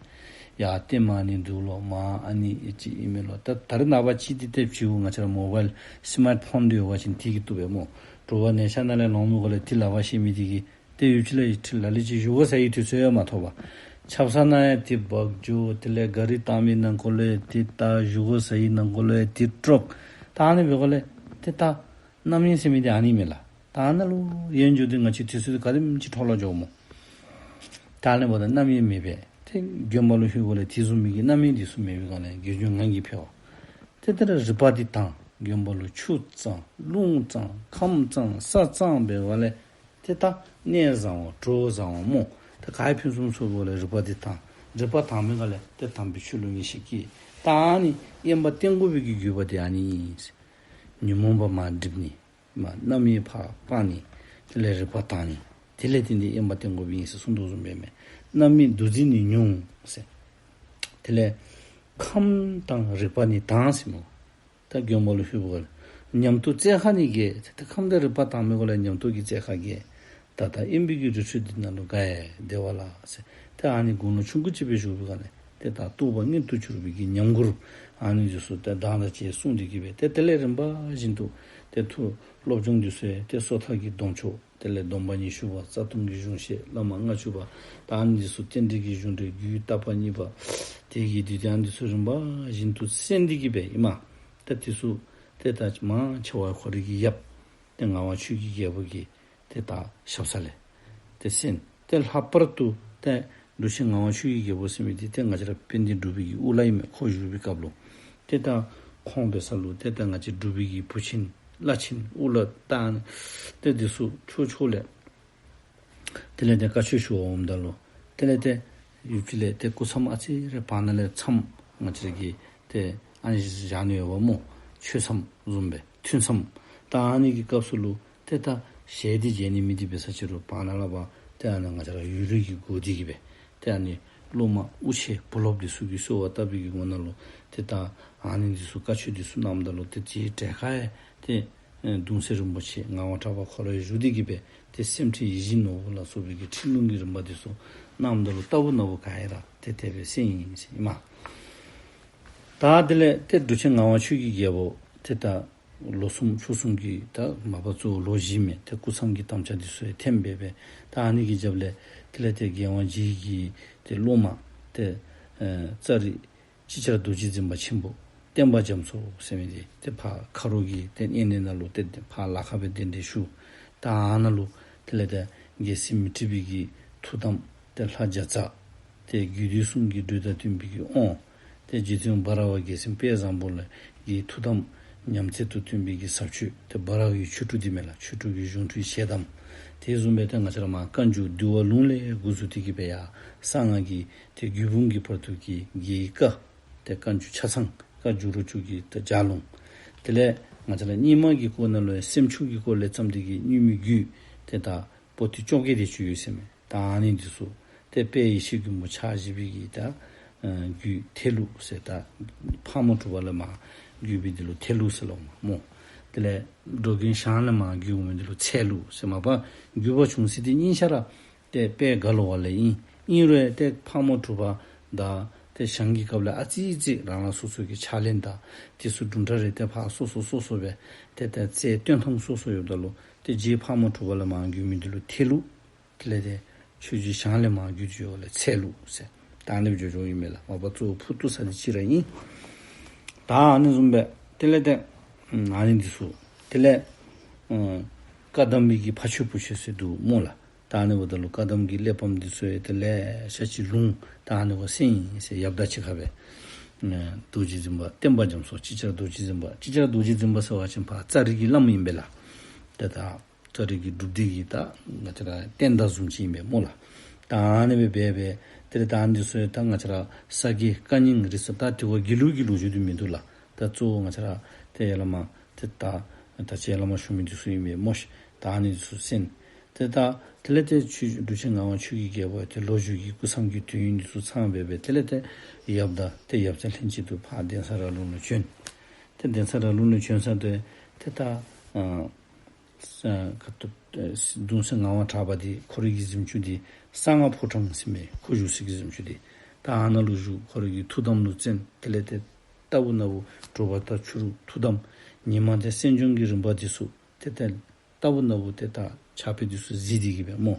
ཡར་ལྟདམོ་ཨ་ནི་འདུག་ལོ། མར་ཨ་ནི་ཨེ་ཅིག་ཨིན་མས་ལོ། ད་ད་རེས་ནངས་པ་ཅིག་འདི་ཏེ་བྱིའུ་ང་བཅས་ར་མོ་བཱའིལ་སི་མཱརཊ་ཕོན་འདི་ཡོད་པ་ཅིན་དེ་གིས་བཏུབ་པས་སྨོ། དྲོ་པ་ཉལ་ཤེས་ནང་ལས་ལོང་མི་གུ་ལས་དེ་ལག་པར་བཤེད་མི་དེ་གིས་ཏེ་ཡུདཔ་ཅིག་ལས་ཡུདཔ་ཅིག་ལ་ལུ་ཅིག་བཞེས་སྒོ་ཟ་ནིའི་དུས་ཚོད་ཡང་མ་ཐོབ་པར་ཆབ་གསང་ནང་ཡང་དེ་འབག་འགྱོ། དེ་ལས་གཱ་རི་བཏང་མི་ནང་འཁོད་ལུ་ཡང་དེ་བལྟ། བཞེས་སྒོ་ཟ་ནིའི་ནང་འཁོད་ལུ་ཡང་དེ་དཀྲོག། ད་ཨ་ནི་འབད་སྒང་ལས་ཏེ་ད་རྣམ་གཡེང་ཟེར་མི་འདི་ཨ་ནི་མས་ལགས། ད་ཨ་ནཱ་ལུ་ཡན་འགྱོ་སྟེ་ང་བཅས་དུས་ཚོད་འདི་ག་དེམ་ཅིག་འཕྲོ་བརླག་འགྱོཝ་སྨོ། ད་ཨ་ནི་འབདཝ་ད་རྣམ་གཡེང་མེད་པས། ཏེ་དགོན་པ་ལུ་ལྷོད་སྒང་ལས་དེ་བཟུམ་མའི་གི་རྣམ་གཡེང་འདི་ཚུ་མེད་པའི་སྒང་ལས་དགེ་སྦྱོར་ངང་གིས་འཕེལ་བ། ཏེ་ད་རིག་པ་འདི་དྭངས། དགོན་པ་ལུ་ཆུ་གཙང་རླུང་གཙང་ཁམས་གཙང་ས་གཙང་འབད་སྒང་ལས་ཏེ་ད་གནས་བཟང་བ་བྲོ་བཟང་བ་སྨོ། ད་ག་ཡང་ཕུན་སུམ་ཚོགས་པའི་སྒང་ལས་རིག་པ་འདི་དྭངས། རིག་པ་དྭངས་པའི་སྒང་ལས་ཏེ་དམ་པའི་ཆོས་ལུ་ངེས་ཤེས་སྐྱེ། ད་ཨ་ནི་དབེན་པ་བསྟེན་དགོ་པའི་གི་དགོས་པ་འདི་ཨ་ནི་ཨིན་ཟེར། ཉོན་མོངས་པ་མར་འགྲིབ་ནི། མ་རྣམ་གཡེང་ཕར་སྤང་ནི། དེ་ལས་རིག་པ་དྭངས་ནི། དེ་ལས་ཏེ་འདི་དབེན་པ་བསྟེན་དགོཔ་ཨིན་ཟེར་གསུངས་དོ་བཟུམ་སྦེ་མས། རྣམ་གཡེང་འདུ་འཛི་ནི་ཉུང་ཟེར། དེ་ལས་ཁམས་དང་རིག་པ་ནི་དྭངས་ཟེར་སྨོ། ད་དགོན་པ་ལུ་ལྷོད་པའི་སྒང་ལས་ཉམས་རྟོགས་བཙལ་ཁ་ནི་རྒྱས། ཏེ་ཁམས་དང་རིག་པ་དྭངས་པའི་སྒང་ལས་ཉམས་རྟོགས་ཀྱི་བཙལ་ཁ་རྒྱས། ད་ལྟ་དབེན་པའི་གི་རི་ཁྲོད་འདི་ནང་ལུ་དགའ་ཡི་བདེ་བ་ལགས་ཟེར། ཏེ་ཨ་ནི་དགུང་ལོ་ཆུང་ཀུ་ཅིག་སྦེ་བཞུགས་པའི་སྒང་ལས་ཏེ་ད་རྟོགས་པ་མངོན་དུ་གྱུར་པའི་གི་ཉམས་མགུར་ཨ་ནི་འདི་ཚུ་ཏེ་གདངས་དང་བཅས་གསུངས་ཏེ་གིས་སྦེ་ཏེ་དེ་ལས་རིམ་པ་བཞིན་དུ་ཏེ་ཐུགས་སློབ་སྦྱོང་འདི་ཚུ་ཡང་ཏེ་སོ་ཐར་གྱི་སྡོམ་ཆོག། དེ་ལས་སྡོམ་པ་ཉི་ཤུ་པ། རྩ་ལྟུང་གི་གཞུང་བཤད། བླ་མ་ལྔ་བཅུ་པ། ད་ཨ་ནི་འདི་ཚུ་རྟེན་འབྲེལ་གྱི་གཞུང་འགྲེལ། རྒྱུད་བརྟག་པ་གཉིས་པ། དེ་གི་དུས་ཀྱང་འདི་ཚུ་རིམ་པ་བཞིན་དུ་གསན་ཏེ་གིས་སྦེ་ཨིན་མས། ད་འདི་ཚུ་ཏེ་ད་མང་ཆེ་བ་ཁོ་རའི་གི་ཡབ་ཏེ་ངག་དབང་ཆོས་ཀྱི་རྒྱལ་པོ་གི་ཏེ་ད་ཞབས་ས་ལས་ཏེ་གསན། ཏེ་ལྷག་པར་དུ་ཏེ་འབྲུག་ཆེན་ངག་དབང་ཆོས་ཀྱི་རྒྱལ་པོ་ཟེར་མི་འདི་ཏེ་ང་བཅས་ར་དཔལ་ལྡན་འབྲུག་པའི་གི་དབུ་བླ་ཨིན་མས། ཁོ་བཞུགས་པའི་སྐབས་ལུ་ཏེ་ད་ཁོང་འབད་ས་ལུ་ཏེ་ད་ང་བཅས་འབྲུག་པའི་གི་བུ་ཆེན་བླ་ཆེན་དབུ་བླ་ད་ཏེ་འདི་ཚུ་ཕྱོགས་ཕྱོགས་ལས་དེ་ལས་ཏེ་བཀའ་ཆོས་ཞུ་བར་འོངམ་ད་ལུ་དེ་ལས་ཏེ་ ཡུལ་གྱི་ལས་ཏེ་སྐུ་མཚམས་ཨ་ཙི་རེ་བར་ན་ལས་མཚམས་ང་བཅས་ར་གི་ཏེ་ཨ་ནི་བཞག་ནི་ཡོདཔ་སྨོ། ཆོས་མཚམས་བཟུམ་སྦེ་ཐུན་མཚམས། ད་ཨ་ནི་གི་སྐབས་སུ་ལུ་ཏེ་ད་ཞལ་འདི་མཇལ་ནི་མེད་དེ་འབད་ས་ཅིག་རུང་བར་ན་ལས་ཕར་ཏེ་ཨ་ནི་ང་བཅས་ར་ཡུལ་ལུ་གི་སྒོ་འདི་གིས་སྦེ་ཏེ་ཨ་ནི་སློབ་མ་དབུ་ཆེ་བུ་སློབ་འདི་ཚུ་གིས་གསོལ་བ་བཏབ་པའི་གི་ངོ་ནང་ལུ་ཏེ་ད་ཨ་ནི་འདི་ཚུ་བཀའ་ཆོས་འདི་ཚུ་གནངམ་ད་ལུ་ཏེ་དེའི་གྲལ་ཁར་ཡང་ཏེ་ཨེ་གདུང་སྲས་རིན་པོ་ཆེ་ངག་དབང་གྲགས་པ་ཁོ་ར་བཞུགས་ཏེ་གིས་སྦེ་ཏེ་སེམས་ཁྲིད་ཡིད་བཞིན་ནོར་བུ་ལ་སོགས་པའི་གི་ཁྲིད་ལུང་གི་རིམ་པ་འདི་ཚུ་གནངམ་ད་ལུ་རྟག་བུ་ན་བུ་ག་ཡ་ར་ཏེ་དེ་སྦེ་གསན་ཡི་ཟེར་ཨིན་མས། ད་དེ་ལས་ཏེ་འབྲུག་ཆེན་ངག་དབང་ཆོས་ཀྱི་རྒྱལ་པོ་ཏེ་ད་ལོ་གསུམ་ཕྱོགས་གསུམ་གྱི་ད་མ་པ་གཙོ་བོ་ལོ་བཞི་མས། ཏེ་སྐུ་མཚམས་ཀྱི་དམ་བཅའ་འདི་ཚུ་ཡང་འཐེན་སྦེ་སྦེ་ད་ཨ་ནི་གི་རྒྱབ་ལས་དེ་ལས་ཏེ་རྒྱལ་དབང་རྗེ་གི་ཏེ་སློབ་མ་ཏེ་ཨེ་ཙ་རི་ཅིག་ཅར་རྡོ་རྗེ་འཛིན་པ་ཆེན་པོ་བསྟན་པ་རྒྱ་མཚོ་ཟེར་མི་འདི་ཏེ་ཕར་ཁ་རོག་གི་ཏེ་སྣེ་ནང་ལུ་ཏེ་ཕར་ལ་ཁ་སྦེ་གདན་འདྲེན་ཞུ། ད་ཨ་ནཱ་ལུ་དེ་ལས་ཏེ་རྒྱལ་སྲས་མཻ་ཏྲི་པའི་གི་ཐུགས་དམ་ཏེ་ལྷ་བརྒྱ་རྩ་ཏེ་རྒྱུད་སྡེ་གསུམ་གྱི་འགྲོས་དང་བསྟུན་པའི་གི་དབང་། ཏེ་རྗེ་བཙུན་འབའ་ར་བ་རྒྱལ་མཚན་དཔལ་བཟང་པོ་ལ་གི་ཐུགས་དམ་ཉམས་ཚད་དང་བསྟུན་པའི་གི་ཟབ་ཆོས་ཏེ་འབའ་ར་བའི་ཆོས་དྲུག་འདི་མས་ལགས། ཆོས་དྲུག་གི་གཞུང་དྲུག་ཞལ་གདམས། དེ་བཟུམ་སྦེ་ཏེ་ང་བཅས་ར་མར་བཀའ་འགྱུར་འདུལ་བ་ལུང་ལས་འགོ་བཙུགས་ཏེ་གིས་སྦེ་ཡར་གསང་སྔགས་ཀྱི་ཏེ་རྒྱུད་འབུམ་གྱི་བར་དུ་གི་རྒྱལ་བའི་བཀའ་ཏེ་བཀའ་འགྱུར་ཆ་ཚང་བཀའ་འགྱུར་རོ་བཅུ་གི་ཏེ་ལྗགས་ལུང་། དེ་ལས་ང་བཅས་ར་རྙིང་མ་གི་སྐོར་ནང་ལུ་ཡང་སེམས་ཆུང་གི་སྐོར་ལས་བརྩམས་ཏེ་གིས་རྙིང་མའི་རྒྱུད་ཏེ་ད་པོ་ཏི་བཅོ་བརྒྱད་དེ་ཅིག་ཡོད་ཟེར་མས། ད་ཨ་ནི་འདི་ཚུ་ཏེ་དཔལ་ཡེ་ཤེས་མགོན་པོ་ཕྱག་བཞེས་པའི་གི་ད་ཨ་རྒྱུད་ཐེག་ལུགས་ཟེར་ད་ཕག་མོ་གྲུ་པ་ལས་མར་བརྒྱུད་པའི་འདི་ལུ་ཐེག་ལུགས་ཟེར་སླབ་མས་སྨོ། དེ་ལས་འགྲོ་མགོན་ཞང་ལས་མར་བརྒྱུད་འོང་མི་འདི་ལུ་ཚད་ལུགས་ཟེར། མ་པ་བརྒྱུད་པ་བྱུང་ས་འདི་གཉིས་ཆ་ར་ཏེ་དཔལ་རྒྭ་ལོ་བ་ལས་ཨིན། ཨིན་རུང་ཏེ་ཕག་མོ་གྲུ་པ་དང་ཏེ་ཞང་གི་སྐབས་ལས་ཨ་ཙི་ཅིག་རང་རང་སོ་སོ་གི་ཕྱག་ལེན་དང་དེ་ཚུ་དུམ་གྲ་རེ་ཏེ་ཕར་སོ་སོ་སོ་སོ་སྦེ་ཏེ་ཏེ་རྩལ་སྟོན་ཐངས་སོ་སོ་ཡོདཔ་ད་ལུ་ཏེ་རྗེ་ཕག་མོ་གྲུ་པ་ལས་མར་བརྒྱུད་མི་འདི་ལུ་ཐེག་ལུགས། དེ་ལས་ཏེ་ཆོས་རྗེ་ཞང་ལས་མར་བརྒྱུད་ཡོདཔ་ལས་ཚད་ལུགས་ཟེར། ད་ཨ་ནི་སྦེ་འགྱོ་འགྱོཝ་ཨིན་མས་ལགས། མ་པ་གཙོ་བོ་ཕུ་བཏུ་ས་འདི་གཅིག་ར་ཨིན། ད་ཨ་ནི་བཟུམ་སྦེ་དེ་ལས་ཏེ་ཨ་ནི་འདི་ཚུ་དེ་ལས་ཨ་བཀའ་གདམས་པའི་གི་ཕ་ཆོས་བུ་ཆོས་ཟེར་འདུག་སྨོ་ལགས། ད་ཨ་ནི་འབདཝ་ད་ལུ་བཀའ་གདམས་ཀྱི་གླེགས་བམ་འདི་ཚུ་ཡང་ཏེ་ལེ་ཤ་ཅིག་ལུང་ད་ཨ་ནི་སྦེ་གསན་ཡི་ཟེར། ཡབ་དང་གཅིག་ཁར་སྦེ་ཨ་རྡོ་རྗེ་འཛིན་པ་བསྟན་པ་རྒྱ་མཚོ་ཅིག་ཅར་རྡོ་རྗེ་འཛིན་པ། ཅིག་ཅར་རྡོ་རྗེ་འཛིན་པ་ཟེར་བ་ཅིན་ཕར་ཙ་རི་གི་བླམ་ཨིན་པས་ལགས། ཏེ་ད་ཙ་རི་གི་སྒྲུབ་སྡེ་གི་ད་ང་བཅས་ར་བསྟན་བདག་བཟུམ་ཅིག་ཨིན་པས་སྨོ་ལགས། ད་ཨ་ནི་སྦེ་འབད་སྦེ་དེ་ལས་ད་ཨ་ནི་འདི་ཚུ་ཡང་ད་ང་བཅས་ར་ས་དགེ་བཀའ་རྙིང་རིགས་གསུམ་ད་དེ་བ་དགེ་ལུགས་ཀྱི་ལོ་རྒྱུས་འདི་མིན་འདུག་ལགས། ད་གཙོ་བོ་ང་བཅས་ར་ཏེ་ཡར་ལས་མར་ཏེ་ད་ད་ཅི་ཡར་ལས་མར་ཞུ་མི་འདི་ཚུ་ཨིན་པས་སྨོ་ཤིག། ད་ཨ་ནི་འདི་ཚུ་གསན། ཏེ་ད་དེ་ལས་ཏེ་ཆོས་འབྲུག་ཆེན་ངག་དབང་ཆོས་ཀྱི་རྒྱལ་པོ་ཏེ་ལོ་རྒྱུས་ཀྱི་སྐུ་མཚམས་ཀྱི་དུས་ཡུན་འདི་ཚུ་ཚང་སྦེ་སྦེ་དེ་ལས་ཏེ་ཡབ་དང་ཏེ་ཡབ་ཆེན་ལྷན་ཅིག་ཏུ་ཕར་གདན་ས་ར་ལུང་ལུ་བྱོན། ཏེ་གདན་ས་ར་ལུང་ལུ་བྱོན་ས་ཏེ་ཏེ་ད་ཨ་ས་ཁ་ཐུག་ཨེ་གདུང་སྲས་ངག་དབང་གྲགས་པ་འདི་ཁོ་རའི་གི་གཟིམ་ཅུང་འདི་གསང་སྔགས་ཕོ་བྲང་ཟེར་མི་ཁོ་བཞུགས་སའི་གི་གཟིམ་ཅུང་འདི། ད་ཨ་ནཱ་ལུ་བཞུགས་ཁོ་རའི་གི་ཐུགས་དམ་ལུ་བརྩོན། དེ་ལས་ཏེ་རྟག་བུ་ན་བུ་དྲོ་པ་དང་ཕྱི་རུ་ཐུགས་དམ། ཉིན་མ་ཏེ་གསན་སྦྱོང་གི་རིམ་པ་འདི་ཚུ་ཏེ་ཏེ་རྟག་བུ་ན་བུ་ཏེ་ད་ཕྱག་དཔེ་འདི་ཚུ་གཟིགས་ཏེ་གིས་སྦེ་སྨོ།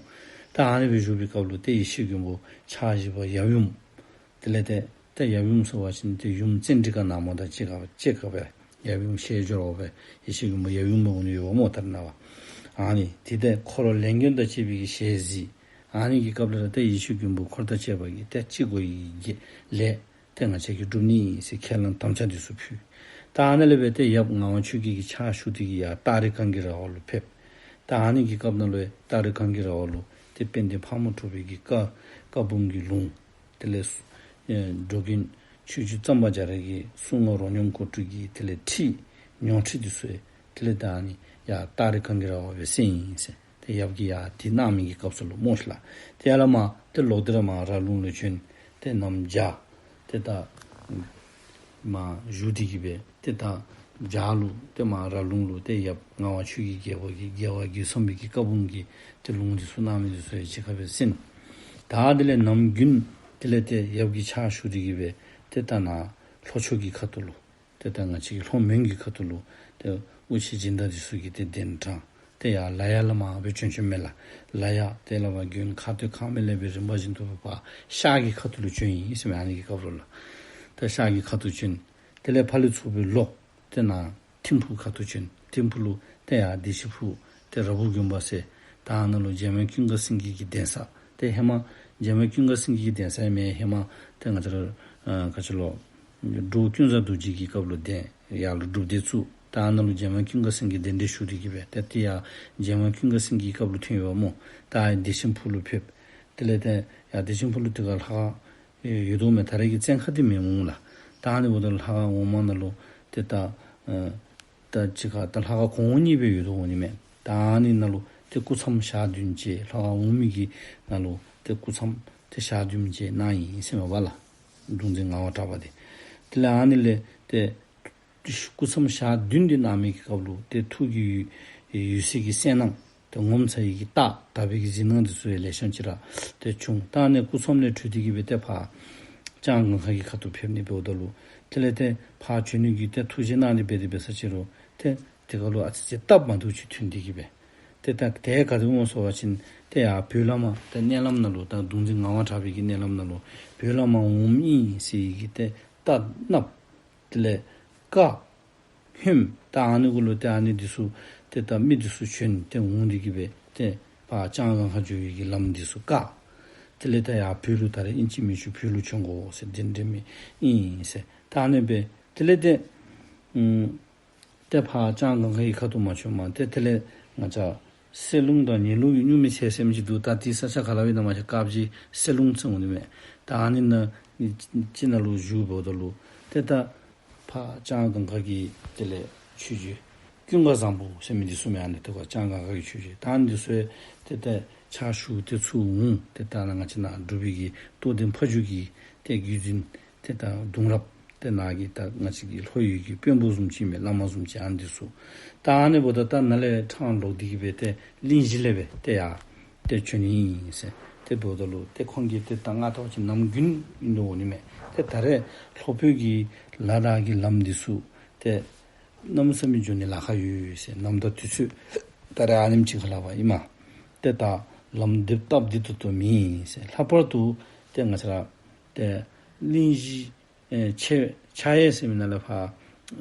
ད་ཨ་ནི་སྦེ་བཞུགས་པའི་སྐབས་ལུ་ཏེ་ཡེ་ཤེས་མགོན་པོ་ཕྱག་བཞི་པ་ཡབ་ཡུམ། དེ་ལས་ཏེ་ཏེ་ཡབ་ཡུམ་ཟེར་བ་ཅིན་ཏེ་ཡུམ་ཙཎྜི་ཀ་ནག་མོ་དང་གཅིག་ཁར་གཅིག་ཁར་སྦེ་ཡབ་ཡུམ་ཞལ་སྦྱོར་བ་སྦེ་ཡེ་ཤེས་མགོན་པོ་ཡབ་ཡུམ་འབད་འོང་ནི་ཡོདཔ་སྨོ་ད་རེས་ནངས་པ། ཨ་ནི་དེ་ཏེ་འཁོར་ལས་མགོན་དང་བཅས་པའི་གི་ཞལ་གཟིགས། ཨ་ནི་གི་སྐབས་ལུ་ར་ཏེ་ཡེ་ཤེས་མགོན་པོ་འཁོར་དང་བཅས་པ་གིས་ཏེ་ཅི་དགོ་ཡི་གི་ལས་ཏེ་ང་བཅས་ཀྱིས་སྒྲུབ་ནི་ཟེར་ཁས་བླངས་དམ་བཅའ་འདི་ཚུ་ཕུལ། ད་ཨ་ནཱ་ལས་སྦེ་ཏེ་ཡབ་ངག་དབང་ཆོས་རྒྱལ་གྱི་ཕྱག་ཞུ་སྟེ་གིས་ཡར་སྟག་རི་གངས་ཀྱི་ར་བ་ལུ་ཕེབས། ད་ཨ་ནི་གི་སྐབས་ནང་ལུ་ཡང་སྟག་རི་གངས་ཀྱི་ར་བ་ལུ་ཏེ་དཔལ་ལྡན་ཕག་མོ་གྲུ་པའི་གི་བཀའ་བཀའ་འབུམ་གྱི་ལུང་། དེ་ལས་ཨེ་འགྲོ་མགོན་ཆོས་རྗེ་གཙང་པ་རྒྱ་རས་ཀྱི་གསུང་ངག་རོ་སྙོམས་སྐོར་དྲུག་གི་དེ་ལས་ཁྲིད་ཉོག་ཁྲིད་འདི་ཚུ་ཡང་དེ་ལས་ད་ཨ་ནི་ཡར་སྟག་རི་གངས་ཀྱི་ར་བ་སྦེ་གསན་ཡི་ཟེར། ཏེ་ཡབ་ཀྱིས་ཡར་དེ་གནང་མི་གི་སྐབས་སུ་ལུ་སྨོ་ཤིག་ལགས། ཏེ་ཡར་ལས་མར་ཏེ་ལོག་སྟེ་ར་མར་ར་ལུང་ལུ་བྱོན། ཏེ་གནམ་བྱཱར་ཏེ་ད་མར་བཞུགས་ཏེ་གིས་སྦེ་ཏེ་ད་བྱཱར་ལུ་ཏེ་མར་ར་ལུང་ལུ་ཏེ་ཡབ་ངག་དབང་ཆོས་ཀྱི་རྒྱལ་པོ་གིས་རྒྱལ་བ་རྒོད་ཚང་པའི་གི་བཀའ་འབུམ་གྱི་ཏེ་ལུང་འདི་ཚུ་གནང་མི་འདི་ཚུ་ཡང་གཅིག་ཁར་སྦེ་གསན། ད་དེ་ལས་ནམ་རྒྱུན་དེ་ལས་ཏེ་ཡབ་ཀྱི་ཕྱག་ཞུ་སྟེ་གིས་སྦེ་ཏེ་ད་ནཱ་ལྷོ་ཕྱོགས་ཀྱི་ཁ་ཐུག་ལུ་ཏེ་ད་ང་བཅས་ཀྱི་ལྷོ་མོན་གྱི་ཁ་ཐུག་ལུ་ཏེ་དབུ་ཆེ་སྦྱིན་བདག་འདི་ཚུ་གིས་ཏེ་གདན་དྲངས། ཏེ་ཡར་ལ་ཡག་ལས་མར་སྦེ་བྱོན་བྱོནམ་མས་ལགས། ལ་ཡག་དེ་ལས་མར་དགོན་ཁ་སྟོད་ཁ་སྨད་ལས་སྦེ་རིམ་པ་བཞིན་དུ་སྦེ་ཕར་ཤར་གྱི་ཁ་ཐུག་ལུ་བྱོན་ཡི་ཟེར་མས། ཨ་ནི་གི་སྐབས་ལུ་ལགས། ཏེ་ཤར་གྱི་ཁ་ཐུག་བྱོན། དེ་ལས་ཕར་ལས་ཚུར་སྦེ་ལོག་ཏེ་ནཱ་ཐིམ་ཕུག་ཁ་ཐུག་བྱོན། ཐིམ་ཕུག་ལུ་ཏེ་ཡར་བདེ་ཆེན་ཕུག་ཏེ་ར་བུ་དགོན་པ་ཟེར་ད་ཨ་ནཱ་ལུ་འཇམ་དབྱངས་ཀུན་དགའ་སེང་གེ་གི་གདན་ས། ཏེ་ཧེ་མ་འཇམ་དབྱངས་ཀུན་དགའ་སེང་གེ་གི་གདན་ས་ཡང་མེན། ཧེ་མ་ཏེ་ང་བཅས་ར་ཨ་ག་ཅི་ལོ་འབྲུག་ཀུན་བཟང་རྡོ་རྗེ་གི་སྐབས་ལུ་གདན་ཡར་ལུ་སྒྲུབ་སྡེ་བཙུགས། ད་ཨ་ནཱ་ལུ་འཇམ་དབྱངས་ཀུན་དགའ་སེང་གེ་གདན་འདྲེན་ཞུ་སྟེ་གིས་སྦེ་ཏེ་ཏེ་ཡར་འཇམ་དབྱངས་ཀུན་དགའ་སེང་གེ་གི་སྐབས་ལུ་ཐོན་ཡོདཔ་སྨོ། ད་བདེ་ཆེན་ཕུག་ལུ་ཕེབས། དེ་ལས་ཏེ་ ཡར་བདེ་ཆེན་ཕུག་ལུ་དེ་ཁར་ལྷ་ཁང་ཡོད་དོ་མས། ད་རེས་ཀྱི་བཙོན་ཁང་འདི་མེན་འོང་ལགས། ད་ཨ་ནི་འབདཝ་ད་ལྷ་ཁང་འོག་མ་ནང་ལུ་ཏེ་ད་ཨ་ད་ཅི་ཁར་ད་ལྷ་ཁང་གོང་འོག་གཉིས་སྦེ་ཡོད་དོ་འོང་ནི་མས། ད་ཨ་ནི་ནང་ལུ་ཏེ་སྐུ་མཚམས་ཞག་བདུན་བཅད། ལྷ་ཁང་འོག་མའི་གི་ནང་ལུ་ཏེ་སྐུ་མཚམས་ཏེ་ཞག་བདུན་བཅད་གནང་ཡི་ཟེར་མས་པ་ལགས། གདུང་འཛིན་ངག་དབང་གྲགས་པ་འདི། དེ་ལས་ཨ་ནི་ལས་ཏེ་སྐུ་མཚམས་ཞག་བདུན་འདི་གནང་མི་གི་སྐབས་ལུ་ཏེ་ཐུགས་ཀྱི་འོད་འོད་གསལ་གྱི་གསལ་སྣང་ཏེ་ངོ་མཚར་བའི་གི་རྟགས་དག་པའི་གི་གཟིགས་སྣང་འདི་ཚུ་ཡང་ལེ་ཤ་ཅིག་ར་ཏེ་བྱུང་། ད་ཨ་ནི་སྐུ་མཚམས་ལས་གྲོལ་ཏེ་གི་སྦེ་ཏེ་ཕར་ལྕང་སྒང་ཁ་གི་ཁ་ཐུག་ཕེབས་ནི་འབདཝ་ད་ལུ་དེ་ལས་ཏེ་ཕར་བྱོན་ནི་གི་ཏེ་ཐུགས་བཞེད་གནང་སྟེ་འབད་དེ་འབད་ས་ཅིག་རུང་ཏེ་དེ་ཁར་ལུ་ཨ་ཙི་ཅིག་སྟབས་མ་བདེཝ་ཅིག་ཐོན་ཏེ་གི་སྦེ། ཏེ་ད་དེ་ག་དེ་སྦེ་འོང་ཟེར་བ་ཅིན་ཏེ་ཡར་བོད་ལས་མར་ཏེ་མནལ་ལམ་ནང་ལུ་ད་གདུང་འཛིན་ངག་དབང་གྲགས་པའི་གི་མནལ་ལམ་ནང་ལུ་བོད་ལས་མར་འོངམ་ཨིན་ཟེར་བའི་གི་ཏེ་རྟགས་གནགཔོ་དེ་ལས་དཀརཔོ་ཧོནམོ་ད་ཨ་ནི་གུ་ལུ་ཏེ་ཨ་ནི་འདི་ཚུ་ཏེ་ད་མི་འདི་ཚུ་བྱོན་ཏེ་འོང་སྟེ་གི་སྦེ་ཏེ་ཕར་ལྕང་སྒང་ཁ་འགྱོ་བའི་གི་ལམ་འདི་ཚུ་བཀག། དེ་ལས་ད་ཡར་བོད་ལུ་ད་རེས་ཨིན་ཅི་མིན་ཅི་བོད་ལུ་བྱོན་དགོ་ཟེར་གདན་འདྲེན་མི་ཨིན་ཟེར། ད་ཨ་ནི་སྦེ་དེ་ལས་ཏེ་ཨམ་ཏེ་ཕར་ལྕང་སྒང་ཁའི་ཁ་ཐུག་མ་བྱོནམ་ཏེ་དེ་ལས་ང་བཅས་སེ་ལུང་དང་ཉེ་ལུང་གི་སྨྱུག་མའི་ཚལ་ཟེར་མི་ཅིག་འདུག། ད་དེ་ས་ཆ་ག་ལུ་ཨིན་ན་མ་ཤེས། དཀར་སྦྱིས་སེ་ལུང་ཟེར་འོང་ནི་མས། ད་ཨ་ནི་ནང་ཅིག་ནང་ལུ་བཞུགསཔ་ད་ལུ་ཏེ་ད་ཕར་ལྕང་སྒང་ཁ་གི་དེ་ལས་ཆོས་རྗེ་ཀུན་དགའ་བཟང་པོ་ཟེར་མི་འདི་ཚུ་མས། ཨ་ནི་ཏེ་ཕར་ལྕང་སྒང་ཁ་གི་ཆོས་རྗེ་ད་ཨ་ནི་འདི་ཚུ་ཡང་ཏེ་ད་ཕྱག་ཞུ་སྟེ་ཚུར་འོང་། ཏེ་ད་ནཱ་ང་བཅས་ནཱ་འབྲུག་པའི་གི་རྟོགས་ལྡན་ཕ་ཇོ་གི་ཏེ་བརྒྱུད་འཛིན་ཏེ་ད་གདུང་རབས་ཏེ་ནཱ་གི་ད་ང་བཅས་ཀྱི་ལྷོ་ཡུལ་གྱི་དཔོན་པོ་བཟུམ་ཅིག་མས། བླ་མ་བཟུམ་ཅིག་ཨ་ནི་འདི་ཚུ། ད་ཨ་ནི་འབདཝ་ད་ད་ནཱ་ལས་འཕྲང་ལོག་སྟེ་གི་སྦེ་ཏེ་གླིང་བཞི་ལས་སྦེ་ཏེ་ཡར་ཏེ་བྱོན་ནི་ཨིན་ཟེར། ཏེ་འབདཝ་ད་ལུ་ཏེ་ཁོང་གིས་ཏེ་ད་ང་ལྟ་བ་ཅིན་ནམ་རྒྱུན་ཨིན་དོ་འོང་ནི་མས། ཏེ་ད་རེས་ལྷོ་བོད་ཀྱི་ལ་དྭགས་ཀྱི་ལམ་འདི་ཚུ་ཏེ་གནམ་མེད་ས་མེད་འགྱོ་ནི་ལཱ་ཁག་ཡོད་ཟེར། ནམ་ཟླ་དུས་ཚོད་ད་རེས་ཨ་ནེམ་ཅིག་ཁར་ལཱ་བ་ཨིན་མས། ཏེ་ད་ལམ་འདི་སྟབས་བདེ་ཏོག་ཏོ་མེད་ཟེར། ལྷག་པར་དུ་ཏེ་ང་བཅས་ར་ཏེ་གླིང་བཞི་ཨེ་ཆེ་ཕྱག་གཡས་ཟེར་མི་ནང་ལས་ཕར་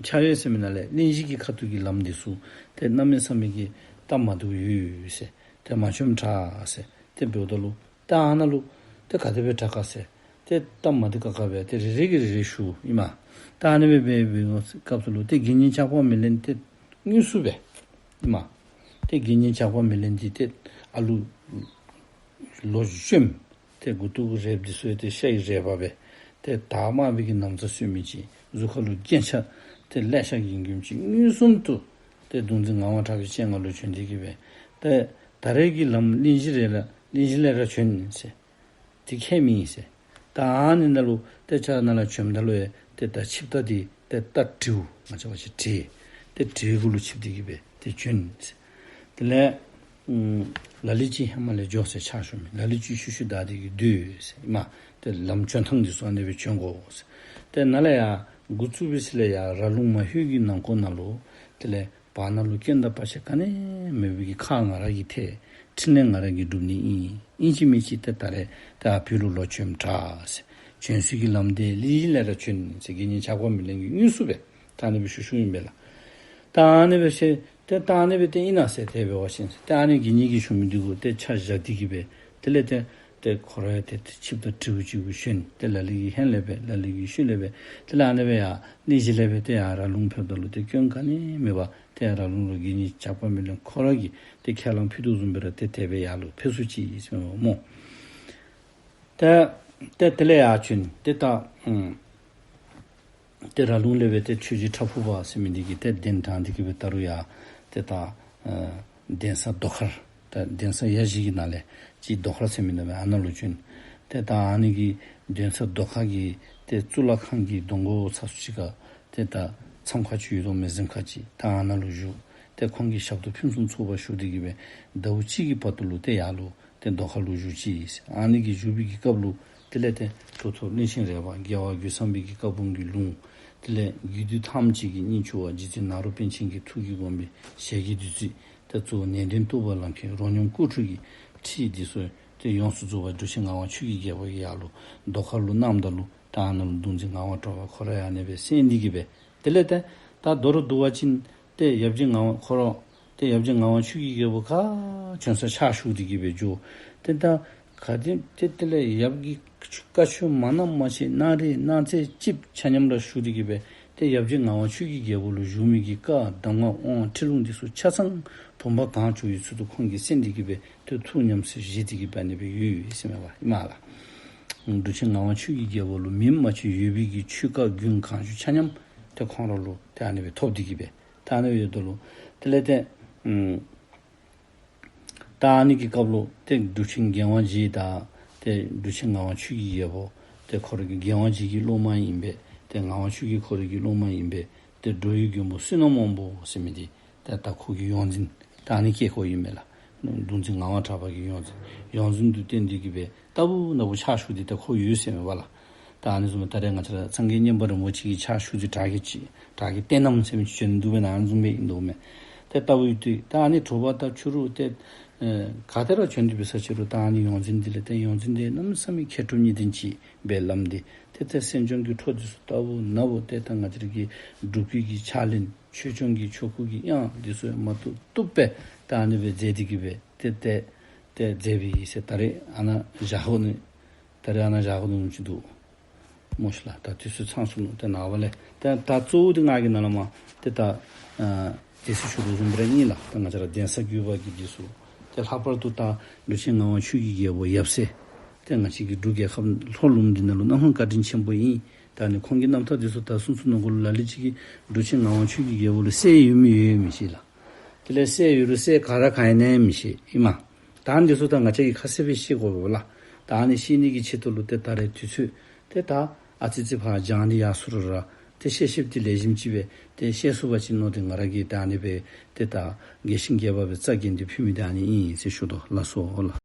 ཕྱག་གཡས་ཟེར་མི་ནང་ལས་གླིང་བཞི་གི་ཁ་ཐུག་གི་ལམ་འདི་ཚུ་ཏེ་གནམ་མེད་ས་མེད་ཀྱི་སྟབས་མ་བདེཝ་ཡོད་ཟེར། ཏེ་མ་བྱོནམ་དྲག་ཟེར། ཏེ་འབདཝ་ད་ལུ་ད་ཨ་ནཱ་ལུ་ཏེ་ག་དེ་སྦེ་དྲག་ག་ཟེར། ཏེ་སྟབས་མ་བདེ་ཁག་ཁ་སྦེ་ཏེ་རེ་རེ་གིས་རེ་རེ་ཞུཝ་ཨིན་མས། ད་ཨ་ནི་སྦེ་འབད་བའི་སྐབས་སུ་ལུ་ཏེ་དགེ་བསྙེན་ཇག་པ་མེ་ལེན་ཏེ་དངོས་སུ་སྦེ་ཨིན་མས། ཏེ་དགེ་བསྙེན་ཇག་པ་མེ་ལེན་འདི་ཏེ་ཨ་ལུ་ལོ་བཅོམ་ཏེ་མགུ་ཏོ་གི་རལཔ་འདི་ཚུ་ཡང་ཏེ་ཤ་ཡི་རལ་པ་སྦེ་ཏེ་དར་དམར་པོའི་གི་ན་བཟའ་གསོལ་མི་ཅིག། གཟུགས་ཁ་ལུ་རྒྱན་ཆ་ཏེ་ལེ་ཤ་གིས་བརྒྱན་མི་ཅིག། མངོན་སུམ་དུ་ཏེ་གདུང་འཛིན་ངག་དབང་གྲགས་པའི་སྤྱན་སྔར་ལུ་བྱོན་ཏེ་གི་སྦེ་ཏེ་ད་རེས་ཀྱི་ལམ་གླིང་བཞི་རེ་ལ་གླིང་བཞི་ལས་ར་བྱོན་ཟེར། དེ་ཁྱད་མེད་ཟེར། ད་ཨ་ནི་ནང་ལུ་ཏེ་ཕྱག་ནང་ལས་བྱོནམ་ད་ལུ་ཡང་ཏེ་ད་ཆིབས་རྟ་འདི་ཏེ་རྟ་དྲེའུ་ང་བཅས་འབད་བ་ཅིན་དྲེ་ཏེ་དྲེའི་གུ་ལུ་ཆིབས་ཏེ་གི་སྦེ་ཏེ་བྱོན་ཟེར། དེ་ལས་ཨམ་ལ་ལུ་ཅིག་ཧེ་མ་ལས་འགྱོ་ཟེར་ཕྱག་ཞུ་མི་ལ་ལུ་ཅིག་ཤུལ་ཤུལ་བདའ་སྟེ་གི་སྡོད་ཟེར་ཨིན་མས། ཏེ་ལམ་བྱོན་ཐངས་འདི་ཚུ་ཨ་ནི་སྦེ་བྱོན་དགོ་ཟེར། ཏེ་ནཱ་ལས་ཡར་འགོ་བཙུགས་པའི་ཚེ་ལས་ཡར་ར་ལུང་མ་ལྷོད་ཀྱི་ནང་འཁོད་ནང་ལུ་དེ་ལས་བར་ན་ལུ་རྐྱེན་དང་བར་ཆད་ག་ནི་མེད་པའི་གི་ཁག་ང་ར་གིས་ཐེག། ཕྲིན་ལས་ང་ར་གིས་སྒྲུབ་ནི་ཨིན། ཨིན་ཅི་མིན་ཅི་ཏེ་ད་རེས་ད་བོད་ལུ་ལོག་བྱོནམ་དྲག་ཟེར། བྱོན་སའི་གི་ལམ་འདི་གླིང་བཞི་ལས་ར་བྱོན་ཟེར། དགེ་བསྙེན་ཇག་པ་མེ་ལེན་གྱིས་དངོས་སུ་སྦེ་ད་ཨ་ནི་སྦེ་ཞུ་ཞུཝ་ཨིན་པས་ལགས། ད་ཨ་ནི་སྦེ་ཟེར་ཏེ་ད་ཨ་ནི་སྦེ་ཏེ་ཨིན་ན་ཟེར་དེ་སྦེ་འབད་བ་ཅིན་ཟེར་ཏེ་ཨ་ནི་དགེ་བསྙེན་གྱིས་ཞུ་མི་འདི་གུ་ཏེ་ཕྱག་བཞག་སྟེ་གི་སྦེ་དེ་ལས་ཏེ་ཏེ་ཁོ་ར་ཡང་ཏེ་ཏེ་ཆིབས་རྟ་དྲེའུ་ཅིག་གུ་ཞོན་ཏེ་ལ་ལུ་གི་ཧོངས་ལས་སྦེ་ལ་ལུ་གི་ཤུལ་ལས་སྦེ་དེ་ལས་ཨ་ནི་སྦེ་ཡར་གླིང་བཞི་ལས་སྦེ་ཏེ་ཡར་ར་ལུང་ཕེབས་ད་ལུ་ཏེ་སྐྱོན་ག་ནི་མེད་པར་ཏེ་ཡར་ར་ལུང་ལུ་དགེ་བསྙེན་ཇག་པ་མེ་ལེན་ཁོ་ར་གིས་ཏེ་ཁས་བླངས་ཕུལ་དོ་བཟུམ་སྦེ་ར་ཏེ་དེ་སྦེ་ཡར་ལུ་ཕེབས་སོ་ཅི་ཟེར་སྨོ། ཏེ་ཏེ་དེ་ལས་ཡར་བྱོན་ཏེ་ད་ཨམ་ཏེ་ར་ལུང་ལས་སྦེ་ཏེ་ཆོས་རྗེ་ཁྲ་ཕུར་པ་ཟེར་མི་འདི་གིས་ཏེ་གདན་དྲངས་ཏེ་གི་སྦེ་ད་རུང་ཡར་ཏེ་ད་ཨ་གདན་ས་རྡོ་མཁར་ད་གདན་ས་ཡ་བཞི་གི་ནང་ལས་གཅིག་རྡོ་མཁར་ཟེར་མི་ནང་སྦེ་ཨ་ནཱ་ལུ་བྱོན། ཏེ་ད་ཨ་ནི་གི་གདན་ས་རྡོ་མཁར་གྱི་ཏེ་གཙུག་ལག་ཁང་གི་གདོང་ཁར་ཚ་སུ་ཅིག་ཁར་ཏེ་ད་མཚམས་ཁང་ཅིག་ཡོད་དོ་མས། གཟིམ་ཁང་ཅིག། ད་ཨ་ནཱ་ལུ་བཞུགས། ཏེ་ཁོང་གི་ཞབས་ཏོག་ཕུན་སུམ་ཚོགས་པ་ཞུ་སྟེ་གི་སྦེ་ཟླཝ་གཅིག་གི་བར་དུ་ལུ་ཏེ་ཡར་ལུ་ཏེ་རྡོ་མཁར་ལུ་བཞུགས་ཅི་ཟེར། ཨ་ནི་གི་བཞུགས་པའི་གི་སྐབས་ལུ་དེ་ལས་ཏེ་གྲུབ་ཐོབ་གླིང་ཆེན་རས་པ་རྒྱལ་བ་རྒོད་ཚང་པའི་གི་བཀའ་འབུམ་གྱི་ལུང་དེ་ལས་རྒྱུད་སྡེ་ཐམས་ཅད་ཀྱི་སྙིང་བཅུད་པ་རྗེ་བཙུན་ནཱ་རོ་པཎ་ཆེན་གྱི་ཐུགས་ཀྱི་དགོངས་པའི་ཞལ་གྱི་བདུད་རྩི་ཏེ་གཙོ་བོ་ནན་ཏན་རྟོགས་པ་ལམ་མཁན་རོ་སྙོམས་སྐུ་ཁྲུས་ཀྱི་ཁྲིད་འདི་ཚུ་ཏེ་ཡོངས་སུ་རྫོགས་པ་འབྲུག་ཆེན་ངག་དབང་ཆོས་ཀྱི་རྒྱལ་པོ་གིས་ཡར་ལུ་རྡོ་མཁར་ལུ་གནངམ་ད་ལུ་ད་ཨ་ནཱ་ལུ་གདུང་འཛིན་ངག་དབང་གྲགས་པ་ཁོ་ར་ཡང་ཨ་ནི་སྦེ་གསན་ཏེ་གི་སྦེ་དེ་ལས་ཏེ་ད་མདོར་བསྡུ་བ་ཅིན་ཏེ་ཡབ་རྗེ་ངག་དབང་ཁོ་ར་ཏེ་ཡབ་རྗེ་ངག་དབང་ཆོས་ཀྱི་རྒྱལ་པོ་ག་བྱོན་ས་ཕྱག་ཞུ་སྟེ་གི་སྦེ་འགྱོ། ཏེ་ད་ག་དེ་ཏེ་དེ་ལས་ཡབ་ཀྱིས་བཀའ་ཆོས་མ་གནངམ་མ་ཤེས་གནང་རེ་གནང་ཚད་ཅིག་ཆ་མཉམ་ར་ཞུ་སྟེ་གི་སྦེ་ཏེ་ཡབ་རྗེ་ངག་དབང་ཆོས་ཀྱི་རྒྱལ་པོ་ལུ་ཞུ་མི་གི་བཀའ་གདམས་ངག་དབང་ཁྲིད་ལུང་འདི་ཚུ་ཆ་ཚང་བུམ་པ་གང་བྱུང་ཡོད་ཚུལ་དུ་ཁོང་གིས་གསན་ཏེ་གི་སྦེ་ཏེ་ཐུགས་ཉམས་སུ་བཞེས་ཏེ་གི་སྦེ་ཨ་ནི་སྦེ་ཡོད་ཡོད་ཟེར་མས་པ་ཨིན་མས་ལགས། འབྲུག་ཆེན་ངག་དབང་ཆོས་ཀྱི་རྒྱལ་པོ་ལུ་མིང་མ་ཆོད་ཡོད་པའི་གི་ཆོས་བཀའ་རྒྱུན་གང་བྱོའི་ཆ་མཉམ་ཏེ་ཁོང་ར་ལུ་ཏེ་ཨ་ནི་སྦེ་ཐོབ་སྟེ་གི་སྦེ་ད་ཨ་ནི་སྦེ་ཡོད་དོ་ལོ། དེ་ལས་ཏེ་ཨམ་ད་ཨ་ནི་གི་སྐབས་ལུ་ཏེ་འབྲུག་ཆེན་རྒྱལ་དབང་རྗེ་དང་ཏེ་འབྲུག་ཆེན་ངག་དབང་ཆོས་ཀྱི་རྒྱལ་པོ་ཏེ་ཁོ་ར་གི་རྒྱལ་དབང་རྗེ་གི་སློབ་མ་ཨིན་པས། ཏེ་ངག་དབང་ཆོས་ཀྱི་ཁོ་ར་གི་སློབ་མ་ཨིན་པས། ཏེ་འགྲོ་བའི་མགོན་པོ་བསོད་ནམས་དབང་པོ་ཟེར་མི་འདི་ཏེ་ད་ཁོ་གི་ཡོངས་འཛིན་ད་ཨ་ནི་སྐྱེས་སྐོ་ཨིན་མས་ལགས། གདུང་འཛིན་ངག་དབང་གྲགས་པ་གི་ཡོངས་འཛིན་ཡོངས་འཛིན་དུ་བསྟེན་ཏེ་གི་སྦེ་ལྟ་བུ་ན་བུ་ཕྱག་ཞུ་སྟེ་ད་ཁོ་ཡོད་ཟེར་མས་པ་ལགས། ད་ཨ་ནི་བཟུམ་ད་རེས་ང་བཅས་ར་སངས་རྒྱས་མཉན་པ་རིན་པོ་ཆེ་གི་ཕྱག་ཞུ་སྟེ་དྲག་གི་ཅིག་དྲག་གི་བསྟེན་ནམ་ཟེར་མི་ཅིག་བྱོན་འདུག་པས་ན་ཨ་ནི་བཟུམ་སྦེ་ཨིན་འདུག་མས། ཏེ་ལྟ་བུ་ཡོད་དུས་ད་ཨ་ནི་དྲོ་པ་དང་ཕྱི་རུ་ཏེ་ཨེ་ག་ཏེ་ར་བྱོན་ཏེ་འབད་ས་ཅི་རུང་ད་ཨ་ནི་ཡོངས་འཛིན་འདི་ལས་ཏེ་ཡོངས་འཛིན་འདི་གནམ་མེད་ས་མེད་མཁས་གྲུབ་གཉིས་ལྡན་ཅིག་སྦེ་ལམ་འདི་ཏེ་ཏེ་སེམས་སྦྱོང་གི་འཕྲོ་འདི་ཚུ་ལྟ་བུ་ན་བུ་ཏེ་ད་ང་བཅས་ར་གི་སྒྲུབ་བརྒྱུད་ཀྱི་ཕྱག་ལེན་ཆོས་སྐྱོང་གི་ཆོ་ག་གི་དབྱངས་འདི་ཚུ་མ་བཏུབ་བཏུབ་སྦེ་ད་ཨ་ནི་སྦེ་མཛད་དེ་གི་སྦེ་ཏེ་ཏེ་ཏེ་མཛད་པའི་ཟེར་ད་རེས་ཨ་ནཱ་བཞག་ཧོ་ནི་ད་རེས་ཨ་ནཱ་བཞག་ཧོ་ནི་ཅིག་འདུག་སྨོ་ཤི་ལགས། ད་དུས་ཚོད་ཚང་སོང་ནུག། ཏེ་ནངས་པ་ལས་ཏེ་ད་གཙོ་བོ་འདི་ང་གིས་ནཱ་ལས་མར་ཏེ་ད་ཨ་དེ་ཚུ་ཞུ་དོ་བཟུམ་སྦེ་ར་ཨིན་ལགས། ད་ང་བཅས་ར་གདན་ས་བརྒྱུད་པ་གི་འདི་ཚུ་ཏེ་ལྷག་པར་དུ་ད་འབྲུག་ཆེན་ངག་དབང་ཆོས་ཀྱི་རྒྱལ་པོ་ཡབ་སྲས་ཏེ་ང་བཅས་ཀྱི་འབྲུག་རྒྱལ་ཁབ་ལྷོ་ལུངམ་འདི་ནང་ལུ་གནམ་མེད་བཀའ་དྲིན་ཆེན་པོ་ཨིན། ད་ཨ་ནི་ཁོང་གི་རྣམ་ཐར་འདི་ཚུ་ད་ཚུན་ཚོད་ནང་འཁོད་ལུ་ལ་ལུ་ཅིག་གིས་འབྲུག་ཆེན་ངག་དབང་ཆོས་ཀྱི་རྒྱལ་པོ་ལུ་སྲས་ཡོད་མི་ཡོད་མི་ཤེས་ལགས། དེ་ལས་སྲས་ཡོད་རུང་སྲས་ག་ར་ག་ཨིན་ན་མི་ཤེས་ཨིན་མས། ད་ཨ་ནི་འདི་ཚུ་ད་ང་བཅས་ཀྱིས་ཁ་གསལ་སྦེ་ཤེས་དགོ་པས་ལགས། ད་ཨ་ནི་ཤེས་ནི་གི་ཆེད་དུ་ལུ་ཏེ་ད་རེས་དུས་ཚོད་ཏེ་ད་ཨ་ཙི་ཙི་ཕར་འགྱངས་ཏེ་ཡར་སོང་རུང་ར་ཏེ་ཤེས་ཤེསཔ་འདི་ལེགས་ཤོམ་ཅིག་སྦེ་ཏེ་ཤེས་ཚུགས་པ་ཅིན་མནོ་སྟེ་ང་ར་གིས་ད་ཨ་ནི་སྦེ་ཏེ་ད་རྒྱས་ཤིང་རྒྱས་པ་སྦེ་རྩ་འགེངས་ཏེ་ཕུལ་མི་འདི་ཨ་ནི་ཨིན་ཟེར་ཞུ་དོ་ལགས་སོ་ལགས།